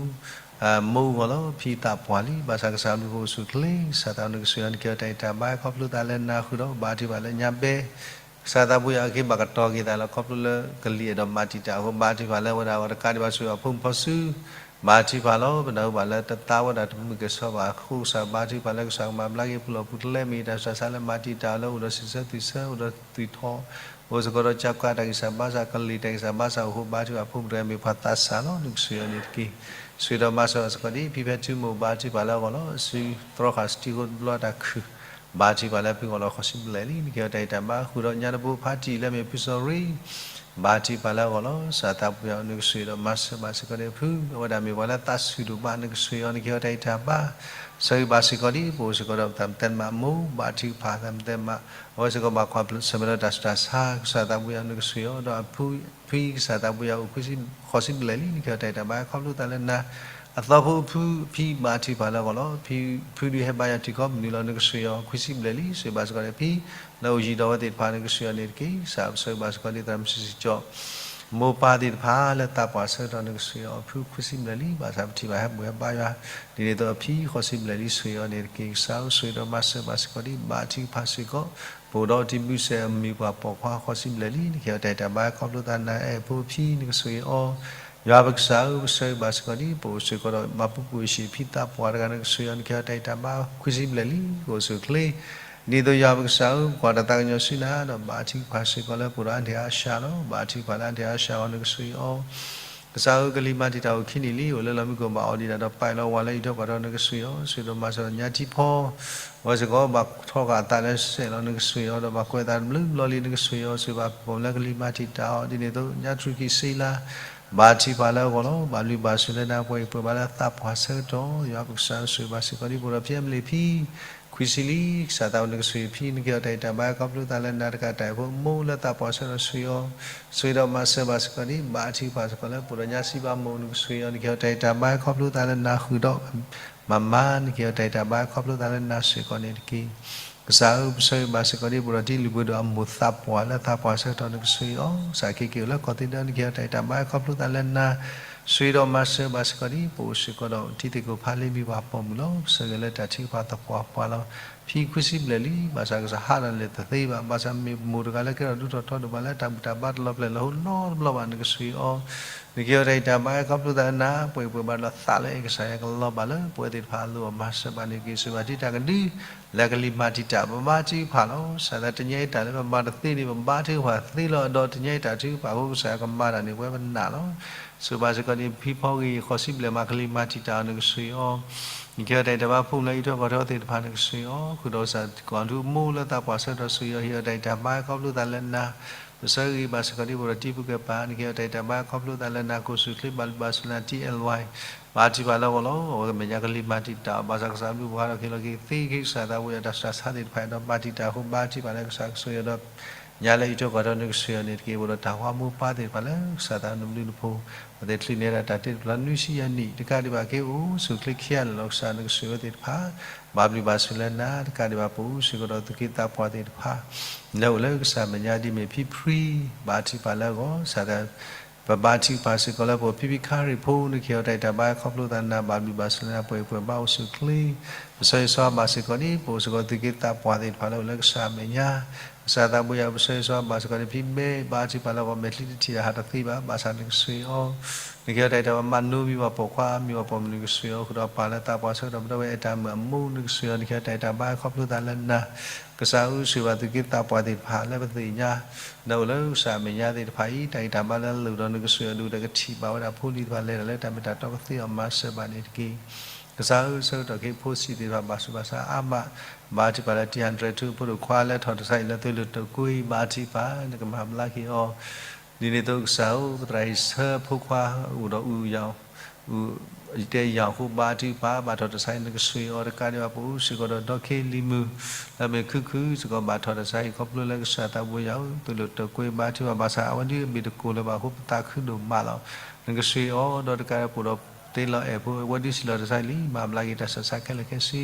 မိၢ်အဂီၢ်လီၤ. ဖံသးပှၢ်လံ, ဘၣ်ဆၣ်ကစၢ်ဘျုးဖှိၣ်အိၣ်ဆူၣ်အိၣ်ချ့, ကစၢ်သးနကဆိၣ်ဂ့ၤအီၤ နကဟ့ၣ်အီၤတၢ်ဂံၢ်တၢ်ဘါ ခီဖျိသးလၢနၤဃုာ်ဒီး ဘါထုကဖၣ်လၢညါဘဲ ကစၢ်သးဘိယွၤအဃိ ဘၣ်ကတီၤက့ၤသးလီၤ. ခီဖျိလၢကလံၤအဲၣ်ဒိးမၤတံာ်တာ်အဃိ ဘါထုကဖၣ်လၢအဝဲဒၣ်အဂီၢ် တကးဒံးဘၣ်ဆိၣ်ဂ့ၤအဖိမုၣ်ဖိစု ဘါထုကဖၣ်လီၤ. ပနၢ်ဟူဘၣ်လၢတသးဝဲဒၣ်တမုာ်ကဲၣ်ဆိးဘၣ်အဃိ ကစၢ်ဘါထုကဖၣ်လၢကစၢ်ကမၤဘျါက့ၤပူၤလီၢ်ပူၤ တလဲမ့ၢ်တၢ်ဆူးတၢ်ဆါလၢမၤတံာ်တာ်အီၤလၢအိၣ်ဒီးစံးဆၢသွံၣ်ဆၢ အိၣ်ဒီးသွံၣ်ထီၣ် အိၣ်စ့ၢ်ကီးဒီးကၠီကးတၢ်ဂံၢ်စၢ်ဘါစၢ် ကလံၤတၢ်ဂံၢ်စၢ်ဘါစၢ်အဃိ ဘါထုကဖၣ်အဖိမုၣ်တဂၤမ့ၢ်ပှၤသးစၢ်လီၤ. နကဆိၣ်ဂ့ၤအီၤန့ၣ်တက့ၢ်. ဆိၣ်ဂ့ၤဒီးမၤစၢၤအီၤစ့ၢ်ကီးဒ်ဖံဖဲထူမိၢ် ဘါထုကဖၣ်လၢအဂီၢ်လီၤ. အစုသြီဃာ်စတံဃိတဘျီတၢ်ခုၣ် ဘါထုကဖၣ်လၢအဖုအဂီၢ်လီၤ. ဃိးဆံဘျဲၣ်လံ နကဟ့ၣ်အီၤတၢ်ဂံၢ်တၢ်ဘါ. ဃုာ်ဒီးညါတဘိဖါတံၢ်လၢအမ့ၢ်ဖုစီၤရံ, ဘါထုကဖၣ်လၢအဂီၢ်လီၤ. ကစၢ်သးပှၢ်ယွၤဧၢ နကဆိၣ်ဂ့ၤဒီးမၤစၢၤဘၣ်စ့ၢ်ကီးန့ၣ်အဖု, အဝဲဒၣ်မ့ၢ်ပှၤလၢသးဆူၣ်ဒိၣ်မး နကဆိၣ်ဂ့ၤအီၤ နကဟ့ၣ်အီၤတၢ်ဂံၢ်တၢ်ဘါ. ဆၢဂ့ၤဘၣ်စ့ၢ်ကီးဒ်ပအိၣ်စ့ၢ်ကီးဒီးပသးမတၤတမးအမူး, ဘါထုကဖၣ်သးမတၤတမး, အဝဲစ့ၢ်ကီးဘၣ်ကွၢ်ဆၢၣ်မဲာ်ဒီးတၢ်ဆူးတၢ်ဆါ, ကစၢ်သးပှၢ်ယွၤ နကဆိၣ်ဂ့ၤအီၤဒီးအဖု, ဖုအံၤ ကစၢ်သးပှၢ်ယွၤအိၣ်ခွံဆံ, ဃိးဆံဘျဲၣ်လံ နကဟ့ၣ်အီၤတၢ်ဂံၢ်တၢ်ဘါ ခီဖျိသးလၢနၤ. အသီဖိအဖု ဖံဘါထုကဖၣ်လၢအဂီၢ်လီၤ. ဖံ, ဖုဒုးဟဲဘါယွၤထံကီၢ်မနုၤလီၤ နကဆိၣ်ဂ့ၤအီၤ ခွံဆံဘျဲၣ်လံ. ဆိၣ်ဂ့ၤဘၣ်စ့ၢ်ကီးန့ၣ်ဖံ, လၢအိၣ်ယံၤဒီးအဝဲသ့ၣ်တဖၣ် နကဆိၣ်ဂ့ၤအီၤန့ၣ်တက့ၢ်. ကစၢ်ပဆၢဂ့ၤဘၣ်စ့ၢ်ကီးဒ်သရၣ်မုၣ်စံၣ်စံၣ်ကၠီၣ် မိၢ်ပၢ်သ့ၣ်တဖၣ်လၢသးပှၢ်ဆၢကတီၢ် နကဆိၣ်ဂ့ၤအီၤအဖုခွံဆံဘျဲၣ်လံ. ဘၣ်ဆၣ်ပထံၣ်ဘၣ်ဟဲဘူၣ်ဟဲဘါယွၤ, ဒ်န့ၣ်အသိးအဖံဃိးဆံဘျဲၣ်လံ ဆိၣ်ဂ့ၤအီၤန့ၣ်တက့ၢ်. ကစၢ်ဧၢ ဆိၣ်ဂ့ၤဒီးမၤစၢၤဘၣ်စ့ၢ်ကီးဒ်ဘါထုကဖၣ်စ့ၢ်ကီး, ပအိၣ်ဒီးတံၤမုၢ်စဲးအမံၤပှၢ်ပိာ်ခွါဃိးဆံဘျဲၣ်လံ နကဟ့ၣ်အီၤတၢ်ဂံၢ်တၢ်ဘါ ခီဖျိသးနၤ. အဲၣ်ဖိဖံ နကဆိၣ်ဂ့ၤအီၤ. ယွၤပကစၢ်ဧၢ ပဆၢဂ့ၤဘၣ်စ့ၢ်ကီးဒ်ပအိၣ်စ့ၢ်ကီးဒီး မၤပူၤပူၤအံၤ ဖံသးပှၢ်တဂၤ နကဆိၣ်ဂ့ၤအီၤ နကဟ့ၣ်အီၤတၢ်ဂံၢ်တၢ်ဘါခွံဆံဘျဲၣ်လံ. ကအိၣ်ဆူၣ်အိၣ်ချ့ ဒ်သိးယွၤပကစၢ်ဧၢ ပကွၢ်တၢ်သးကညီၤဆူနၤဒီး ဘါထုကဖၣ်စ့ၢ်ကီးလၢပအိၣ်ဒီးအါဒံၣ်အါစှၤလီၤ. ဘါထုကဖၣ်လၢအါဒံၣ်အါစှၤအဂီၢ် နကဆိၣ်ဂ့ၤအီၤ. ကစၢ်ဧၢ ကလံၤမၤတံာ်တာ်အိၣ်ခံနံၣ်လံ, အိၣ်လၢလီၢ်မံခိၣ်ဘၣ်အီၣ်ဒံးဒၣ်ဒီး ပာ်လီၤဝၤလၢအံးထွဲကွၢ်ထွဲ နကဆိၣ်ဂ့ၤအီၤ. ဆိၣ်ဂ့ၤဒီးမၤစၢၤညါထံဖီ အဝဲစ့ၢ်ကီးဘၣ်ထီဃာ်အသးလၢစဲးလီၤ နကဆိၣ်ဂ့ၤအီၤဒီး ဘၣ်ကွဲးအသးတဘျုးဘျီလံ နကဆိၣ်ဂ့ၤအီၤ. ဆိၣ်ဂ့ၤဘၣ်ပှၤလၢကလံၤမၤတံာ်တာ်အီၤ ဒ်န့ၣ်အသိး ညါထူၣ်ခံဆံလါ ဘါထုကဖၣ်လၢအဂီၢ်လီၤ. ဘၣ်ဘျုးဘၣ်ဆိၣ်လၢနၤ ပှဲၤပှဲၤဘၣ်လၢသးပှၢ်ဆၢကတီၢ် ယွၤပကစၢ်ဧၢ ဆိၣ်ဂ့ၤဘၣ်စ့ၢ်ကီးဒ်ပအိၣ်ဒီးဖံအမလ့ၤဖံ ခွံဆံလံ. ကစၢ်သးပှၢ် နကဆိၣ်ဂ့ၤဖံ နကဟ့ၣ်အီၤတၢ်ဂံၢ်တၢ်ဘါ ခီဖျိသးလၢနၤတကးတၢ်အံၤဖိ မိၢ်လၢသးပှၢ်ဆၢကတီၢ် ဆိၣ်ဂ့ၤအီၤ. ဆိၣ်ဂ့ၤဒီးမၤစၢၤဘၣ်စ့ၢ်ကီးဒ်ဘါထုကဖၣ်စ့ၢ်ကီးလၢပအိၣ်ဒီးညါစံးဘၣ်မိၢ် နကဆိၣ်ဂ့ၤအီၤ နကဟ့ၣ်အီၤတၢ်ဂံၢ်တၢ်ဘါ ခီဖျိသးလၢနၤဃုာ်ဒီး မၤမၤ နကဟ့ၣ်အီၤတၢ်ဂံၢ်တၢ်ဘါ ခီဖျိသးလၢနၤစ့ၢ်ကီးန့ၣ်တက့ၢ်. ကစၢ်ဧၢ ပဆၢဂ့ၤဘၣ်စ့ၢ်ကီးဒ်ပအိၣ်ဒီးတံၤလုၢ်ဘၢဒီးအမိၢ်သးပှၢ်လၢသးပှၢ်ဆၢကတီၢ် နကဆိၣ်ဂ့ၤအီၤ. ကစၢ်ခ့က့ၤအိၣ်လၢကီၢ်သ့ဒီး နကဟ့ၣ်အီၤတၢ်ဂံၢ်တၢ်ဘါ ခီဖျိသးလၢနၤ ဆိၣ်ဂ့ၤဒီးမၤစၢၤဘၣ်စ့ၢ်ကီးဒ်ပအိၣ်စ့ၢ်ကီးဒီးတံၤသကိးဖးလ့မံၤပှၢ်ပိာ်မုၣ်လီၤ. ပဆၢဂ့ၤလၢတၢ်ထုကဖၣ်သပှၢ်ပှၢ်လီၤ. ဖံခွံဆံဘျဲၣ်လံ ဘၣ်ဆၣ်ကစၢ်ဟးထီၣ်လဲၤတသ့ဘၣ်. ဘၣ်ဆၣ်မ့ၢ်မိၢ်တဂၤလၢကဲထီၣ်ဒူထီၣ်ထီဒိၣ်မးလၢတၢ်ဘူၣ်တၢ်ဘါတလီၤပျဲၢ်လီၤဟိနီတဘျီဘၣ် နကဆိၣ်ဂ့ၤအီၤ. နကဟ့ၣ်အီၤတၢ်ဂံၢ်တၢ်ဘါ ခီဖျိသးလၢနၤ ပှဲၤပှဲၤဘၣ်ဒီးသးလၢအဲၣ်ကစၢ်ယွၤကလီၤဘၣ်လၢပဝဲသ့ၣ်တဖၣ်အလိၤ မၤစၢၤဘၣ်န့ၣ်တက့ၢ်. ဆိၣ်ဂ့ၤဘၣ်တံၤတၢ်ကဒု လၢကလံၤမၤတံာ်တာ် ပဘါထုကဖၣ်လီၤ. ကစၢ်သးတညါအံၤတၢ်လၢပမၤတသ့န့ၣ် ပဘါထုကဖၣ်သ့လီၤ. ဒီးတညါအံၤတၢ်ထုကဖၣ်အဃိ ကစၢ်ယွၤကမၤတၢ်န့ၣ် ပဝဲပနာ်လီၤ. ဆိၣ်ဂ့ၤဘၣ်စ့ၢ်ကီးဒ်ဖံဖီဂ့ၤ ဃိးဆံဘျဲၣ်မး ကလံၤမၤတံာ်တာ်အီၤ နကဆိၣ်ဂ့ၤအီၤ. နကဟ့ၣ်အီၤတၢ်ဂံၢ်တၢ်ဘါ ဖိလၢအံးထွဲကွၢ်ထွဲသ့ၣ်တဖၣ် နကဆိၣ်ဂ့ၤအီၤ. ဃုာ်ဒီးကစၢ်ကီၢ်ဒူမိၢ်လၢသးပှၢ်ဆၢကတီၢ် ဆိၣ်ဂ့ၤအီၤ ဟ့ၣ်အီၤတၢ်ဂံၢ်တၢ်ဘါ ခီဖျိသးလၢနၤ. ပဆၢဂ့ၤဘၣ်စ့ၢ်ကီးဒ်ပအိၣ်ဒီးတံၤပူၤကဲပၤ နကဟ့ၣ်အီၤတၢ်ဂံၢ်တၢ်ဘါ ခီဖျိသးလၢနၤ ကိၣ်ဆူၣ်ချ့ ဘၣ်ဘျုးဘၣ်ဆိၣ်လၢနၤ ထံအဲလ်ဝါ ဘါထုကဖၣ်လၢအဂီၢ်လီၤ. အဝဲကမဲာ်ညါကလံၤမၤတံာ်တာ် ဘၣ်ဆၣ်ကစၢ်ဘျုးပှၤဒီးကဟ့ၣ်လီၤက့ၤသ့ ကစၢ်သးပှၢ်ယွၤတၢ်ဆူးတၢ်ဆါသ့ၣ်တဖၣ် ဒီးမၤတံာ်တာ်အဃိ ဘါထုကဖၣ်လၢကစၢ်ကဆိၣ်ဂ့ၤအီၤဒီး ညါလၢအံးထွဲကွၢ်ထွဲ နကဆိၣ်ဂ့ၤအီၤန့ၣ်တက့ၢ်. ပအိၣ်ဒီးတၢ်ဟးမိၢ်ပၢ်သ့ၣ်တဖၣ်လၢကစၢ်သးနဘျုးနဖှိၣ် အဝဲသ့ၣ်ချုးန့ၢ်ဒၣ်တၢ်တ့တဖျါနွံဆံယဲၢ်နံၣ် တကးဒံးဘၣ်က့ၤအိၣ်ဆူၣ်ချ့ခံဂၤလၢာ်လီၤ. ကစၢ်နကဆိၣ်ဂ့ၤအဝဲသ့ၣ်တဖၣ် ဘၣ်ဘျုးဘၣ်ဆိၣ်လၢနၤ တကးဒံးဘၣ်ပအိၣ်စ့ၢ်ကီးဒီးသူၣ်က့သးပှၢ်သ့ၣ်တဖၣ် လၢအိၣ်လၢကစၢ်မဲာ်ညါဒ်မ့ၢ်ဖံဖှံ ဘါထုကဖၣ်လၢအဂီၢ် ကစၢ်သး ပဘါထုကဖၣ်စ့ၢ်ကီးလၢပအိၣ်ဖံဖံခါရံၣ်ဖိ နကဟ့ၣ်အီၤတၢ်ဂံၢ်တၢ်ဘါ ခီဖျိသးနၤ ဘၣ်ဘျုးဘၣ်ဆိၣ်လၢနၤ ပှဲၤပှဲၤဘၣ်အိၣ်ဆူၣ်ချ့ ပဆၢဂ့ၤဆၢဝါဘၣ်စ့ၢ်ကီးဒ် ပအိၣ်စ့ၢ်ကီးသူၣ်က့သးပှၢ်သ့ၣ်တဖၣ်လၢအိၣ်လၢကစၢ်မဲာ်ညါ ကစၢ်သးပှၢ်ယွၤ ပဆၢဂ့ၤဆၢဝါဘၣ်စ့ၢ်ကီးဒ်ဖံဘဲ ဘါထုကဖၣ်လၢအဂီၢ် မဲာ်ချံတထံၣ်ဒီးဟးတသ့ဘၣ် ဘၣ်ဆၣ်နကဆိၣ်ဂ့ၤအီၤ နကဟ့ၣ်အီၤတၢ်ဂံၢ်တၢ်ဘါ မၤနိမံၤပှၢ်ပိာ်ခွါ မံၤပှၢ်ပိာ်မုၣ် နကဆိၣ်ဂ့ၤအီၤ ဃုာ်ဒီးပၢ်လၢသးပှၢ်ဆၢကတီၢ် ပဒီပုၢ်ဝဲၢ်အဲၣ်တၢ်မုၣ်အမိၢ် နကဆိၣ်ဂ့ၤအီၤ နကဟ့ၣ်အီၤတၢ်ဂံၢ်တၢ်ဘါ ခီဖျိသးလၢနၤ ကစၢ်ဧၢ ဆိၣ်ဂ့ၤဘၣ်သူၣ်က့သးပှၢ်သ့ၣ်တဖၣ်လၢပသ့ၣ်ညါ ဒီးအိၣ်လၢကစၢ်အမဲာ်ညါသ့ၣ်တဖၣ်အံၤ တၢ်ဂံၢ်တၢ်ဘါလၢအလိၤဒီး နကဆိၣ်ဂ့ၤအီၤဒ်တၢ်ကထံၣ်ဘၣ်ဝဲဒၣ်ဖိလံၤတဖၣ် လဲၤတၢ်လၢတၢ်မ့ၢ်တၢ်တီကသ့အီၤ မၤစၢၤဘၣ်န့ၣ်တက့ၢ်. ကစၢ်ဧၢ ဆၢကတီၢ်ခဲအံၤဖိဆံးသ့ၣ်တဖၣ် ဘၣ်ဆူးဘၣ်ဆါအါမး ဘါထုကဖၣ်လၢတံၤဟးတြဲၤထူဖိဒိၣ်ခွါလၢထီၣ်တၢ်ဆါဟံၣ်လၢသွ့လၢၢ်တကွ့ ဘါထုကဖၣ် နကမၤဘျါက့ၤအီၤ ဒ်န့ၣ်အသိးကစၢ်ဧၢ ပသရၣ်ဟံၣ်ဆၢဖိခွါ အိၣ်ဒီးအုၣ်ယၣ် အုၣ်တဲယၣ်အဃိ ဘါထုကဖၣ် ဘၣ်ထီၣ်တၢ်ဆါဟံၣ် နကဆိၣ်ဂ့ၤအီၤ တကးဒံးဘၣ် ပအိၣ်စ့ၢ်ကီးဒီးဒီခဲလံၤမုၣ် လၢမ့ၢ်ခုၣ်ခုၣ်စ့ၢ်ကီး ဘၣ်ထီၣ်တၢ်ဆါဟံၣ် ခီဖျိလၢကစၢ်သးပှၢ်ယွၤဧၢ သွ့လၢၢ်တကွ့ ဘါထုကဖၣ် ဘၣ်ဆၣ်အဝဲဒၣ်အဘ့ၣ်တကိးလၢၤဘၣ်အဃိ ပသးခုဒိၣ်မးလီၤ. နကဆိၣ်ဂ့ၤအီၤ ဒီးတကးဒံးဘၣ်ပအိၣ်ဒီးသ့လီၤအဲၣ်ဖိ အဝဲဒၣ်စံးလီၤတၢ်ဆါဟံၣ်လံ မၤဘျါက့ၤတၢ်ဆူးတၢ်ဆါခဲလၢာ်ခဲဆ့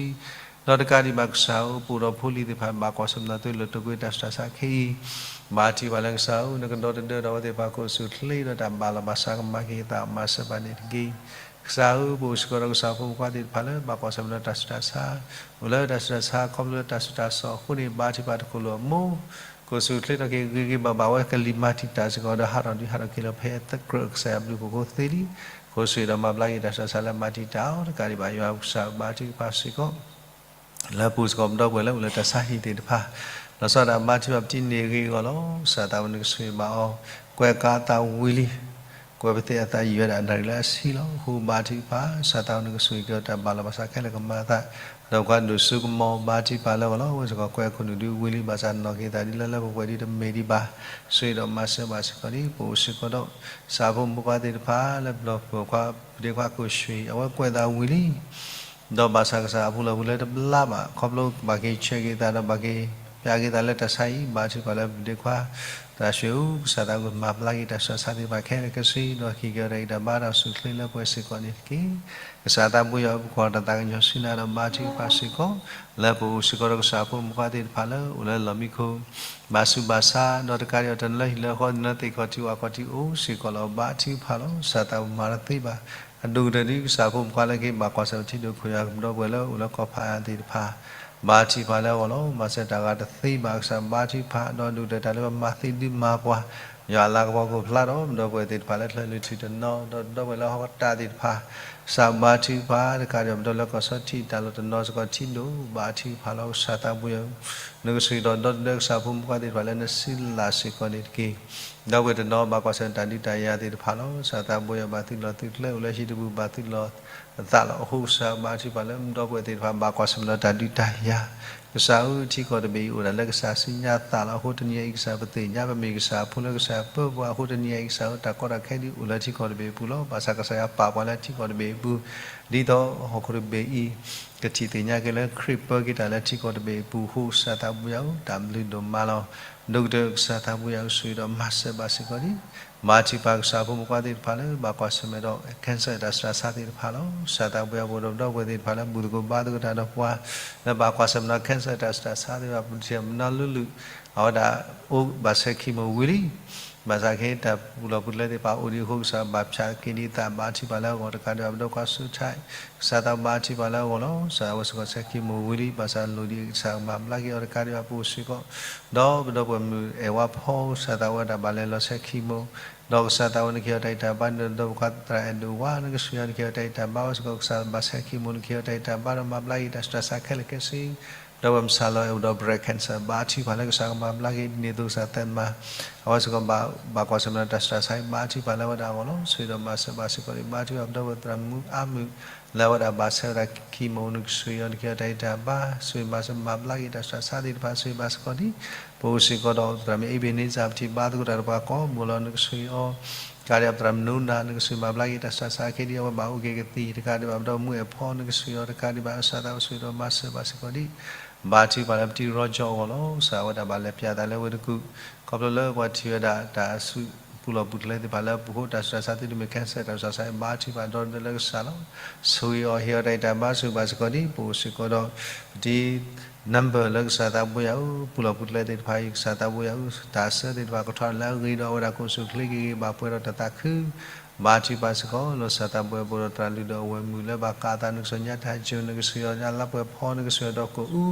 ဒီးတကးဒံးဘၣ်ကစၢ်ဧၢ ပအိၣ်ဒီးဖိလံၤသ့ၣ်တဖၣ် ဘၣ်ကွၢ်ဆၢၣ်မဲာ်ဒီးသွ့လၢၢ်တကွ့ တၢ်ဆူးတၢ်ဆါခဲအံၤ ဘါထုကဖၣ်လၢကစၢ်ဧၢ နကဒီတဒၢဒီးအဝဲသ့ၣ်တဖၣ် ကအိၣ်ဆူၣ်ချ့ဒီးတၢ်ဘၣ်လီၤဘၣ်စးကမၤက့ၤအသး မၤစၢၤဘၣ်န့ၣ်တက့ၢ်. ကစၢ်ဧၢ ပအိၣ်စ့ၢ်ကီးဒီးကစၢ်ဖိမုၣ်ဖိခွါသ့ၣ်တဖၣ်လၢ ဘၣ်ကွၢ်ဆၢၣ်မဲာ်ဒီးတၢ်ဆူးတၢ်ဆါ အိၣ်လၢတၢ်ဆူးတၢ်ဆါ ခီဖျိလၢတၢ်ဆူးတၢ်ဆါအဃိန့ၣ် ဘါထုကဖၣ်တကလုာ်အမိၢ် ကအိၣ်ဆူၣ်ချ့ထီၣ်က့ၤ ဂ့ၤဂ့ၤဘၣ်ဘၣ်ဝဲ ကလံၤမၤတံာ်တာ်စ့ၢ်ကီးဒီး ဟးထီၣ်ဒုးဟးထီၣ်က့ၤလီၤ ဖဲအသးကြၢးကစၢ်ယွၤဘျုးဖှိၣ်ဖိသ့လံ. ကအိၣ်ဆူၣ်ဒီးမၤဘျါက့ၤတၢ်ဆူးတၢ်ဆါလၢမၤတံာ်တာ်အီၤ တကးဒံးဘၣ် ယွၤကစၢ်ဘါထုကဖၣ်စ့ၢ်ကီး လၢပအိၣ်စ့ၢ်ကီးပဒီပုၢ်ဝဲၢ်လၢအိၣ်လၢတၢ်ဆါဟံၣ်သ့ၣ်တဖၣ် လီၤဆီဒၣ်တၢ်ဘါထုကဖၣ်ပတံၤန့ၢ်ဂ့ၤအဂီၢ်လီၤ. ကစၢ်သးပှၢ်နကဆိၣ်ဂ့ၤဘၣ်အီၤ ကွဲးကးအသးဝံၤလံ. ကွဲးပသ့ၣ်အသးယံာ်ဝဲဒၣ်နၣ်ရံၣ်လၢအဆံလီၤ. အဃိဘါထုကဖၣ် ကစၢ်သးအိၣ်နကဆိၣ်ဂ့ၤက့ၤအီၤတၢ်ဘၣ်လီၤဘၣ်ဆၣ်ခဲလၢာ်ကမၤအသး, ဒီးကွၢ်ဒိၣ်စိကမီၤဘါထုကဖၣ်လၢအဂီၢ်လီၤ. အဝဲစ့ၢ်ကီးကွဲးအခိၣ်နူာ်ဒုးဝံၤလံ ဘၣ်ဆၣ်နီၣ်က့ၤသးဒ်လၢလၢပှဲၤပှဲၤဒ်တမ့ၢ်ဒံးဘၣ်, ဆိၣ်ဂ့ၤဒီးမၤစၢၤဘၣ်စ့ၢ်ကီးဒ် ပအိၣ်စ့ၢ်ကီးဒီး ကစၢ်ဖိမုၣ်ဖိခွါသ့ၣ်တဖၣ်လၢပျီပူၤခွါ ပဒ့ခွါကိၣ်ဆှံ အဝဲကွဲးသးဝံၤလံ ဒီးဘၣ်ဆၣ်ကစၢ်အပူၤလီၢ်ပူၤလၢတဘျါဘၣ် ခီဖျိဘၣ်က့ၤဆှၢက့ၤသးဒီးဘၣ်က့ၤပျးက့ၤသးလၢတၢ်ဆါဟံၣ် ဘါထုကဖၣ်လၢပဒ့ခွါ သရၣ်ဆှ့ၣ်ဧိၤ ကစၢ်သးကမၤဘျါက့ၤတၢ်ဆူးတၢ်ဆါသ့ၣ်တဖၣ်ခဲလၢာ်ခဲဆ့ ဒီးဟံးက့ၤအီၤတၢ်အံးတၢ်ဘါတၢ်အိၣ်ဆူၣ်အိၣ်ချ့လၢပှဲၤစ့ၢ်ကီးန့ၣ်တက့ၢ်. ကစၢ်သးဘိယွၤဧၢ ပကွၢ်တၢ်သးကညီၤဆူနၤဒီးဘါထုကဖၣ်စ့ၢ်ကီး လၢပအိၣ်စ့ၢ်ကီးဒီးကစၢ်ဖိမုၣ်ဖိခွါသ့ၣ်တဖၣ်လၢအိၣ်လၢလီၢ်မံခိၣ် ဘၣ်ဆူးဘၣ်ဆါ ဒီးတကးဒံးအီၤတနီၤလၢဟံၣ်လၢဃီ တနီၤလၢသ့ၣ်ခီၣ်ထံးဝၣ်ခီၣ်ထံးအိၣ်စ့ၢ်ကီးလီၤ. ဘါထုကဖၣ်လီၤ. ကစၢ်သးမၤတသ့ဘၣ်. အဒိၣ်ကတၢၢ်ဒ်ကစၢ်ဖိမုၣ်ခွါလၢကဟ့ၣ်ဘၣ်ကွၢ်ဆၢၣ်ထံဒိၣ် ခိၣ်ယွၤကပဒီပုၢ်ဝဲၢ်လၢအိၣ်လၢကီၢ်ဖးအါသ့ၣ်တဖၣ် ဘါထုကဖၣ်လၢအဂီၢ်လီၤ. မၤစၢၤတၢ်ဂၤတသ့ဘၣ် ကစၢ်ဘါထုကဖၣ် ဒီးဒိၣ်ကတၢၢ်တၢ်လၢပမၤသ့ဒုးမၤပှၤ ယွၤအလၤကပီၤကအိၣ်ဖျါဒီးပဒီပုၢ်ဝဲၢ်သ့ၣ်တဖၣ်လၢချၢၣ်လွံၢ်ထူၣ်တနီၤ ဒီးပဒီပုၢ်ဝဲၢ်လၢဟီၣ်ကတၢၢ်သ့ၣ်တဖၣ် ကစၢ်ဘါထုကဖၣ် တကးဒံးပဒီပုၢ်ဝဲၢ်လၢကီၢ်ဆီထံးတၢ်လီၢ်တနီၤစ့ၢ်ကီးထံဒိၣ် ဘါထုကဖၣ်လီၤ. ကစၢ်သးဘိယွၤဧၢ နကဆိၣ်ဂ့ၤဒီးဒီသဒၢကစၢ်ဖိမုၣ်ဖိခွါသ့ၣ်တဖၣ်လၢနစုလၢ်စ့ၢ်ကီးန့ၣ်တက့ၢ်. ဒီပုၢ်ဝဲၢ်တနီၤဘၣ်ကွၢ်ဆၢၣ်တၢ်ဒုးတၢ်ယၤသ့ၣ်တဖၣ်လီၤ. ကစၢ်သးဘိယွၤဘၣ်သုးလီၢ်သုးကျဲအိၣ်လၢဟံၣ်တပူၤဘၣ်သုးလီၢ်အသးလီၤ. အဃိကစၢ်ဘါထုကဖၣ်လၢပဒီပုၢ်ဝဲၢ်သ့ၣ်တဖၣ်ဘၣ်ကွၢ်ဆၢၣ်မဲာ်ဒီးတၢ်ဒုးတၢ်ယၤ ကစၢ်ဧၢ ထံကီၢ်တဘ့ၣ်အံၤအိၣ်ဒၣ်လၢကစၢ်စုညါသးလီၤ. အဃိတနံၤအံၤကစၢ်ပသ့ၣ်ညါ ပမ့ၢ်ကစၢ်အဖိလၢကစၢ်ပၢပှၤ အဃိတနံၤအံၤကစၢ်ဧၢ တၢ်ကီတၢ်ခဲဒုးအိၣ်လၢထံကီၢ်တဘ့ၣ်အပူၤလီၤ. ဘၣ်ဆၣ်ကစၢ်ယွၤပာ်ပှၤလၢထံကီၢ်တဘ့ၣ်အပူၤ ဒ်သိးဟီၣ်ခိၣ်တဘ့ၣ်အံၤ ကထံၣ်သ့ၣ်ညါက့ၤလၢခရံာ်ပၢက့ၤတၢ်လၢထံကီၢ်တဘ့ၣ်အပူၤအဃိ ကစၢ်သးဘိယွၤဧၢ တၢ်ဘျုးဒိၣ်မးလီၤ. ဒိၣ်ကတၢၢ်ကစၢ်သးဘိယွၤဧၢ ဆိၣ်ဂ့ၤဒီးမၤစၢၤဘၣ်စ့ၢ်ကီးဒံး ဘါထုကဖၣ်ကစၢ်ဖိမုၣ်ဖိခွါသ့ၣ်တဖၣ်လၢဘၣ်ကွၢ်ဆၢၣ်မဲာ်ဒီး cancer တၢ်ဆူးတၢ်ဆါသ့ၣ်တဖၣ်လီၤ. ကစၢ်သးဘိယွၤပအိၣ်ဒီးပဒီပုၢ်ဝဲၢ်သ့ၣ်တဖၣ်လၢဘူၣ်သကိးဘါသကိးတၢ်ဒီးပှၤ လၢဘၣ်ကွၢ်ဆၢၣ်မဲာ်ဒီး cancer တၢ်ဆူးတၢ်ဆါသ့ၣ်တဖၣ် ပထံၣ်မနီၤလုာ်လုာ် အဝဲဒၣ်အိၣ်ဘၣ်ဆဲးခံမိၣ်ဝံၤလံ ဘၣ်ဆၣ်ကဟ့ၣ်တၢ်ဘူၣ်လီၤပူၤတလဲသ့ၣ်တဖၣ်အိၣ်ဒံးအဃိ ကစၢ်ဘၣ်ဖျါက့ၤဒံးအသး ဘါထုကဖၣ်လၢအဂီၢ် တကးဒံးဘၣ်ပဒီပုၢ်ဝဲၢ်ခွါစိထါ ကစၢ်သးဘါထုကဖၣ်လၢအဂီၢ်လီၤ. ကစၢ်အဝဲစ့ၢ်ကီးဆဲးခံမိၣ်ဝံၤလံ ဘၣ်ဆၣ်လိၣ်ဒံးကစၢ်ကမၤဘျါက့ၤအီၤ တကးဒံးဘၣ်ပအိၣ်စ့ၢ်ကီး ဒီးပဒီပုၢ်ဝဲၢ်မုၣ်အဲၣ်ဝါဖီ ကစၢ်သးဝဲဒၣ်ဘၣ်လဲၤလီၤဆဲးခံမိၣ် ဒီးကစၢ်သးဝဲနကဟ့ၣ်အီၤတၢ်ဂံၢ်တၢ်ဘါ ဒီးပဒီပုၢ်ဝဲၢ်ခွါသရၣ်အဲၣ်ဒိးဝါ နကဆိၣ်ဂ့ၤအီၤ နကဟ့ၣ်အီၤတၢ်ဂံၢ်တၢ်ဘါ အဝဲစ့ၢ်ကီးကစၢ်ဘၣ်ဆဲးခံမိၣ် နကဟ့ၣ်အီၤတၢ်ဂံၢ်တၢ်ဘါ ဒီးမၤဘျါက့ၤတၢ်ဆူးတၢ်ဆါခဲလၢာ်ခဲဆ့ ဒီပုၢ်ဝဲၢ်မုၣ်စၢ်လီၤအဲၣ်အိၣ်ဒီး breast cancer ဘါထုကဖၣ်လၢကစၢ်ကမၤဘျါက့ၤဒ်န့ၣ်အသိးကစၢ်သ့ၣ်မၤ အဝဲစ့ၢ်ကီးဘၣ်ကွၢ်ဆၢၣ်မဲာ်ဒီးတၢ်ဆူးတၢ်ဆါ ဘါထုကဖၣ်လၢအဝဲဒၣ်အဂီၢ်လီၤ. ဆိၣ်ဂ့ၤဒီးမၤစၢၤဘၣ်စ့ၢ်ကီးဒံး ဘါထုကဖၣ်ပဒီပုၢ်ဝဲၢ်သရၣ်မုၣ်အါမုၣ် လၢအဝဲဒၣ်ဘၣ်ဆဲးဝဲဒၣ်ခံမိၣ် နကဆိၣ်ဂ့ၤအီၤ နကဟ့ၣ်အီၤတၢ်ဂံၢ်တၢ်ဘါ ဆိၣ်ဂ့ၤမၤစၢၤမၤဘျါက့ၤတၢ်ဆူးတၢ်ဆါသ့ၣ်တဖၣ် ဆိၣ်ဂ့ၤဘၣ်စ့ၢ်ကီးဒံး ပအိၣ်စ့ၢ်ကီးဒီးသရၣ်မုၣ်အ့ဘ့းန့စၢ် ပထံၣ်ဘါသကိးတၢ်ဒီးပှၤကိးမုၢ်လီၤ နကဆိၣ်ဂ့ၤအီၤ တကးဒံးဘၣ်သရၣ်မုၣ်နိနၤ နကဆိၣ်ဂ့ၤမၤဘျါက့ၤတၢ်ဆူးတၢ်ဆါခဲဒံး အဝဲဘၣ်အိၣ်က့ၤကသံၣ် တကးဒံးဘၣ်ပဒီပုၢ်ဝဲၢ်မုၣ်အဲၣ်ဖီ နကဆိၣ်ဂ့ၤအီၤ တကးဒံးဘၣ်ကစၢ်သးဝဲဆိၣ်ဂ့ၤဒီးမၤစၢၤဘၣ်စ့ၢ်ကီးဒံး ဘါထုကဖၣ်လၢပတံၤရီကၠီအဂီၢ်လီၤ. ကစၢ်အဝဲဒၣ်ဘၣ်လဲၤပၠးသးလၢဝ့ၢ်တကူၣ် ခီဖျိလၢပှၤထံၣ်ဝဲဒၣ်တၢ်အစုပူၤလီၢ်ပူၤတလဲသ့ၣ်တဖၣ်လၢ ပူၤဃိတၢ်ဆူးတၢ်ဆါသုတမ့ၢ် cancer တၢ်ဆူးတၢ်ဆါ ဘါထုကဖၣ်ဒီတဒၢလၢကစၢ်လီၤ. ဆိၣ်ဂ့ၤအီၤ ဟ့ၣ်အီၤတၢ်ဂံၢ်တၢ်ဘါ ဆိၣ်ဂ့ၤဘၣ်စ့ၢ်ကီးဒံး ပအိၣ်စ့ၢ်ကီးဒီး ပတံၤ number လၢကစၢ်သးဘိယွၤဧၢ ပူၤလီၢ်ပူၤတလဲသ့ၣ်တဖၣ်အံၤ ကစၢ်သးဘိယွၤဧၢ တၢ်အစၢသ့ၣ်တဖၣ်ကထီၣ်လၢအဂ့ၤဒီးအဝဲဒၣ်ကအိၣ်ဆူၣ်အိၣ်ချ့က့ၤဂ့ၤ ဘၣ်ပှဲၤဒီးတၢ်သးခု ဘါထုကဖၣ်စ့ၢ်ကီး လီၤစၢ်သးဘိယွၤ ပအိၣ်ဒီးသရၣ်လုၢ်ဒီးအဝဲၢ်မုၣ်လၢဘၣ်ကးအသး နကစၢ်ညါတၢ်ကၠိ နကဆိၣ်ဂ့ၤအီၤညါလါပှဲၤဖီ နကဆိၣ်ဂ့ၤအီၤဒီးကိၣ်အူ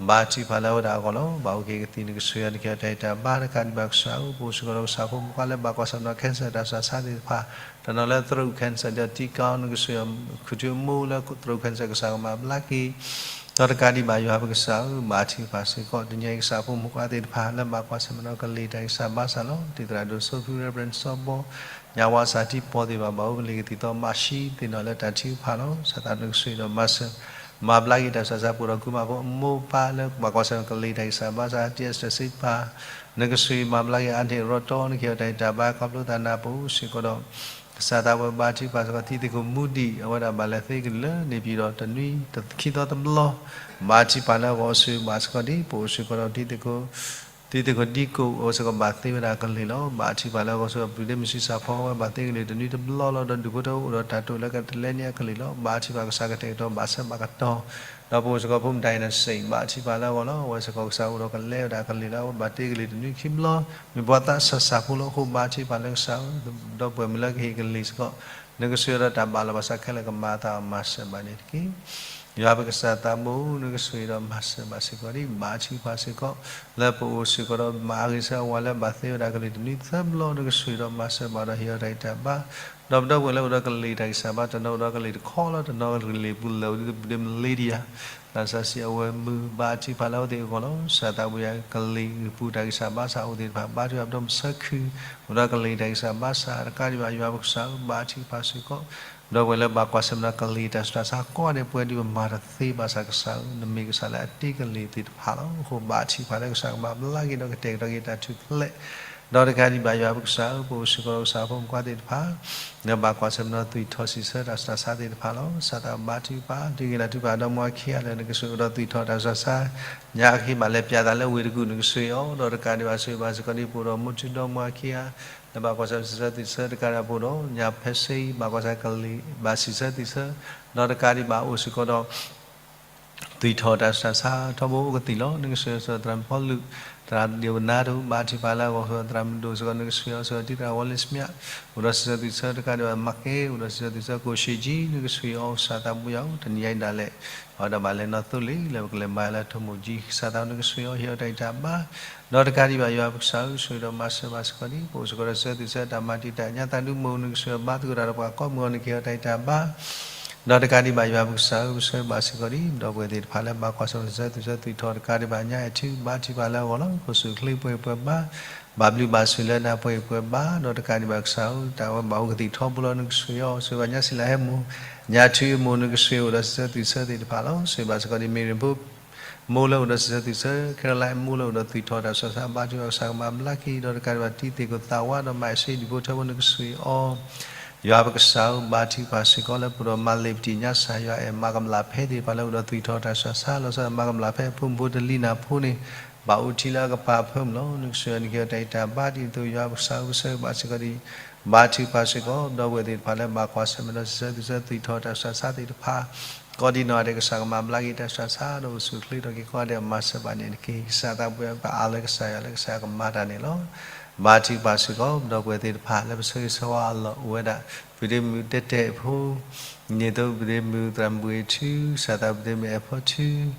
ဘါထုကဖၣ်လၢအဝဲဒၣ်အဂီၢ်လီၤ. ဘၣ်အိၣ်က့ၤကသံၣ် နကဆိၣ်ဂ့ၤအီၤ နကဟ့ၣ်အီၤတၢ်ဂံၢ်တၢ်ဘါ တကးဒံးဘၣ်ကစၢ်ဧၢ ပအိၣ်စ့ၢ်ကီးဒီးကစၢ်ဖိမုၣ်ဖိခွါလၢဘၣ်ကွၢ်ဆၢၣ်မဲာ်ဒီး cancer တၢ်ဆူးတၢ်ဆါသ့ၣ်တဖၣ် တနီၤလၢသရိာ် cancer ဒီးတံကီ နကဆိၣ်ဂ့ၤအီၤ ခူၣ်ထူအမိၢ်လၢသရိာ် cancer ကစၢ်ကမၤဘျါက့ၤ ဒီးတကးဒံးဘၣ်ယွၤပကစၢ်ဧၢ ဘါထုကဖၣ်စ့ၢ်ကီး တနံၤအံၤကစၢ်ဖိမုၣ်ခွါသ့ၣ်တဖၣ် လၢဘၣ်ကွၢ်ဆၢၣ်မဲာ်ဒီးကလံၤတၢ်ဂံၢ်စၢ်ဘါစၢ်လီၤ. တံၤသရၣ်ဒိၣ်စိဖု Reverend စီၤဘီ ညါဝါစၢ်ထံပီၢ်သ့ၣ်တဖၣ် ဘၣ်အိၣ်ကလံၤကသံၣ်သီ မၤဆှံသ့ၣ်နီၣ်လၢတၢ်ထုကဖၣ်လီၤ. ကစၢ်သးနကဆိၣ်ဂ့ၤဒီးမၤစၢၤ မၤဘျါက့ၤတၢ်ဆူးတၢ်ဆါ ပအိၣ်ဒီးကုမၤဖိအမိၢ်ပၢ်လၢဘၣ်ကွၢ်ဆၢၣ်မဲာ်ကလံၤတၢ်ဂံၢ်စၢ်ဘါစၢ် တံၤအစၢၢ်စ့ပၢ် နကဆိၣ်ဂ့ၤမၤဘျါက့ၤအါန့ၢ်ရီတီ နကဟ့ၣ်အီၤတၢ်ဂံၢ်တၢ်ဘါ ခီဖျိသးနၢ်ပအိၣ်စ့ၢ်ကီးဒီး ကစၢ်သးဝဲဘါထုကဖၣ်စ့ၢ်ကီး တံၤသကိးမူဒံး အဝဲဒၣ်ဘၣ်လဲၤသ့ကလုာ်လၢ နေပြည်တော် တနွံခံသီတဘျီ ဘါထုကဖၣ်လၢအဂီၢ် ဆိၣ်ဂ့ၤဘၣ်စ့ၢ်ကီးဒံး ပအိၣ်စ့ၢ်ကီးဒီးတံၤသကိး တံၤသကိးဒံကိး အဝဲစ့ၢ်ကီးဘၣ်သ့ဝဲဒၣ်အကလုာ်လီၤ. ဘါထုကဖၣ်လၢအဂီၢ် ဆိၣ်ဂ့ၤပဒ့မုၢ်ဆံဆၣ်ဖီ အဝဲဘၣ်သ့ကလုာ်တနွံတဘျီလီၤ. ဒီးဒူၣ်ဖိထၢဖိအိၣ်ဒီးတၢ်တိာ်လၢကတလဲန့ၢ်အကလုာ်လီၤ. ဘါထုကဖၣ်ကစၢ်ကတဲာ်ကတီၤဘၣ်ဆၢဘၣ်ကတီၢ် ဒီးပအိၣ်စ့ၢ်ကီးဖိမုၣ်တၢ်အံၤန့ၣ်စံး ဘါထုကဖၣ်လၢအဂီၢ်လီၤ. အဝဲစ့ၢ်ကီးကစၢ်အိၣ်ဒီးကလဲဝဲဒၣ်အကလုာ်လၢအဝဲဘၣ်တ့ကလုာ်တနွံခံဘျီ မ့ၢ်ပှၤသးစၢ်စၢ်ဖိလီၤ. အဃိဘါထုကဖၣ်လၢကစၢ်ဧၢ ဒီပုၢ်ဝဲၢ်မုၣ်လၢကဟ့ၣ်ကလုာ်စ့ၢ်ကီး နကဆိၣ်ဂ့ၤဒီးတၢ်ဘၣ်လီၤဘၣ်စးခဲလၢာ်ကမၤအသးမၤစၢၤဘၣ်န့ၣ်တက့ၢ်. ယွၤပကစၢ်သးဘိ နကဆိၣ်ဂ့ၤဒီးမၤစၢၤဘၣ်စ့ၢ်ကီးဒံး ဘါထုကဖၣ်စ့ၢ်ကီး လၢပအိၣ်စ့ၢ်ကီးဒီးမၤအဂ့ၤဆၢအဝၤလၢဘၣ်သ့ဝဲဒၣ်ကလုာ်တနွံသၢဘျီ နကဆိၣ်ဂ့ၤဒီးမၤစၢၤဘၣ်ဒီးဟ့ၣ်အီၤတၢ်ဂံၢ်တၢ်ဘါ ဒီးပဒီပုၢ်ဝဲၢ်လၢအိၣ်ဒီးကလံၤတၢ်ဂံၢ်စၢ်ဘါ တနီၤအိၣ်ဒီးကလံၤတခီလီၤ တနီၤကလံၤပူၤလၢာ်ဝဲဒ်ပဒ့မလ့ဒံယၤ သးစၢ်စံးအဝဲမုၢ် ဘါထုကဖၣ်လၢအဝဲသ့ၣ်အဂီၢ်လီၤ. ကစၢ်သးပူၤယွၤ ကလံၤပူၤတၢ်ဂံၢ်စၢ်ဘါစၢ်အိၣ်သ့ၣ်တဖၣ် ဘါထုကဖၣ်ပဒိၣ်မုၢ်ဆၢခုၣ် အိၣ်ဒီးကလံၤတၢ်ဂံၢ်စၢ်ဘါစၢ် တကးဒံးဘၣ် ယွၤပကစၢ်ဧၢ ဘါထုကဖၣ်စ့ၢ်ကီး ဒီပုၢ်ဝဲၢ်လၢဘၣ်ကွၢ်ဆၢၣ်မဲာ်ဒီးကလံၤတၢ်ဆူးတၢ်ဆါကိးဂၤဒဲး ပဝဲဒၣ်ပမၤတသ့ဘၣ်ဆၣ်ကစၢ်ဧၢ နမ့ၢ်ကစၢ်လၢအတ့ကလံၤသ့ၣ်တဖၣ်လီၤ. အဃိဘါထုကဖၣ်လၢကစၢ်ကမၤဘျါက့ၤ ဒီးကတဲာ်ကတီၤက့ၤတၢ်ထူၣ်ဖျဲး ဒီးတကးဒံးဘၣ် ယွၤပကစၢ်ဧၢ ပအိၣ်စ့ၢ်ကီးဒီးကစၢ်ဖိမုၣ်ခွါသ့ၣ်တဖၣ် လၢဘၣ်ကွၢ်ဆၢၣ်မဲာ်ဒီးသွံၣ်ထီၣ်စံးဆၢတၢ်ဆူးတၢ်ဆါသ့ၣ်တဖၣ်လီၤ. ကစၢ်သးဘါထုကဖၣ် ဒုးဂ့ၤတၢ်ထုကဖၣ်ဒီးမိၢ်ခံဂၤလၢနကဆိၣ်ဂ့ၤဒီးသွံၣ်ထီၣ်တၢ်ဆူးတၢ်ဆါ ညါအခံဘၣ်လဲၤပၠးသးလၢဝ့ၢ်တကူၣ် နကဆိၣ်ဂ့ၤအီၤ ဒီးတကးဒံးဘၣ်ဆိၣ်ဂ့ၤဘၣ်စ့ၢ်ကီးဒ်ပအိၣ်ဒီးမိၢ်ထူဒီးမိၢ်ခံဂၤ လၢဘၣ်ကွၢ်ဆၢၣ်မဲာ်စံးဆၢသွံၣ်ဆၢတကးဒံးဘၣ် ပအိၣ်ဒီး ညါဖဲစ့အံၤ ဘၣ်ကွၢ်ဆၢၣ်ကလံၤ ဘၣ်စံးဆၢသွံၣ်ဆၢ ဒီးတကးဒံးဘၣ်အိၣ်စ့ၢ်ကီးဒီး သွံၣ်ထီၣ်တၢ်ဆူးတၢ်ဆါ ထီဘိအိၣ်ကသံၣ်လီၤ. နကဆိၣ်ဂ့ၤဆိၣ်သရၣ်မုၣ်ဖီလူး သရၣ်ဒိၣ်နါဒိၣ် ဘါထုကဖၣ်လၢအဂီၢ် သရၣ်မုၣ်ဒိၣ်စ့ၢ်ကီး နကဆိၣ်ဂ့ၤအီၤစ့ၢ်ကီး တံၢ်သရၣ်ဝီလ့ၣ်စမံး အိၣ်ဒီးစံးဆၢသွံၣ်ဆၢတကးဒံးဘၣ် မၤကဲ အိၣ်ဒီးစံးဆၢသွံၣ်ဆၢ ကိၣ်ရှ့ကၠံ နကဆိၣ်ဂ့ၤအီၤ ကစၢ်သးဘိယွၤဧၢ တနံၤညါအံၤဒၣ်လဲာ် အဝဲဒၣ်ဘၣ်လဲၤနီၢ်သိလ့ၣ် လၢပကလဲၤမၤလၢထိၣ်မိၣ်ကၠံ ကစၢ်သးဘိနကဆိၣ်ဂ့ၤအီၤ ဟ့ၣ်အီၤတၢ်ဂံၢ်တၢ်ဘါ ဒီးတကးဒံးဘၣ် ယွၤပကစၢ်ဧၢ ဆိၣ်ဂ့ၤဒီးမၤစၢၤဘၣ်စ့ၢ်ကီးဒ် ပအိၣ်စ့ၢ်ကီးဒီးစံးဆၢသွံၣ်ဆၢတၢ်မၤတံာ်တာ်ညါသးဒုးမုၢ် နကဆိၣ်ဂ့ၤဘါသကိးတၢ်ဒီးပှၤကိးမုၢ်ဂီၤ နကဆိၣ်ဂ့ၤဘါသကိးတၢ်ဒီးပှၤကိးမုၢ်ဂီၤ နကဟ့ၣ်အီၤတၢ်ဂံၢ်တၢ်ဘါ ဒီးတကးဒံးဘၣ် ယွၤပကစၢ်ဧၢ ပဆိၣ်ဂ့ၤဘၣ်စ့ၢ်ကီးဒ် ဒီပုၢ်ဝဲၢ်သ့ၣ်တဖၣ်လၢဘၣ်ကွၢ်ဆၢၣ်မဲာ်စံးဆၢသွံၣ်ဆၢသွံၣ်ထီၣ်တကးဒံးဘၣ်ညါအံၤ ထုဘါထုကဖၣ်လၢအဂီၢ်လီၤ. ပကစူၢ်က့ၤပှဲၤပှဲၤဘါ ဘၣ်ဘျုးဘၣ်ဆိၣ်လၢနၤပှဲၤပှဲၤဘါ ဒီးတကးဒံးဘၣ်ကစၢ်ဧၢ တၢ်ဝဲဘၣ်အိၣ်ကသံၣ်ထီဘိလီၤ နကဆိၣ်ဂ့ၤအီၤ ဆိၣ်ဂ့ၤဘၣ်ညါစံလၤဟဲမိၢ် ညါထုအမိၢ် နကဆိၣ်ဂ့ၤအိၣ်ဒီးစံးဆၢသွံၣ်ဆၢသ့ၣ်တဖၣ်လီၤ. ဆိၣ်ဂ့ၤဘၣ်စ့ၢ်ကီးဒ် မ့ၢ်ရ့ၣ်ဖိ မိၢ်လၢအိၣ်ဒီးစံးဆၢသွံၣ်ဆၢ ခဲလၢာ်မိၢ်လၢအိၣ်ဒီးသွံၣ်ထီၣ်တၢ်ဆူးတၢ်ဆါ ဘါထုကဖၣ်ကစၢ်ကမၤဘျါက့ၤ ဒီးတကးဒံးဘၣ်တံၤသကိးသးဝါဒီးမၤအ့ၣ်စ့ဒံၣ်ဖိထၢဖိ နကဆိၣ်ဂ့ၤအီၤ ယွၤပကစၢ်ဧၢ ဘါထုကဖၣ်စ့ၢ်ကီးလၢပအိၣ်ဒီးမၤလ့ၤပတံၢ်ညါစၢ်ယွၤအဲၣ် မၤကမျၢ်ဖဲသ့ၣ်တဖၣ်လၢအိၣ်ဒီးသွံၣ်ထီၣ်တၢ်ဆူးတၢ်ဆါ လီၤဆီဒၣ်တၢ်မၤကမျၢ်ဖဲအဖိမုၣ်ဖိတလံၤနၢ်ဖိန့ၣ် ဘၣ်အိၣ်ထံလၢအကပၤအဖၢမုၢ်လီၤ. နကဆိၣ်ဂ့ၤအီၤ နကဟ့ၣ်အီၤတၢ်ဂံၢ်တၢ်ဘါ ဒ်သိးယွၤပကစၢ်ဧၢ ပဆိၣ်ဂ့ၤဘၣ်စ့ၢ်ကီးဒ် ဘါထုကဖၣ်စ့ၢ်ကီး ဒီပုၢ်ဝဲၢ်သ့ၣ်တဖၣ်လၢဘၣ်ကွၢ်ဆၢၣ်မဲာ်ဒီးစံးဆၢသွံၣ်ဆၢသွံၣ်ထီၣ်တၢ်ဆူးတၢ်ဆါသ့ၣ်တဖၣ် ကိးဒံနီၢ်ဂၤဒဲးကစၢ်ကမၤဘျါက့ၤတၢ်ဆူးတၢ်ဆါ ဒီးအိၣ်ဆူၣ်အိၣ်ချ့ထီၣ်က့ၤကိးဂၤဒဲး မၤစၢၤဘၣ်န့ၣ်တက့ၢ်. ကစၢ်သးပှဲၤပအါလၢကစၢ်ယွၤလၢကစၢ်ကမၤတၢ်န့ၣ်လီၤ. ဘါထုကဖၣ်စ့ၢ်ကီး ဒီပုၢ်ဝဲၢ်သ့ၣ်တဖၣ်လၢပဆၢဂ့ၤဆၢဝါအလီၢ်အိၣ်ဝဲဒၣ် ပဒ့မုၣ်တဲတဲအဖိ ဒ်န့ၣ်အသိး ပဒ့မုၣ်သရၣ်မုၣ်ဘှ့ၣ်ထူ ကစၢ်သးပဒ့မုၣ်အဲၣ်ဖီထူ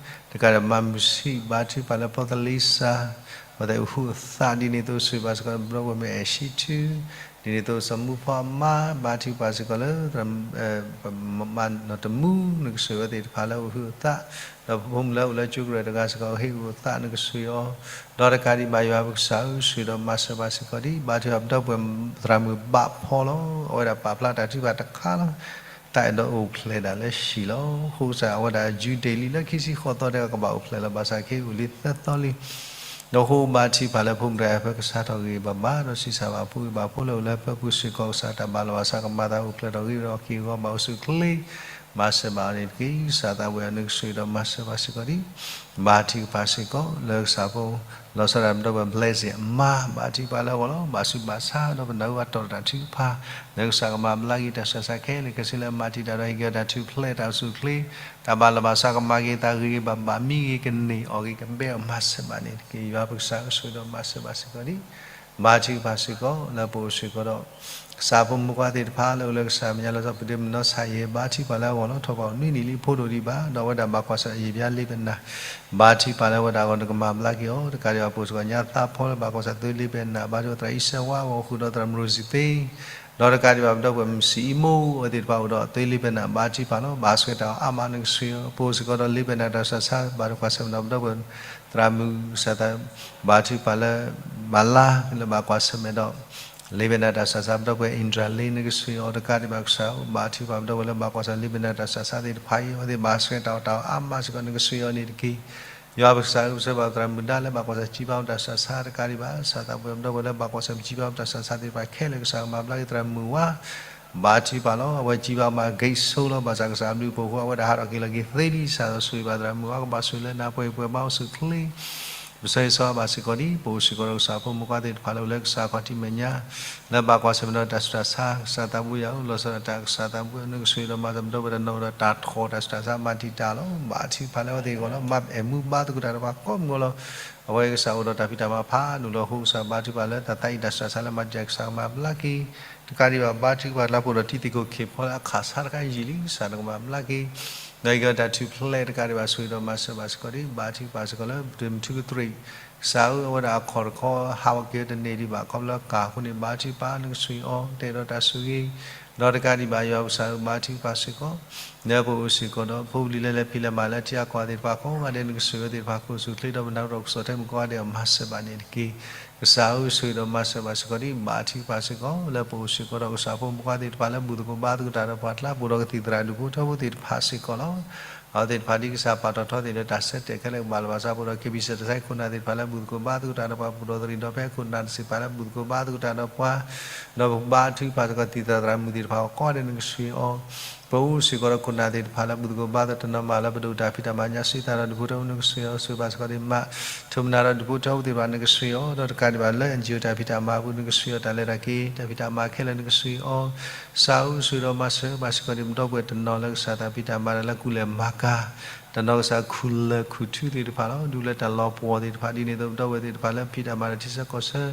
တကးဒီးမၤမုၢ်ဆံး ဘါထုကဖၣ်လၢဖီသလ့စၢ် အဝဲသ့ၣ်အိၣ်ဟုးအသး ဒ်န့ၣ်အသိး ဆိၣ်ဂ့ၤဘၣ်စ့ၢ်ကီး ဒီပုၢ်ဝဲၢ်မုၣ်အဲၣ်ဆံးထူ ဒ်န့ၣ်အသိး စီၤမူဖီအမါ ဘါထုကဖၣ်စ့ၢ်ကီးလၢ မါနီၢ်တမူ နကဆိၣ်ဂ့ၤအဝဲသ့ၣ်တဖၣ်လၢအိၣ်ဟုးအသး ဒီးဖိမုၣ်လၢအိၣ်လၢကၠိကရၢၢ်တဂၤစ့ၢ်ကီး ဟ့ၣ်ဂံၢ်အိၣ်သး နကဆိၣ်ဂ့ၤအီၤ ဒီးတကးဒံးဘၣ် ယွၤပကစၢ်ဧၢ ဆိၣ်ဂ့ၤဒီးမၤစၢၤဘၣ်စ့ၢ်ကီးဒ် ဘါထုကဖၣ်ပဒီပုၢ်ဝဲၢ်သရၣ်မုၣ်ဘးဖီလီၤ. အဝဲဒၣ်ပာ်ဖျါတၢ်ထုကဖၣ်တခါလီၤ. တၢ်အဲၣ်ဒိးအိၣ်ဖျဲၣ်ဒၣ်လၢဟံၣ်လီၤ. အဃိကစၢ် အဝဲဒၣ် June ဒ့ၣ်လံလၢခံဆံဃိးသီတဲဝဲ ကဘၣ်အိၣ်ဖျဲၣ်လီၤ ဘၣ်ဆၣ်ခဲအံၤအိၣ်လံသၢသီလံ ဒီးဃိဘါထုကဖၣ်လၢဖိမုၣ်တဂၤဟဲဖဲကစၢ်ထီၣ်ဂ့ၤဘၣ်ဘၣ် ဒီးဆံးစၢ်ဘၣ်ဖိဂ့ၤဘၣ်ဖိလၢအိၣ်လၢဟၢဖၢပူၤစ့ၢ်ကီး ကစၢ်တၢ်ဘၣ်လီၤဘၣ်စးကမၤသးအိၣ်ဖျဲၣ်ထီၣ်ဂ့ၤဒီးက့ၤဂီၤဘၣ်အိၣ်ဆူၣ်အိၣ်ချ့ မၤစၢၤဘၣ်အီၤန့ၣ်တက့ၢ်. ကစၢ်သးဝဲၢ် နကဆိၣ်ဂ့ၤဒီးမၤစၢၤဘၣ်စ့ၢ်ကီးဒ် ဘါထုကဖၣ်စ့ၢ်ကီး လၢကစၢ်ဖိ လီၤဆီဒၣ်တၢ်ပဒီပုၢ်ဝဲၢ် blessing အမါ ဘါထုကဖၣ်လၢအဂီၢ်လီၤ. ဘၣ်ဆူးဘၣ်ဆါ ဒီးပနၢ်ဟူဘၣ်တီၢ်တၢ်ထုကဖၣ် လၢကစၢ်ကမၤဘျါက့ၤတၢ်ဆူးတၢ်ဆါခဲလၢာ်ခဲဆ့လၢအမၤတံာ်တာ်ဒီးဟ့ၣ်က့ၤအီၤတၢ်ထူၣ်ဖျဲးတၢ်အိၣ်ဆူၣ်အိၣ်ချ့ တၢ်ဘၣ်လီၤဘၣ်စးကမၤက့ၤသးဂ့ၤဂ့ၤဘၣ်ဘၣ် မံဂ့ၤကန့ၢ်အီၣ်ဂ့ၤကဘဲအီၤ မၤစၢၤဘၣ်န့ၣ်တက့ၢ်. ယွၤပကစၢ်ဆိၣ်ဂ့ၤဒီးမၤစၢၤဘၣ်စ့ၢ်ကီးဒ် ဘါထုကဖၣ်စ့ၢ်ကီး လၢပအိၣ်စ့ၢ်ကီးဒီး ကစၢ်ဖိမုၣ်ခွါသ့ၣ်တဖၣ်လၢအိၣ်လၢကစၢ်မဲာ်ညါလီၤဆီ ပဒ့မုၣ်နီၢ်ဆၣ်ယဲၢ် ဘါထုကဖၣ်လၢအဂီၢ်လီၤ. ထီၣ်ပှၤအိၣ်နွံနံၣ်လံ ဖိဒိၣ်ဒံးဘၣ် ဒီးအဝဲဒၣ်ဘၣ်ကွၢ်ဆၢၣ်အယံာ်ဘျါလ့ပနၢ် ဘါထုကဖၣ်လၢအဝဲဒၣ်အဂီၢ် နကမၤဘျါက့ၤအီၤ တကးဒံးဘၣ် ပအိၣ်စ့ၢ်ကီးညါသးဖီလၢဘၣ်ကွၢ်ဆၢၣ်သုလ့ပနၢ် ဘါထုကဖၣ်သရၣ်အံၣ်စဲဝါအဂီၢ်ဃုာ်ဒီးသရၣ်မုၣ်ရိၣ်စံသ့ ဒီးတကးဒံးဘၣ် ပဒီပုၢ်ဝဲၢ်မုၣ်စံအံမူ အဝဲသ့ၣ်တဖၣ်အိၣ်ဒီးသုလ့ပနၢ် ဘါထုကဖၣ်လီၤ. ဘၣ်ဆှဲတၢ်အီၤအါမး နကဆိၣ်ဂ့ၤအီၤ ပအိၣ်စ့ၢ်ကီးဒီးလ့ပနၢ်တၢ်ဆူးတၢ်ဆါ ဘၣ်တကွၢ်ဆၢၣ်မဲာ်ဒီးပဒီပုၢ်ဝဲၢ် သရၣ်မုၣ် ကစၢ်သး ဘါထုကဖၣ်လၢ ဘၣ်လါ လၢဘၣ်ကွၢ်ဆၢၣ်မဲာ်ဒီး လ့ပနၢ်တၢ်ဆူးတၢ်ဆါ ပဒီပုၢ်ဝဲၢ် အ့ၣ်ဒြၣ်လ့ နကဆိၣ်ဂ့ၤအီၤ တကးဒံးဘၣ်ကစၢ် ဘါထုကဖၣ်ပဒီပုၢ်ဝဲၢ်လၢဘၣ်ကွၢ်ဆၢၣ်လ့ပနၢ်တၢ်ဆူးတၢ်ဆါသ့ၣ်တဖၣ်အံၤ အဝဲသ့ၣ်ဘၣ်ဆှဲတၢ်အီၤတၢ်အီၤအါမးစ့ၢ်ကီး နကဆိၣ်ဂ့ၤအီၤန့ၣ်တက့ၢ်. ယွၤပကစၢ်ဧၢ ပဆၢဘၣ်သရၣ်မုၣ်ဒါလၢဘၣ်ကွၢ်ဆၢၣ်စံးပာ်အီၤတၢ်ဆူးတၢ်ဆါ တကးဒံးဘၣ် ကစၢ်သးပှဲၤပဒီပုၢ်ဝဲၢ်လၢဘၣ်ကွၢ်ဆၢၣ်စံးပာ်အီၤတၢ်ဆူးတၢ်ဆါသ့ၣ်တဖၣ်ခဲလၢာ် ကစၢ်ကမၤဘျါက့ၤသရၣ်မုၣ်ဝါ ဘါထုကဖၣ်လီၤ. အဝဲစံးဘၣ်မး ဂ့ၤဆိလီၤ ဘၣ်ဆၣ်ကစၢ်အဘျုးအဖှိၣ်အဃိ အဝဲဒၣ်ဟးထီၣ်က့ၤလီၤက့ၤသ့ဒ်စၢ် ဒီးဆိၣ်ဂ့ၤဘၣ်သရၣ်မုၣ်ဝါ ကဘၣ်ဆိၣ်ဂ့ၤလၢနၤပှဲၤပှဲၤဘါအိၣ်ဆူၣ်အိၣ်ချ့ ပဆၢဂ့ၤဆၢဝါဘၣ်စ့ၢ်ကီးဒ် ပအိၣ်စ့ၢ်ကီးဒီးကစၢ်ဖိမုၣ်ခွါသ့ၣ်တဖၣ်လၢအိၣ်လၢကစၢ်ခီၣ်ထံးမဲာ်ညါ လၢဘၣ်ကွၢ်ဆၢၣ်မဲာ်ဒီးတၢ်ဆူးတၢ်ဆါ ကစၢ်သးပှဲၤယွၤဧၢ လီၤဆီဒၣ်တၢ်ကစၢ်သးပှဲၤ နကဆိၣ်ဂ့ၤဒီးမၤစၢၤပဒီပုၢ်ဝဲၢ်တနီၤဒီးတၢ်ထီၣ်တၢ်ဆူးတၢ်ဆါမၤတံာ်တာ်လီၤ. ဘါထုကဖၣ်လၢအဝဲသ့ၣ်အဂီၢ်လီၤ. မၤအဲၣ်မူဘါသကိးတၢ်ဒီးပှၤကိးမုၢ်ဂီၤလီၤ. အဝဲကစၢ်အိၣ်ဒီးတၢ်ဖံးတၢ်မၤဖးဒိၣ်လီၤအဃိ ကစၢ်ဘါထုကဖၣ်လၢတၢ်သးအံၤတၢ်ဆူးတၢ်ဆါလၢမၤတံာ်တာ် ကစၢ်ကမၤဘျါက့ၤ တကးဒံးဘၣ် ဘါထုကဖၣ်လၢပအိၣ်ဒီးတံၤသကိးခ့ၣ်ဖီလၢအခၣ်ဆါတခါယံာ်လံ ကစၢ်နကမၤဘျါက့ၤ ဒီးဟ့ၣ်က့ၤတၢ်ထူၣ်ဖျဲး တကးဒံးဘၣ် ဆိၣ်ဂ့ၤဒီးမၤစၢၤဘၣ်စ့ၢ်ကီးဒ် ဘါထုကဖၣ်စ့ၢ်ကီးလၢ ပဒ့မုၣ်ထူကတြံၣ် ကစၢ်ဧၢ, အဝဲဒၣ်အခီၣ်တခီ ဟးဂီၤက့ၤတန့ၢ်ဒံးဘၣ် ခီဖျိလၢကၢ်အဃိန့ၣ် ဘါထုကဖၣ်နကစၢ်အံၤအီၤ တဲဒီးတၢ်ဆိၣ်ဂ့ၤ, ဒီးတကးဒံးဘၣ် ယွၤကစၢ်ဧၢ ဘါထုကဖၣ်စ့ၢ်ကီး လၢပအိၣ်စ့ၢ်ကီးဒီး ဖိပလံၤလၢလဲၤဖံးလဲၤမၤလၢထံအကီၢ်သ့ၣ်တဖၣ်ကိးဂၤဒဲး နကစၢ်အံၤသ့ၣ်တဖၣ် ကိးဆူၣ်ချ့ဒီးပနၢ်ပၢၢ်ဒီးကစီၣ်ထဲမုၢ်ကိးဂၤဒဲးအမၤစၢၤဘၣ်န့ၣ်တက့ၢ်. ကစၢ်ဧၢ ဆိၣ်ဂ့ၤဒီးမၤစၢၤဘၣ်စ့ၢ်ကီးဒံး ဘါထုကဖၣ်စ့ၢ်ကီး လၢပအိၣ်စ့ၢ်ကီးဒီးကစၢ်ဖိမုၣ်ဖိခွါသ့ၣ်တဖၣ်လၢဘူၣ်သကိးဘါသကိးတၢ်ဒီးပှၤကျါ ပအိၣ်ဒီးကသံၣ်သရၣ်ဒူၣ်ဖိထၢဖိသ့ၣ်တဖၣ်စ့ၢ်ကီးလီၤ. အဝဲသ့ၣ်တဖၣ်ဒ်ကစၢ်ပာ်ထီၣ်ထီသ့ၣ်လၢတၢ်ဆၢတဲာ်ခဲလၢာ်ကဘၣ်လီၤဘၣ်စး ပအိၣ်ဒီး KBC တၢ်ဆါခိၣ်နၢ်သ့ၣ်တဖၣ်လၢဘူၣ်သကိးဘါသကိးတၢ်ဒီးပှၤ ပအိၣ်ဒီးသရံးဒီးဖဲခိၣ်နၢ်တစ့ၢ်တဖၣ်လၢဘူၣ်သကိးဘါသကိးတၢ်ဒီးပှၤ ဒီးပဘါထုကဖၣ်စ့ၢ်ကီး သံၣ်သရၣ်သရၣ်မုၣ်သ့ၣ်တဖၣ်ကိးဂၤဒဲးနကစၢ်အံၤအီၤ ပအိၣ်စ့ၢ်ကီးဒီးခိၣ်နၢ်သ့ၣ်တဖၣ်လၢဘူၣ်သကိးဘါသကိးတၢ်နီၢ်မၤလၢပဒိၣ်တၢ်ဖံးတၢ်မၤညါစံးသးဒီးဒူၣ်ဖိထၢဖိနကစၢ်အံၤအီၤ ဆိၣ်ဂ့ၤဘၣ်စ့ၢ်ကီးဒံးမး ထိၣ်မနၤဒီးဒူၣ်ဖိထၢဖိသ့ၣ်တဖၣ်နကစၢ်အံၤအီၤ ဒီးတကးဒံးဘၣ်လၢ NGO တၢ်ဖံးတၢ်မၤအပူၤနကစၢ်အံၤအီၤ တၢ်လဲၤတၢ်က့ၤ တၢ်ဖံးတၢ်မၤခဲလၢာ်နကစၢ်အံၤအီၤ ကစၢ်ဧၢ ဆိၣ်ဂ့ၤဒီးမၤစၢၤဘၣ်စ့ၢ်ကီးဒံး ပဒီပုၢ်ဝဲၢ်တနီၤလၢကစၢ်တၢ်ဖံးတၢ်မၤဒီးလၢကူၣ်လဲၤမၤကၤ တနီၤကစၢ်ခူၣ်လၢၢ်ခူၣ်ထုသ့ၣ်တဖၣ်လီၤ ဒူၣ်လၢတၢ်လီၤပှီၢ်သ့ၣ်တဖၣ်ဒ်န့ၣ်အသိး ပဒီပုၢ်ဝဲၢ်သ့ၣ်တဖၣ်လၢဖံးတၢ်မၤဒီးထံဆၢကီၢ်ဆၢ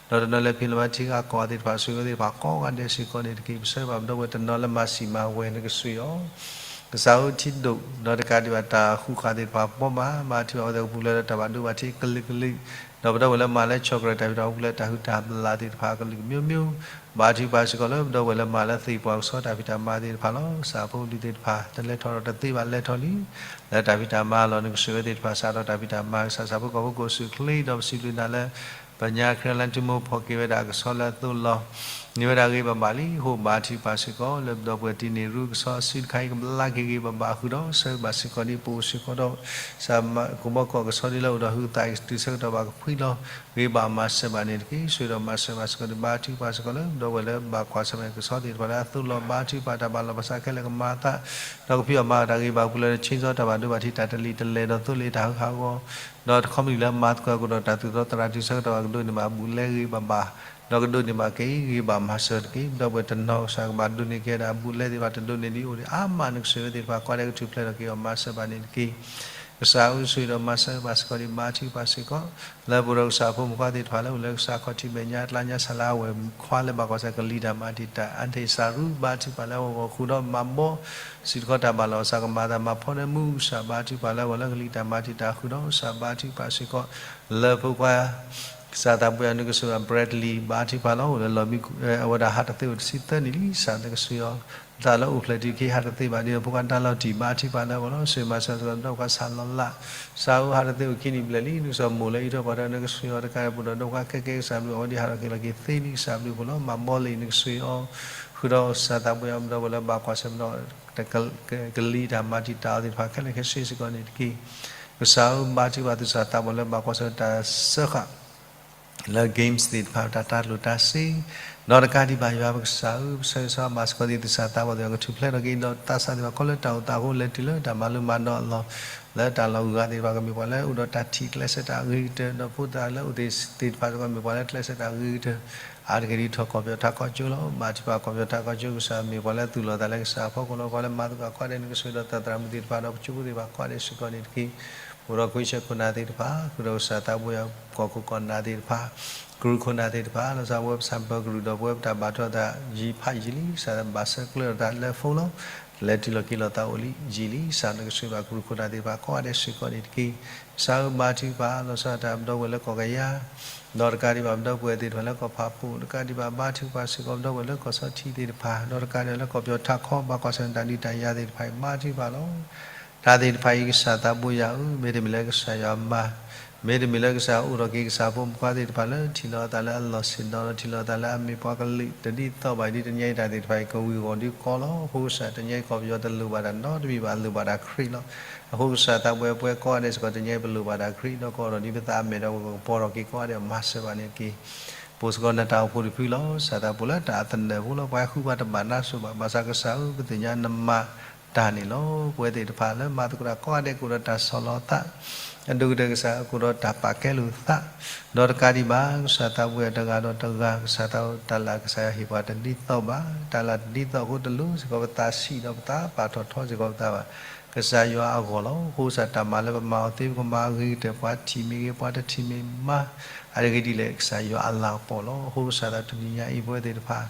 ဒီးတနီၤလဲၤဖံးလဲၤမၤထံဂၤကီၢ်သ့ၣ်တဖၣ် ဆိၣ်ဂ့ၤသ့ၣ်တဖၣ်ကိးဂၤဒဲးစ့ၢ်ကီးန့ၣ်တက့ၢ်. ပဆၢဘၣ်ပဒီပုၢ်ဝဲၢ်တနီၤလၢမၤစံးမၤဝဲနကစၢ်အံၤအီၤ ကစၢ်ဧၢ ထံဒိၣ် ဒီးတကးဒံးဘၣ်တၢ်ဃုာ်ဃာ်သ့ၣ်တဖၣ်ဘီမး ဘါထုကဖၣ်အဝဲသ့ၣ်ကပူၤလၢတၢ်ဘၣ်ဒိဘၣ်ထံးကလုာ်ကလုာ် ဒီးပဒီပုၢ်ဝဲၢ်လၢမၤလၢဆီၣ်ကရၢၢ်တၢ်ဖံးတၢ်မၤပူၤလၢတၢ်ဟုၣ်တၢ်ဘျၣ်သ့ၣ်တဖၣ်ကလုာ်ကမျိုးမျိုး ဘါထုကဖၣ်စ့ၢ်ကီးလၢပဒီပုၢ်ဝဲၢ်လၢမၤလၢသ့ၣ်ပှၢ်ကဆီတၢ်ဖံးတၢ်မၤသ့ၣ်တဖၣ်လီၤ. ကစၢ်ဖိပလံၤသ့ၣ်တဖၣ် တလဲၤထီၣ်ဒီးတသ့ဘၣ်လဲၤထီၣ်လံ လၢတၢ်ဖံးတၢ်မၤအလီၢ် နကစၢ်ဝဲသ့ၣ်တဖၣ် စးထီၣ်တၢ်ဖံးတၢ်မၤ ကစၢ်စၢ်ဖိကီၢ်ဖိကိးဆူၣ်ချ့ ဒီးပစံးဘျုးနၤလၢ ပညါခရံာ်လၢနထံမိၢ်ဖီၣ်က့ၤဝဲဒၣ်အကဆီလၢအသိးလီၤ န့ၢ်ဝဲဒၣ်ဂ့ၤဘၣ်ဘၣ်လံ အဃိဘါထုကဖၣ်စ့ၢ်ကီး လၢပဒီပုၢ်ဝဲၢ်တံၤန့ၢ်ရူၢ်ကဆီအစုတခါအံၤ ကဘျါက့ၤဂ့ၤဘၣ်ဘၣ်ဃုာ်ဒီး ဆၢဂ့ၤဘၣ်စ့ၢ်ကီးဒ်ပအိၣ်စ့ၢ်ကီးဒီး ကဘီကီၢ်ကဆီဒ်လၢအိၣ်ဒီးဟုသးအံၤ တုၤဆၢကတီၢ်ဘၣ်ကဖှံလီၤ ဂ့ၤဘၣ်မၤစၢၤဘၣ်န့ၣ်တက့ၢ်. ဆိၣ်ဂ့ၤဒီးမၤစၢၤဘၣ်စ့ၢ်ကီးဒံး ဘါထုကဖၣ်စ့ၢ်ကီးလၢ ပဒီပုၢ်ဝဲၢ်လၢဘၣ်ကွၢ်ဆၢၣ်မဲာ်ကဆီသ့ၣ်တဖၣ်လၢအသိးလီၤ ဘါထုကဖၣ်တၢ်ဘၣ်လီၤဘၣ်စးခဲလၢာ်ကမၤအသး ဒီးကဖံးအီၣ်မၤအီၣ်တၢ်ဂ့ၤဘၣ်ပူၤလၢ ဆ့ကၠီတၢ်ဘၣ်ဒိဘၣ်ထံး တၢ်တလံၤတလဲၤဒီးသိလ့ၣ်တၢ်ဟးဂီၤ ဒီးတခီမနုၤလၢမၤသကိးကဒီးတၢ်သူၣ်ထီၣ်သရၣ် တုၤဆၢကတီၢ်ဘၣ်ကဒိးန့ၢ်ဘၣ်အဘူးလဲဂ့ၤဘၣ်ဘၣ် ဒီးကဒိးန့ၢ်ဘၣ်က့ၤဂ့ၤဘၣ်မၤစၢၤတက့ၢ်. ပဒီပုၢ်ဝဲၢ်တနီၤကစၢ်ကဘၣ်ဒိးန့ၢ်က့ၤဝဲဒၣ်အဘူးလဲသ့ၣ်တဖၣ် တဒိးန့ၢ်ဒ်အိၣ်ဒံးအါမး နကစၢ်ဝဲသ့ၣ်တဖၣ် ကိးဂၤဒဲးကထူၣ်ဖျဲးထီၣ်က့ၤအီၤ မၤစၢၤဘၣ်န့ၣ်တက့ၢ်. ကစၢ်ဧၢ ဆိၣ်ဂ့ၤဒီးမၤစၢၤဘၣ်စ့ၢ်ကီးဒံး ဘါထုကဖၣ်စ့ၢ်ကီး လၢပအိၣ်ဒီးကစၢ်ဖိမုၣ်ဖိခွါသ့ၣ်တဖၣ်လၢအိၣ်လၢကစၢ်ခီၣ်ထံးမဲာ်ညါ ကျါညါစှၤလၢအဝဲၢ်ခွါလၢဘၣ်ကွၢ်ဆၢၣ် ကလံၤတၢ်မၤတံာ်တာ် အါတ့ၢ်စၢ်ရူ ဘါထုကဖၣ်လၢအဂီၢ်ဃုာ်ဒီးမၤဘီ စံးထီၣ်တၢ်ဘၣ်လီၤ ကစၢ်ကမၤတၢ်မၤဖီဒၢမူ ကစၢ်ဘါထုကဖၣ်လၢအဂီၢ်လၢကလံၤတၢ်မၤတံာ်တာ်ဃုာ်ဒီး ကစၢ်ဘါထုကဖၣ်စ့ၢ်ကီး လၢဖိခွါ ကစၢ်သးပှၢ်ယွၤနကစၢ် Bradley ဘါထုကဖၣ်လီၤ အိၣ်လၢလီၢ်မံ အဝဲဒၣ်ဟးတသ့အိၣ်တဆံသၢနံၣ်လံ ကစၢ်နကစၢ်အံၤ တၢ်လၢအိၣ်ဖျဲၣ်ထံးခံဟးတသ့ဘၣ်ဒီး ဖိခွါတၢ်လီၤတံၢ် ဘါထုကဖၣ်လၢအဂီၢ်လီၤ ဆိၣ်ဂ့ၤမၤစၢၤစ့ၢ်ကီး ဒီးဖိခွါဆၢလီၤလး ကစၢ်ဧၢ ဟးတသ့အိၣ်ခံနံၣ်ဘျဲၣ်လံ နကစၢ်မိၢ်လၢအံးထွဲကွၢ်ထွဲ နကစၢ်အံၤ တကးဒံး ပအိၣ်ဒီးဖိခွါခဲကဲ ကစၢ်ဘျုးအဝဲဒၣ်ဟးထီၣ်က့ၤလီၤက့ၤသ့လံ ကစၢ်ဘျုးအဖှိၣ်လီၤ မၤဘီလံ နကစၢ်အံၤ ဃုာ်ဒီးကစၢ်သးပှၢ်ယွၤ ပဒီပုၢ်ဝဲၢ်လၢဘၣ်ကွၢ်ဆၢၣ်မဲာ်ဒီး ကလံၤတၢ်မၤတံာ်တာ်အီၤသ့ၣ်တဖၣ်ခဲလၢာ်ခဲဆ့စ့ၢ်ကီးန့ၣ်တက့ၢ်. ကစၢ်ဧၢ ဘါထုကဖၣ်သုသးပှၢ်လၢဘၣ်ကွၢ်ဆၢၣ် တၢ်စၢဃာ် လၢ games သ့ၣ်တဖၣ် တၢ်တၢ်ကျိၣ်တၢ်စ့ ဒီးတကးဒံးဘၣ်ယွၤပကစၢ်ဧၢ ပဆၢဂ့ၤဆၢဝါဘၣ်စ့ၢ်ကီးဒံး သုသးပှၢ်ယွၤကထူၣ်ဖျဲးထီၣ်က့ၤ ဒီးသးစၢ်သ့ၣ်တဖၣ် ခီလၢတၢ်အိၣ်သးအဃိ လဲၤတုၤလၢတၢ်မၤလိမၤဒိးအလီၢ် လၢတၢ်လီၢ်ဂၤသ့ၣ်တဖၣ် ကမ့ၢ်ပှၤလၢအိၣ်ဒီးတၢ်ထံၣ်ကျဲးစၢးတၢ်အဂ့ၤကတၢၢ် ဒီးဖိသၣ်လၢအိၣ်သ့ၣ်တဖၣ်စ့ၢ်ကီး မ့ၢ်ပှၤလၢကျဲးစၢးတၢ်အဂ့ၤကတၢၢ် အါတက့ၢ်ဒ်ထီၣ်ကီၢ်ပယီၤထးကီၢ်ကၠိလီၤ. ဘါထုကဖၣ်ကီၢ်ပယီၤထးကီၢ်ကၠိ ကစၢ်မ့ၢ်ပှၤလၢသူၣ်လီၤသးလၢကစၢ်အဖီခိၣ်လီၤ. ပှၤလၢမၤသကိးကိးဂၤဒဲး နကစၢ်ဒီးသရၣ်မုၣ်သ့ၣ်တဖၣ် ဒီးပကၠိဖိသ့ၣ်တဖၣ်ကိးဂၤဒဲးစ့ၢ်ကီးန့ၣ်တက့ၢ်. အိၣ်ဒီးခွံဆၢခိၣ်နၢ်သ့ၣ်တဖၣ် ဃုာ်ဒီးကစၢ်သးပှၢ်ယွၤ ကီၢ်ခိၣ်ကီၢ်နၢ်သ့ၣ်တဖၣ် ကရူၢ်ခိၣ်နၢ်သ့ၣ်တဖၣ် လီၤဆီပဝဲပဆၣ်ပၢၤကရူၢ်ဒီးပဝဲပတၢ်ဘၣ်ထွဲသးယံာ်ဖးယံာ်လံ ကစၢ်ဘၣ်ဆၢကျၢၤဒီးတၢ်လၢ phone လီၤ. လဲၤတုၤလီၤက့ၤလီၤသးအိၣ်လံယံာ်လံ ကစၢ်နကစၢ်ဘၣ်ကရူၢ်ခိၣ်နၢ်သ့ၣ်တဖၣ်ကိးဂၤဒဲးစ့ၢ်ကီးန့ၣ်တက့ၢ်. ကစၢ်ဧၢ ဘါထုကဖၣ် လီၤဆီဒၣ်တၢ်ပဒီပုၢ်ဝဲၢ်လၢကီၢ်ကယၤ ဒီးတကးဒံးဘၣ်ပဒီပုၢ်ဝဲၢ်သ့ၣ်တဖၣ်လၢကီၢ်ဖးပူၤ တကးဒံးဘၣ် ဘါထုကဖၣ်စ့ၢ်ကီးပဒီပုၢ်ဝဲၢ်လၢကီၢ်ဆီထံသ့ၣ်တဖၣ် ဒီးတကးဒံးလၢကီၢ်ပယီၤထးခီ ဘၣ်ကွၢ်ဆၢၣ်မဲာ်တၢ်ဒုးတၢ်ယၤသ့ၣ်တဖၣ်အံၤ ဘါထုကဖၣ်လီၤ. တၢ်သ့ၣ်တဖၣ်အံၤ ကစၢ်သးပှၢ်ယွၤဧၢ မ့တမ့ၢ်လၢကစၢ်ယွၤမၤ မ့တမ့ၢ်လၢကစၢ်အိၣ်ထီၣ်က့ၤကစၢ်ဖိမုၣ်ဖိခွါသ့ၣ်တဖၣ်လၢထံၣ်လီၤအသးလၢအလီၢ်ဆ့ၣ်နီၤ ဒီးထံၣ်လီၤအသးလၢအမ့ၢ်ပှၤကလုာ်တဒ်သိးဘၣ်ဒ်တနံၤအံၤ တၢ်သ့ၣ်တဖၣ်အံၤ ကဝံၤဂီၤဒုးကီလီၤ. အဃိကစၢ်တနံၤအံၤ ကီၢ်ပယီၤတလိၣ်ဘၣ်တၢ်နီတမံၤဘၣ် လိၣ်ဘၣ်တၢ်ခရံာ်လီၤ. အဃိကစၢ်သးပှၢ်ယွၤ ပဝဲကိးဂၤဒဲးစ့ၢ်ကီး တနံၤအံၤပလိၣ်ဘၣ်တၢ်ခရံာ် ဒီးကအိၣ်ဒီးဒ်ပသးအမဲာ်ဒီးပကကပီၤထီၣ်က့ၤကိးဂၤဒဲး မၤစၢၤဘၣ်န့ၣ်တက့ၢ်. ပအိၣ်စ့ၢ်ကီးနတၢ်အိၣ်ဖှိၣ်တဖုလီၤ. ကစၢ်သးပှၢ်လၢတၢ်အသနၢၣ်ဖိလီၤ. ပှၤဃုပှၤတဘၣ်နါစိၤဘၣ် ဘၣ်ဆၣ်ကစၢ်ဧၢ ပသ့ၣ်ညါနမၤတၢ်န့ၣ်လီၤ. ပဝဲသ့ၣ်တဖၣ်လၢမၤသကိးတၢ်ကိးဂၤဒဲး ကအိၣ်ဒီးတၢ်ဆီၣ်လီၤသး အဒိၣ်ကတၢၢ်ကစၢ် ကအိၣ်ဒီးတၢ်ပာ်ကဲလိာ်သး ဒီးတကးဒံးဘၣ် ကစၢ်သးပှၢ်ယွၤတဂၤဒီးတဂၤ ကစၢ်သးတၢ်လၢကစၢ်ယွၤဟ့ၣ်ပှၤတဒ်သိးဘၣ်. တၢ်လၢတဒ်သိးအဃိတလိၣ်စ့ၢ်ကီးပသးဆံးဒီးပသး ပာ်ထီၣ်ထီစ့ၢ်ကီးပသးဘၣ်. ကစၢ်ယွၤအဂီၢ်လီၤ. အဃိကစၢ်တၢ်မၤလၢပမၤအီၤသ့ ပကမၤအဂ့ၤကတၢၢ် ပှၤထံၣ်မ့ၢ်ဂ့ၤ ပှၤတထံၣ်မ့ၢ်မါ အါတက့ၢ်ဒ်လဲၣ် ကစၢ်ယွၤအလၤကပီၤလီၤ. အဃိကစၢ်သးတနံၤညါအံၤ ပဝဲသ့ၣ်တဖၣ်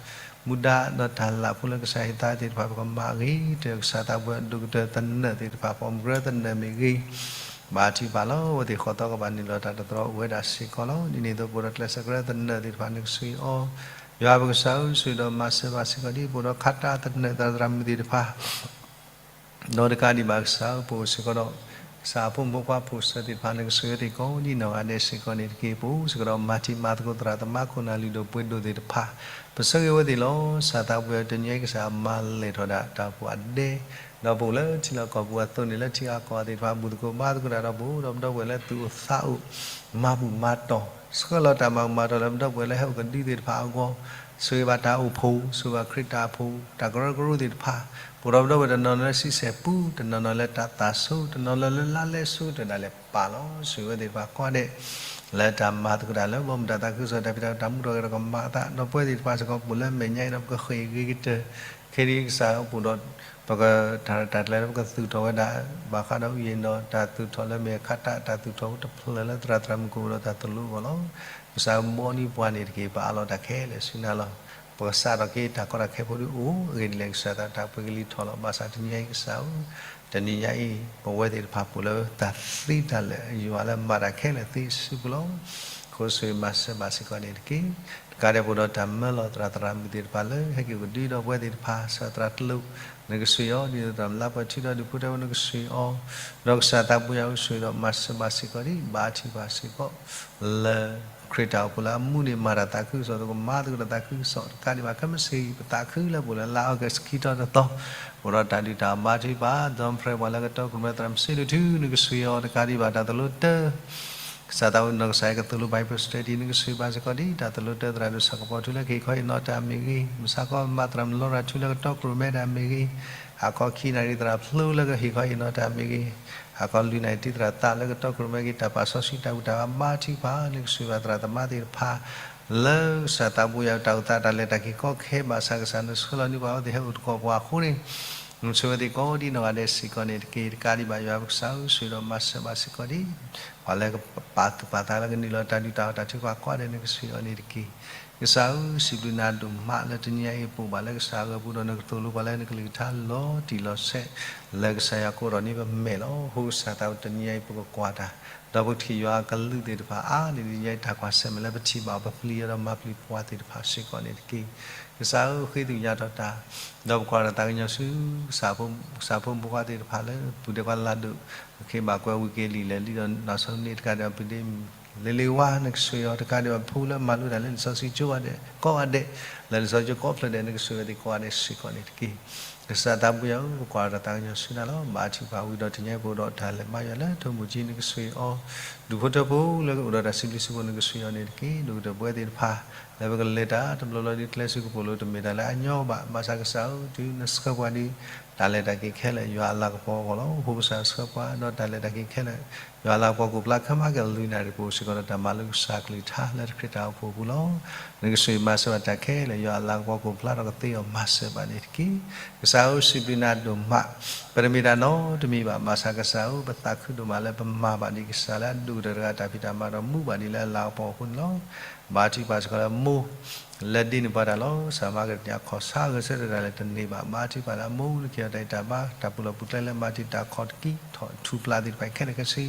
မူဒါဒီးတၢ်လၢ်ဖိလၢကစၢ်ဟ့ၣ်သးသ့ၣ်တဖၣ် ပကမၤအဂ့ၤကတၢၢ် ကစၢ်သးပှၢ်ယွၤဒိၣ်ကတၢၢ်သနၢၣ်သ့ၣ်တဖၣ် ပှၤမုၢ်ကရၢသနၢၣ်မ့ၢ်ဂ့ၤ ဘါထုကဖၣ်လီၤ. အဝဲသ့ၣ်ဃီသီကဘၣ်နုာ်လီၤတၢ်တတြီအိၣ်ဝဲဒၣ်စ့ၢ်ကီးလီၤ. ဒ်န့ၣ်အသိး ပအိၣ်ဒီးကျဲးစၢးကရၢသနၢၣ်သ့ၣ်တဖၣ် နကဆှၢအီၤ, ယွၤပကစၢ်ဧၢ, ဆှၢဒီးမၤစၢၤဘၣ်စ့ၢ်ကီးဒ် ပအိၣ်ဒီးခါတၢ်သနၢၣ်သရၣ်သရၣ်မုၣ်သ့ၣ်တဖၣ် ဒီးတကးဒံးဘၣ်ကစၢ်ဧၢ, ပအိၣ်စ့ၢ်ကီးဒီး ကစၢ်အဖိမုၣ်ဖိခွါဖိၣ်စၢၤသ့ၣ်တဖၣ် နကဆှၢအဝဲသ့ၣ်ကိးဒ်နီၢ်ဂၤဒဲးစ့ၢ်ကီးန့ၣ်တက့ၢ်. ပအိၣ်စ့ၢ်ကီးဒီးမၤတံၤမၤသကိးသရၣ်သမါခိၣ်နၢ်လုၢ်ဒိၣ်ပှ့ၤဒိၣ်သ့ၣ်တဖၣ် ပဆၢဂ့ၤဝဲသ့ၣ်လီၤ. ကစၢ်သးပူၤယွၤတနံၤညါအံၤ ကစၢ်မၤလဲၢ်ထီၣ်ဒၣ်တၢ်အိၣ်ဖှိၣ်အဒဲ ဒီးပအိၣ်လၢထံလီၢ်ကီၢ်ပူၤအသိးန့ၣ် လၢထံဂၤကီၢ်ဂၤသ့ၣ်တဖၣ် ဘူၣ်သကိးဘါသကိးတၢ်ဒီးပအိၣ်ဒီးပဒီပုၢ်ဝဲၢ်လၢသူၣ်အိၣ်သးအိၣ် မၤဘူၣ်မၤတီၢ် ဆှၢလီၤတၢ်မၤဘူၣ်မၤတီၢ်လၢပဒီပုၢ်ဝဲၢ်လၢဟဲအိၣ်ကဒုသ့ၣ်တဖၣ်အဂီၢ်, ဆိၣ်ဂ့ၤဘၣ်တၢ်အိၣ်ဖှိၣ်, ဆိၣ်ဂ့ၤဘၣ်ခရံာ်တၢ်အိၣ်ဖှိၣ်, တၢ်ကရၢကရိသ့ၣ်တဖၣ်, ပအိၣ်ဒီးပဒီပုၢ်ဝဲၢ်တနီၤနီၤလၢဆံဆဲၣ်ပူၤ, တနီၤနီၤလၢတၢ်သၣ်ဆိ, တနီၤနီၤလၢလါလဲဆိကတၢၢ်ဒၣ်လဲာ်ပာ်လီၤ. ဆိၣ်ဂ့ၤဝဲသ့ၣ်တဖၣ်ကိးဂၤဒဲး လၢတၢ်မၤသကိးတၢ်လၢဘီမုၢ်တၢ်သးခုကစီၣ်တၢ်ဖံးတၢ်မၤတၢ်မူထီၣ်ဂဲၤထီၣ်ကမၤအသး, ဒီးပဝဲသ့ၣ်တဖၣ်စ့ၢ်ကီးပအိၣ်လၢမဲာ်ညါအံၤဒီးပကဃ့ၢ်ဂ့ၤကတၢၢ် ခဲအံၤကစၢ်အိၣ်ပအိၣ်ဒီး ပကတၢ်ရဲၣ်တၢ်ကျဲၤလၢပကသူၣ်ထီၣ်ဝဲဒၣ် ဘၣ်ဃးဒီး ယံာ်ဒီးတၢ်သူၣ်ထီၣ်လၢမဲာ်ခါတၢ် တၢ်သူၣ်ထီၣ်တဖျၢၣ်လၢသရၣ်သရၣ်မုၣ်ကအိၣ်ဒီးတၢ်သိၣ်လိအဂီၢ်လီၤ. ကစၢ်ဘီနံၤပှၤန့ၣ်တက့ၢ် ပအးလီၤတၢ်ခဲလၢာ်ဆူနၤလီၤ. ပကစးထီၣ်က့ၤတၢ်ကီတၢ်ခဲဖိဒုအိၣ်အဂ့ၢ်ဒ်လဲၣ် ကစၢ်သးတၢ်ပှဲၤကလံၤထီၣ်လီၤ. ဘၣ်ဆၣ်တနံၤညါအံၤကစၢ်ဧၢ, တနံၤညါအံၤ ပဝဲသ့ၣ်တဖၣ်ပအိၣ်လၢတၢ်သ့တၢ်လၢာ်အယွၤလၢမၤတၢ်ခဲလၢာ်သ့အစုပူၤလီၤ. ဃိဆိၣ်ဂ့ၤမၤစၢၤဘၣ်စ့ၢ်ကီးန့ၣ်တက့ၢ်. တကးဒံးပအိၣ်ဒီးတၢ်မၢလီၤသရၣ်သရၣ်မုၣ်သ့ၣ်တဖၣ်လၢ ဟဲက့ၤအိၣ်ကဒုဒီးပဝဲသ့ၣ်တဖၣ် စှၤသရၣ်တလိၣ် နကဆှၢအီၤ, ဒ်သိးတၢ်လါပှဲၤထံဒီးဒုးဖိတၢ်ဝဲနကဆှၢအီၤ, ဒီးကစၢ်သးပူၤယွၤအိၣ်ဆိၣ်ဂ့ၤဒီးမၤစၢၤဘၣ်စ့ၢ်ကီးဒ် ဘါထုကဖၣ်စ့ၢ်ကီး လၢခရံာ်တၢ်အိၣ်ဖှိၣ်လၢအမူန့ၣ် မၤတၢ်သးခုကစီၣ်သကိး မၤသကိးတၢ်သးခုကစီၣ် တကးဒံးဘၣ် ခဲမုၢ်ဆ့ၣ်အံၤ ပသးခုလၢပအိၣ်လၢလါအီကူး ခံထီၣ်တသီ, ပအိၣ်ဒီးတၢ်ဒုးတၢ်ဘါထုကဖၣ် ဒီးဖရဲးပှၤလၢကတီခိၣ်ရိၣ်မဲ သရၣ်မုၣ်စ့ဒိၣ်ထူ နကဆှၢအီၤ တကးဒံးဘၣ် တၢ်သိၣ်လိတၢ် ကစၢ်သးပူၤနီၢ်ကစၢ်အံၤ ကသိၣ်လိပှၤ Bible study နကဆှၢဘၣ်စ့ၢ်ကီးဒ် တၢ်သိၣ်လိတၢ်သရၣ်ဒိၣ်ဆၣ်ကပီၤထူလၢကဟ့ၣ်ခီဟ့ၣ်နီၤတၢ်မ့ၢ်ဂ့ၤ, မုၢ်ဆါခီမးသရၣ်မုၣ်လီရၤထူလၢကတီခိၣ်ရိၣ်မဲတၢ်မ့ၢ်ဂ့ၤ, ဟါခီခံနၣ်ရံၣ်သရၣ်ဖျိလၢကဟ့ၣ်ခီဟ့ၣ်နီၤတၢ်မ့ၢ်ဂ့ၤ, ဟါခီလွံၢ်နၣ်ရံၣ်တံၢ်သရၣ်သးလၢကတီခိၣ်ရိၣ်မဲဂ့ၤ တၢ်ပာ်စီဆှံတၢ်ဘူၣ်တၢ်ဘါ ဘါထုကဖၣ် နကဆှၢဘၣ်သရၣ်သမါသ့ၣ်တဖၣ် လၢကစၢ်သးပူၤယွၤတၢ်အိၣ်သးတၢ်လဲၤတၢ်က့ၤကီခဲဘၣ်ဆၣ် ကစၢ်နဆှၢလီၤန့ၢ်ပှၤအဝဲသ့ၣ်ဟဲအိၣ်သကိးပှၤအဃိန့ၣ် နဆှၢဝဲသ့ၣ်ကိးဒ်နီၢ်ဂၤဒဲးစ့ၢ်ကီးန့ၣ်တက့ၢ်. တကးဒံးဘၣ်ယွၤပကစၢ်ဧၢ ဆိၣ်ဂ့ၤဒီးမၤစၢၤဘၣ်စ့ၢ်ကီးဒ် ပှၤလၢကပာ်သူၣ်ပာ်သးလၢကနုာ်လီၤတၢ်ဒုးတၢ်အီၣ်တၢ်ထုကဖၣ်ကိးဂၤဒဲး နကဆှၢအီၤန့ၣ်တက့ၢ်. ကစၢ်ဧၢ စံးဘျုးနၤဒိၣ်မးလၢတနံၤညါအံၤ ပအိၣ်ဘၣ်လၢကစၢ်အဂီၢ်ပူၤဒီး နကသိၣ်လိပှၤလၢနကလုၢ်ကထါလီၤတံၢ်လီၤဆဲး လၢကစၢ်ယွၤကအိးထီၣ်န့ၢ်ပမဲာ်လီၤ. အဃိကစၢ်သးပူၤတနံၤညါအံၤ ပကကွၢ်တၢ် ဒီးပကထံၣ်ယွၤအကလုၢ်သ့ၣ်တဖၣ် အါန့ၢ်ဒ်တနံၤညါအံၤ တၢ်ကွၢ်ဆၢၣ်မဲာ်လၢပထံၣ်ဘၣ်အီၤ ပပျံၤအီၤဒီးမၤပျံၤပှၤသ့ၣ်တဖၣ်စ့ၢ်ကီးန့ၣ်တက့ၢ်. ကစၢ်ဧၢ ဃ့သကွံာ်ညါထီၣ်တၢ် ဒီးပကွၢ်တၢ်သးကညီၤဆူ ကစၢ်ဖိမုၣ်ဖိခွါသ့ၣ်တဖၣ်လၢ ပုၢ်ဒဲးခွါလၢ်ဒိၣ် အခ့ဘၣ်ကွဲဝံၤက့ၤလံာ်လဲၣ်လံဒီး နီၢ်ဆိန့ၣ်တကးဒံးဘၣ် ပုၢ်ဒ့ လ့လ့ဝါ နကဆှၢအီၤ တကးဒံးဘၣ်ဖိလၢမၤလိတၢ်လၢလံာ်စီဆှံကၠိကိးဂၤဒဲး လၢလံာ်စီဆှံကၠိကိးဖျၢၣ်ဒဲး နကဆှၢဝဲသ့ၣ်ကိးဂၤဒဲးစ့ၢ်ကီးန့ၣ်တက့ၢ်. ကစၢ်သးပူၤယွၤဧၢ ပကွၢ်တၢ်သးကညီၤဆူနၤလီၤ. ဘါထုကဖၣ်ဝံၤဒီးတနံၤညါအံၤ ပအိၣ်ဒီးတၢ်လဲၤမၤယွၤလၢထိၣ်မူၣ်ကၠံ နကဆှၢအီၤ ဒူၣ်ဖိထၢဖိလၢကအိၣ်ဒီးတၢ်စံးဘျုးစံးဖှိၣ် နကဆှၢအီၤန့ၣ်တက့ၢ်. ဒိၣ်ကတၢၢ်ပဝဲသ့ၣ်တဖၣ် လၢပကလဲၤတၢ်တဘျီဘျီဒ်ကျဲစ့ၢ်ကီး ပအိၣ်လၢတမ့ၢ်တၢ်လၢအညီဘၣ်. ဘၣ်ဆၣ်ကစၢ်ဧၢ တုၤနဆှၢပှၤဒ် တၢ်လဲၤတၢ်က့ၤခဲလၢာ် ယွၤအလၤကပီၤအဂီၢ်လီၤ. အဃိကစၢ်ဆှၢပှၤဒီးတၢ်လဲၤတၢ်က့ၤခဲလၢာ် ယွၤအလၤကပီၤ ကိးဖျါခဲမးက့ၤလွံၢ်နၣ်ရံၣ် ပအိၣ်စ့ၢ်ကီးဒီးတၢ်မၤလိကစၢ်ကလုၢ်ကထါ လၢတခရံာ်တၢ်အိၣ်ဖှိၣ်အပူၤလီၤ. နကဆှၢမၤစၢၤဘၣ်တၢ်ခဲလၢာ် ယွၤအလၤကပီၤ ကိးဖျါထီၣ်ကသ့အီၤ မၤစၢၤဘၣ်န့ၣ်တက့ၢ်. ကစၢ်ဧၢ စံးဘျုးနၤဒိၣ်မး ပတမ့ၢ်တၢ်နီတမံၤဘၣ်. ဘၣ်ဆၣ်ကစၢ်ဧၢ ပသးခုဒိၣ်မးလၢပမၤဘၣ်ဒ်ကစၢ်လၢအဒိၣ်ကတၢၢ်တဂၤတၢ်ဖံးတၢ်မၤဒီး မူဘၣ်ဒ်လၢအလၤကပီၤအဃိန့ၣ်လီၤ. ဘါထုကဖၣ်စ့ၢ်ကီးလၢမိၢ် လၢဒ်န့ၣ်ပှၤတၢ်လီၤ. ကစၢ်မၤကတၢၢ်တၢ်ခီၣ်ဆါဂဲၤဆၢထၢၣ်တၢ်လဲၤတန့ၢ်ဘၣ်. ဘါထုကဖၣ်လၢအမိၢ်အူနခံအီၤတၢ်အံၤတၢ်ဘါ တၢ်ပူၤလီၢ်ပူၤကျဲလၢမၤတံာ်တာ်ခီၣ်တကံထီၣ်ထူၣ်ဖျါသ့ၣ်တဖၣ်ခဲလၢာ်ခဲဆ့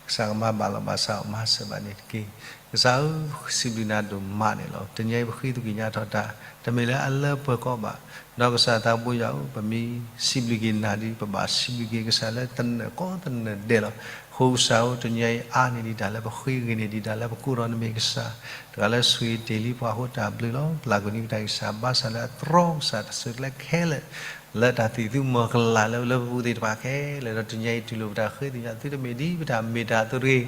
ကစၢ်ကမၤဘၣ်လီၤဘၣ်စးအီၤ မၤစၢၤဘၣ်န့ၣ်တက့ၢ်. ကစၢ်ဧၢ စံးဘျုးနၤဒိၣ်မးန့ၣ်လီၤ. တနံၤအံၤပဃ့သကွံာ်ညါထီၣ်တၢ် တမ့ၢ်လၢအလၢပှဲၤကီးဘၣ်. ဒီးကစၢ်သးဘိယွၤဧၢ ပမ့ၢ်စံးဘျုးက့ၤနၤဒီး ပဘၣ်စံးဘျုးက့ၤကစၢ်လၢတနၢၤကီးတနၢၤဒဲးလီၤ. အဃိကစၢ်ဧၢ တနံၤအံၤအါန့ၢ်ဒံးတၢ်လၢပဃ့ ဂ့ၤန့ၢ်ဒံးတၢ်လၢပကိးဒီးနမ့ၢ်ကစၢ် တဂၤလၢဆိၣ်ဂ့ၤတ့ၢ်လံပှၤအဃိတၢ်ဘျုးလီၤ. ပျၢ်ကွံာ်န့ၢ်ပတၢ်ဂံၢ်စၢ်ဘါစၢ်လၢအတြီကစၢ်တၢ်ဆၢကျဲခဲလၢာ် လၢတၢ်သံၣ်သူမီၤကလၤလၢလၢပပူၤသ့ၣ်တဖၣ်ခဲလၢာ် ဒီးတနံၤအံၤတူၢ်လိာ်ပတၢ်ဃ့သကွံာ်ညါသုတမ့ၢ်ဒ်ပတၢ်မ့ၢ်တၢ်အသိးတဂ့ၤ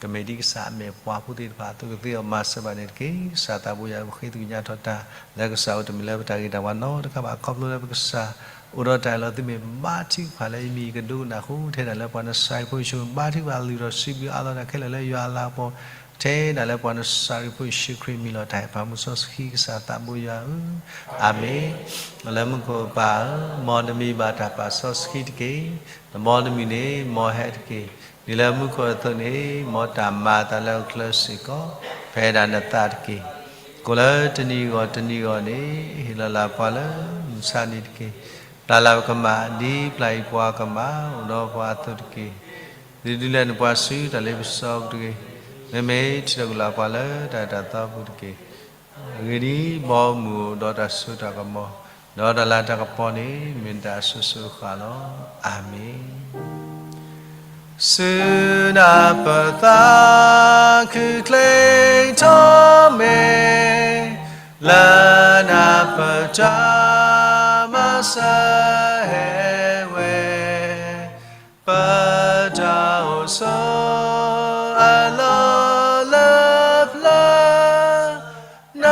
ကမ့ၢ်ဒ်ကစၢ်အမဲာ်ပှၤဖိသ့ၣ်တဖၣ်အသိးကသ့အီၤ မၤစၢၤဘၣ်န့ၣ်တက့ၢ်. ကစၢ်သးဘိယွၤဧၢ ပဃ့သကွံာ်ညါထီၣ်တၢ် လၢကစၢ်ဧၢ တမ့ၢ်လၢပတၢ်ဂ့ၤတၢ်ဝါနီတခါဘၣ် ခီဖျိလၢပကစၢ် အိၣ်ဒီးတၢ်အၢၣ်လီၤသုမ့ၢ်ဘါထုကဖၣ်လၢယမံၤကဒိကနၣ်ဃိ ထဲဒၣ်လၢပှၤနစၢ်ရံၣ်ဖိယ့ၣ်ၡူး ဘါထုကဖၣ်လုၢ်ထီၣ်စံးဘျုးအးလီၤတၢ်ခဲလၢာ်လၢယွၤအလၤကပီၤ ထဲဒၣ်လၢပှၤနစၢ်ရံၣ်ဖိယ့ၣ်ၡူးခရံာ်မံၤလီၤတၢ်ဟဲဖးမုၢ်စီဆှံ ကစၢ်သးဘိယွၤဧၢ, အၤမ့ၣ်. လၢမူခိၣ်ပၢ်ဧၢ, မ်နမံၤဘၣ်တၢ်ပာ်စီဆှံတက့ၢ်. မ်နမုၢ်နံၤန့ၣ်မ်ဟဲတက့ၢ်. ဒ်လၢမူခိၣ်အသိးန့ၣ် မ်တၢ်မၤအသးလၢအကျဲစ့ၢ်ကီး ဖဲဒၣ်နသးတက့ၢ်. ကိးလၢတနံၤဂီၢ်တနံၤဂီၢ်န့ၣ် ဟ့ၣ်လီၤလၢ်ပှၤလၢမုၢ်ဆါနံၤတက့ၢ်. ပျၢ်လၢ်ပကမၣ် ဒ်ပျၢ်အံၤပှၤကမၣ် အိၣ်ဒီးပှၤအသိးတက့ၢ်. ဒုးဒုးလဲနပှၤဆူတၢ်လ့ပစီပူၤတဂ့ၤ, မ့မ့ၢ်ထံၣ်ထီၣ်က့ၤလီၤပှၤလၢတၢ်အဲၣ်တၢ်သီပူၤတက့ၢ်. အဂ့ၢ်ဒ်အံၤ, ဘီမုၢ်အိၣ်ဒီးတၢ်စိတၢ်ကမီၤ, ဒီးတၢ်လၤတၢ်ကပီၤန့ၣ် မ့ၢ်တၢ်အစိၤစိၤအဃၣ်လီၤ. အၤမ့ၣ်. ဆူနၢ်ပၢၢ်သးခုချ့ထီၣ်မ့ၢ်, လၢနၢ်ပၢၢ်တၢ်မၤစၢၤဟဲဝဲ, ပတၢ်အိၣ်ဆိးအလီၢ်လၢပျၢၤ, န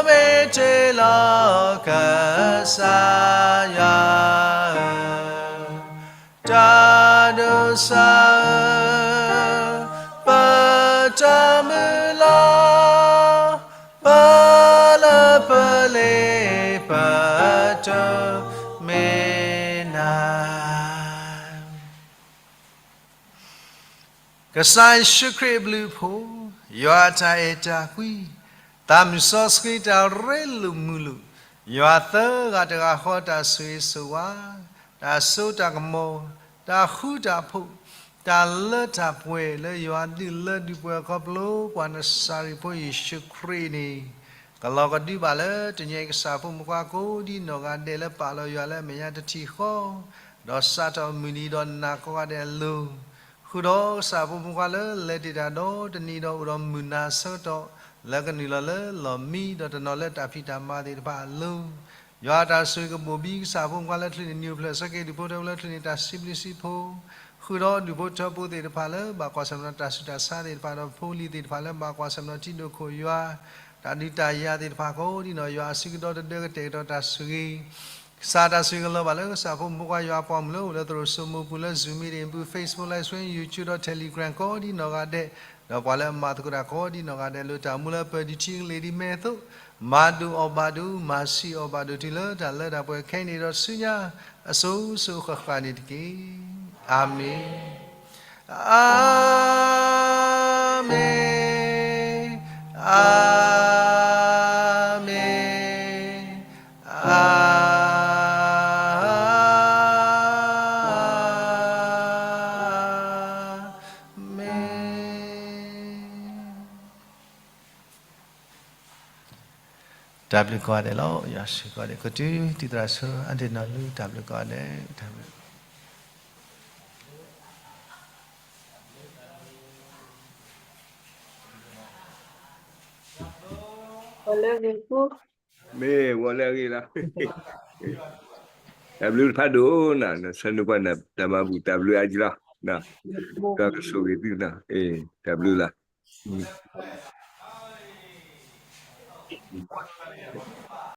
မ့ၢ်တ့လီၤကစၢ်ယွၤဧၢ, တၢ်ဒိးစၢ်ဧၢ, ပတၢ်မုၢ်လီၤ, ပလၢပလ့ပတမ့ၢ်နၤ ကစၢ်ယ့ၣ်ၡူးခရံာ်အဘျုးအဖှိၣ်, ယွၤအတၢ်အဲၣ်တၢ်ကွံ, သးမုၢ်စီဆှံတၢ်ရ့လိာ်မုာ်လိာ်, ယွၤသၢဂၤတဂၤဃီတၢ်ဆိၣ်ဂ့ၤဆိၣ်ဝါ, တၢ်စိတၢ်ကမီၤ, တၢ်ဃူတၢ်ဖိး, တၢ်လၢတၢ်ပှဲၤလၢယွၤဒုးလၢဒုးပှဲၤခီဖျိ ပှၤနစၤရ့းဖိယ့ၣ်ၡူးခရံာ်န့ၣ် ကလီၤကဒုဘၣ်လၢတနံၤအံၤ ကစၢ်ဖိမုၣ်ဖိခွါကိးဒ်နီၢ်ဂၤဒဲးလၢပာ်လီၤယွၤလၢအမဲာ်ညါတထံၣ်ဃီ, ဒီးစးထီၣ်မုၢ်နံၤဒီးနၤကိးဂၤဒဲးအလိၤ, ဃုာ်ဒီးကစၢ်ဖိမုၣ်ဖိခွါလၢလဲၤတ့ၢ်တၢ်ဒီတနံၤဒီးအိၣ်ဒီးမုၢ်နၤအဆၢကတီၢ် လၢကနုာ်လီၤလၢလီၢ်မံဒီးတနီၤလၢတၢ်ဖံးတၢ်မၤသ့ၣ်တဖၣ်အလိၤ, ယွၤအတၢ်ဆိၣ်ဂ့ၤကဘိၣ်ဘံကစၢ်ဖိမုၣ်ဖိခွါလၢချုးန့ၣ် နံၤအိၣ်ဖျဲၣ်ဆၢက့ၤဒူၣ်ဖိထၢဖိလၢချုးန့ၣ် တၢ်စံးဘျုးစံးဖှိၣ် ဃုာ်ဒီးဒူၣ်ဖိထၢဖိသ့ၣ်တဖၣ်လၢဘၣ်ကွၢ်ဆၢၣ်မဲာ်ဒီးတၢ်ဆူးတၢ်ဆါသ့ၣ်တဖၣ်ဒီး ဖိလံၤသ့ၣ်တဖၣ်လၢဘၣ်ကွၢ်ဆၢၣ်မဲာ်ဒီးထံဒိၣ်ခိၣ်ယွၤ တၢ်ဒုးတၢ်ယၤသ့ၣ်တဖၣ်ကိးဒ်နီၢ် ယွၤအစုကဒီတဒၢကတဲာ်ကတီၤတၢ်ဆိၣ်ဂ့ၤ, ကစၢ်တၢ်ဆိၣ်ဂ့ၤကလီၤဘၣ်လၢကစၢ်ဖိမုၣ်ဖိခွါယွၤအပှၤမုၣ်လၢအိၣ်လၢသရိာ်စိမိၤပူၤလၢ Zoom meeting ပူၤ Facebook live stream YouTube ဒီး Telegram ကိးဒ်နီၢ်ဂၤဒဲး, ဒီးပှၤလၢအမၤသကိးတၢ်ကိးဒ်နီၢ်ဂၤဒဲး လၢတၢ်မူလၢပၢၤဒံးထံကလ့ၤဒ်မဲာ်အသိး, မၤဒိၣ်အီၣ်ဘၣ်ဒိၣ် မၤဆံးအီၣ်ဘၣ်ဒိၣ်တုၤလၢတၢ်လၢတၢ်ပှဲၤခဲအံၤန့ၣ်ဒီးဆူညါ အစိၤစိၤဃၣ်ဃၣ်န့ၣ်တက့ၢ်. အၤမ့ၣ်, အၤမ့ၣ်, အၤမ့ၣ်, အၤမ့ၣ်. တၢ်ဘျုးကိးဂၤဒဲးလီၤ. ယွၤဆိၣ်ဂ့ၤကိးဂၤဒဲး ကတုၤတံၢ်သရၣ်ဆၢ အဒ့ၣ်နီၢ်လူ တၢ်ဘျုးကိးဂၤဒဲး တၢ်ဘျုး မ့ၢ်ဝဲလၢအဂ့ၤလီၤ. တၢ်ဘျုးတဖးဒိၣ်နၤ, ဆၢနုာ်ကွၢ်နၤ တၢ်မၤဘူၣ်တၢ်ဘျုးအါကလီၤ, ဒီးကဆိၣ်ဂ့ၤသုနၤ, တၢ်ဘျုးလီၤ.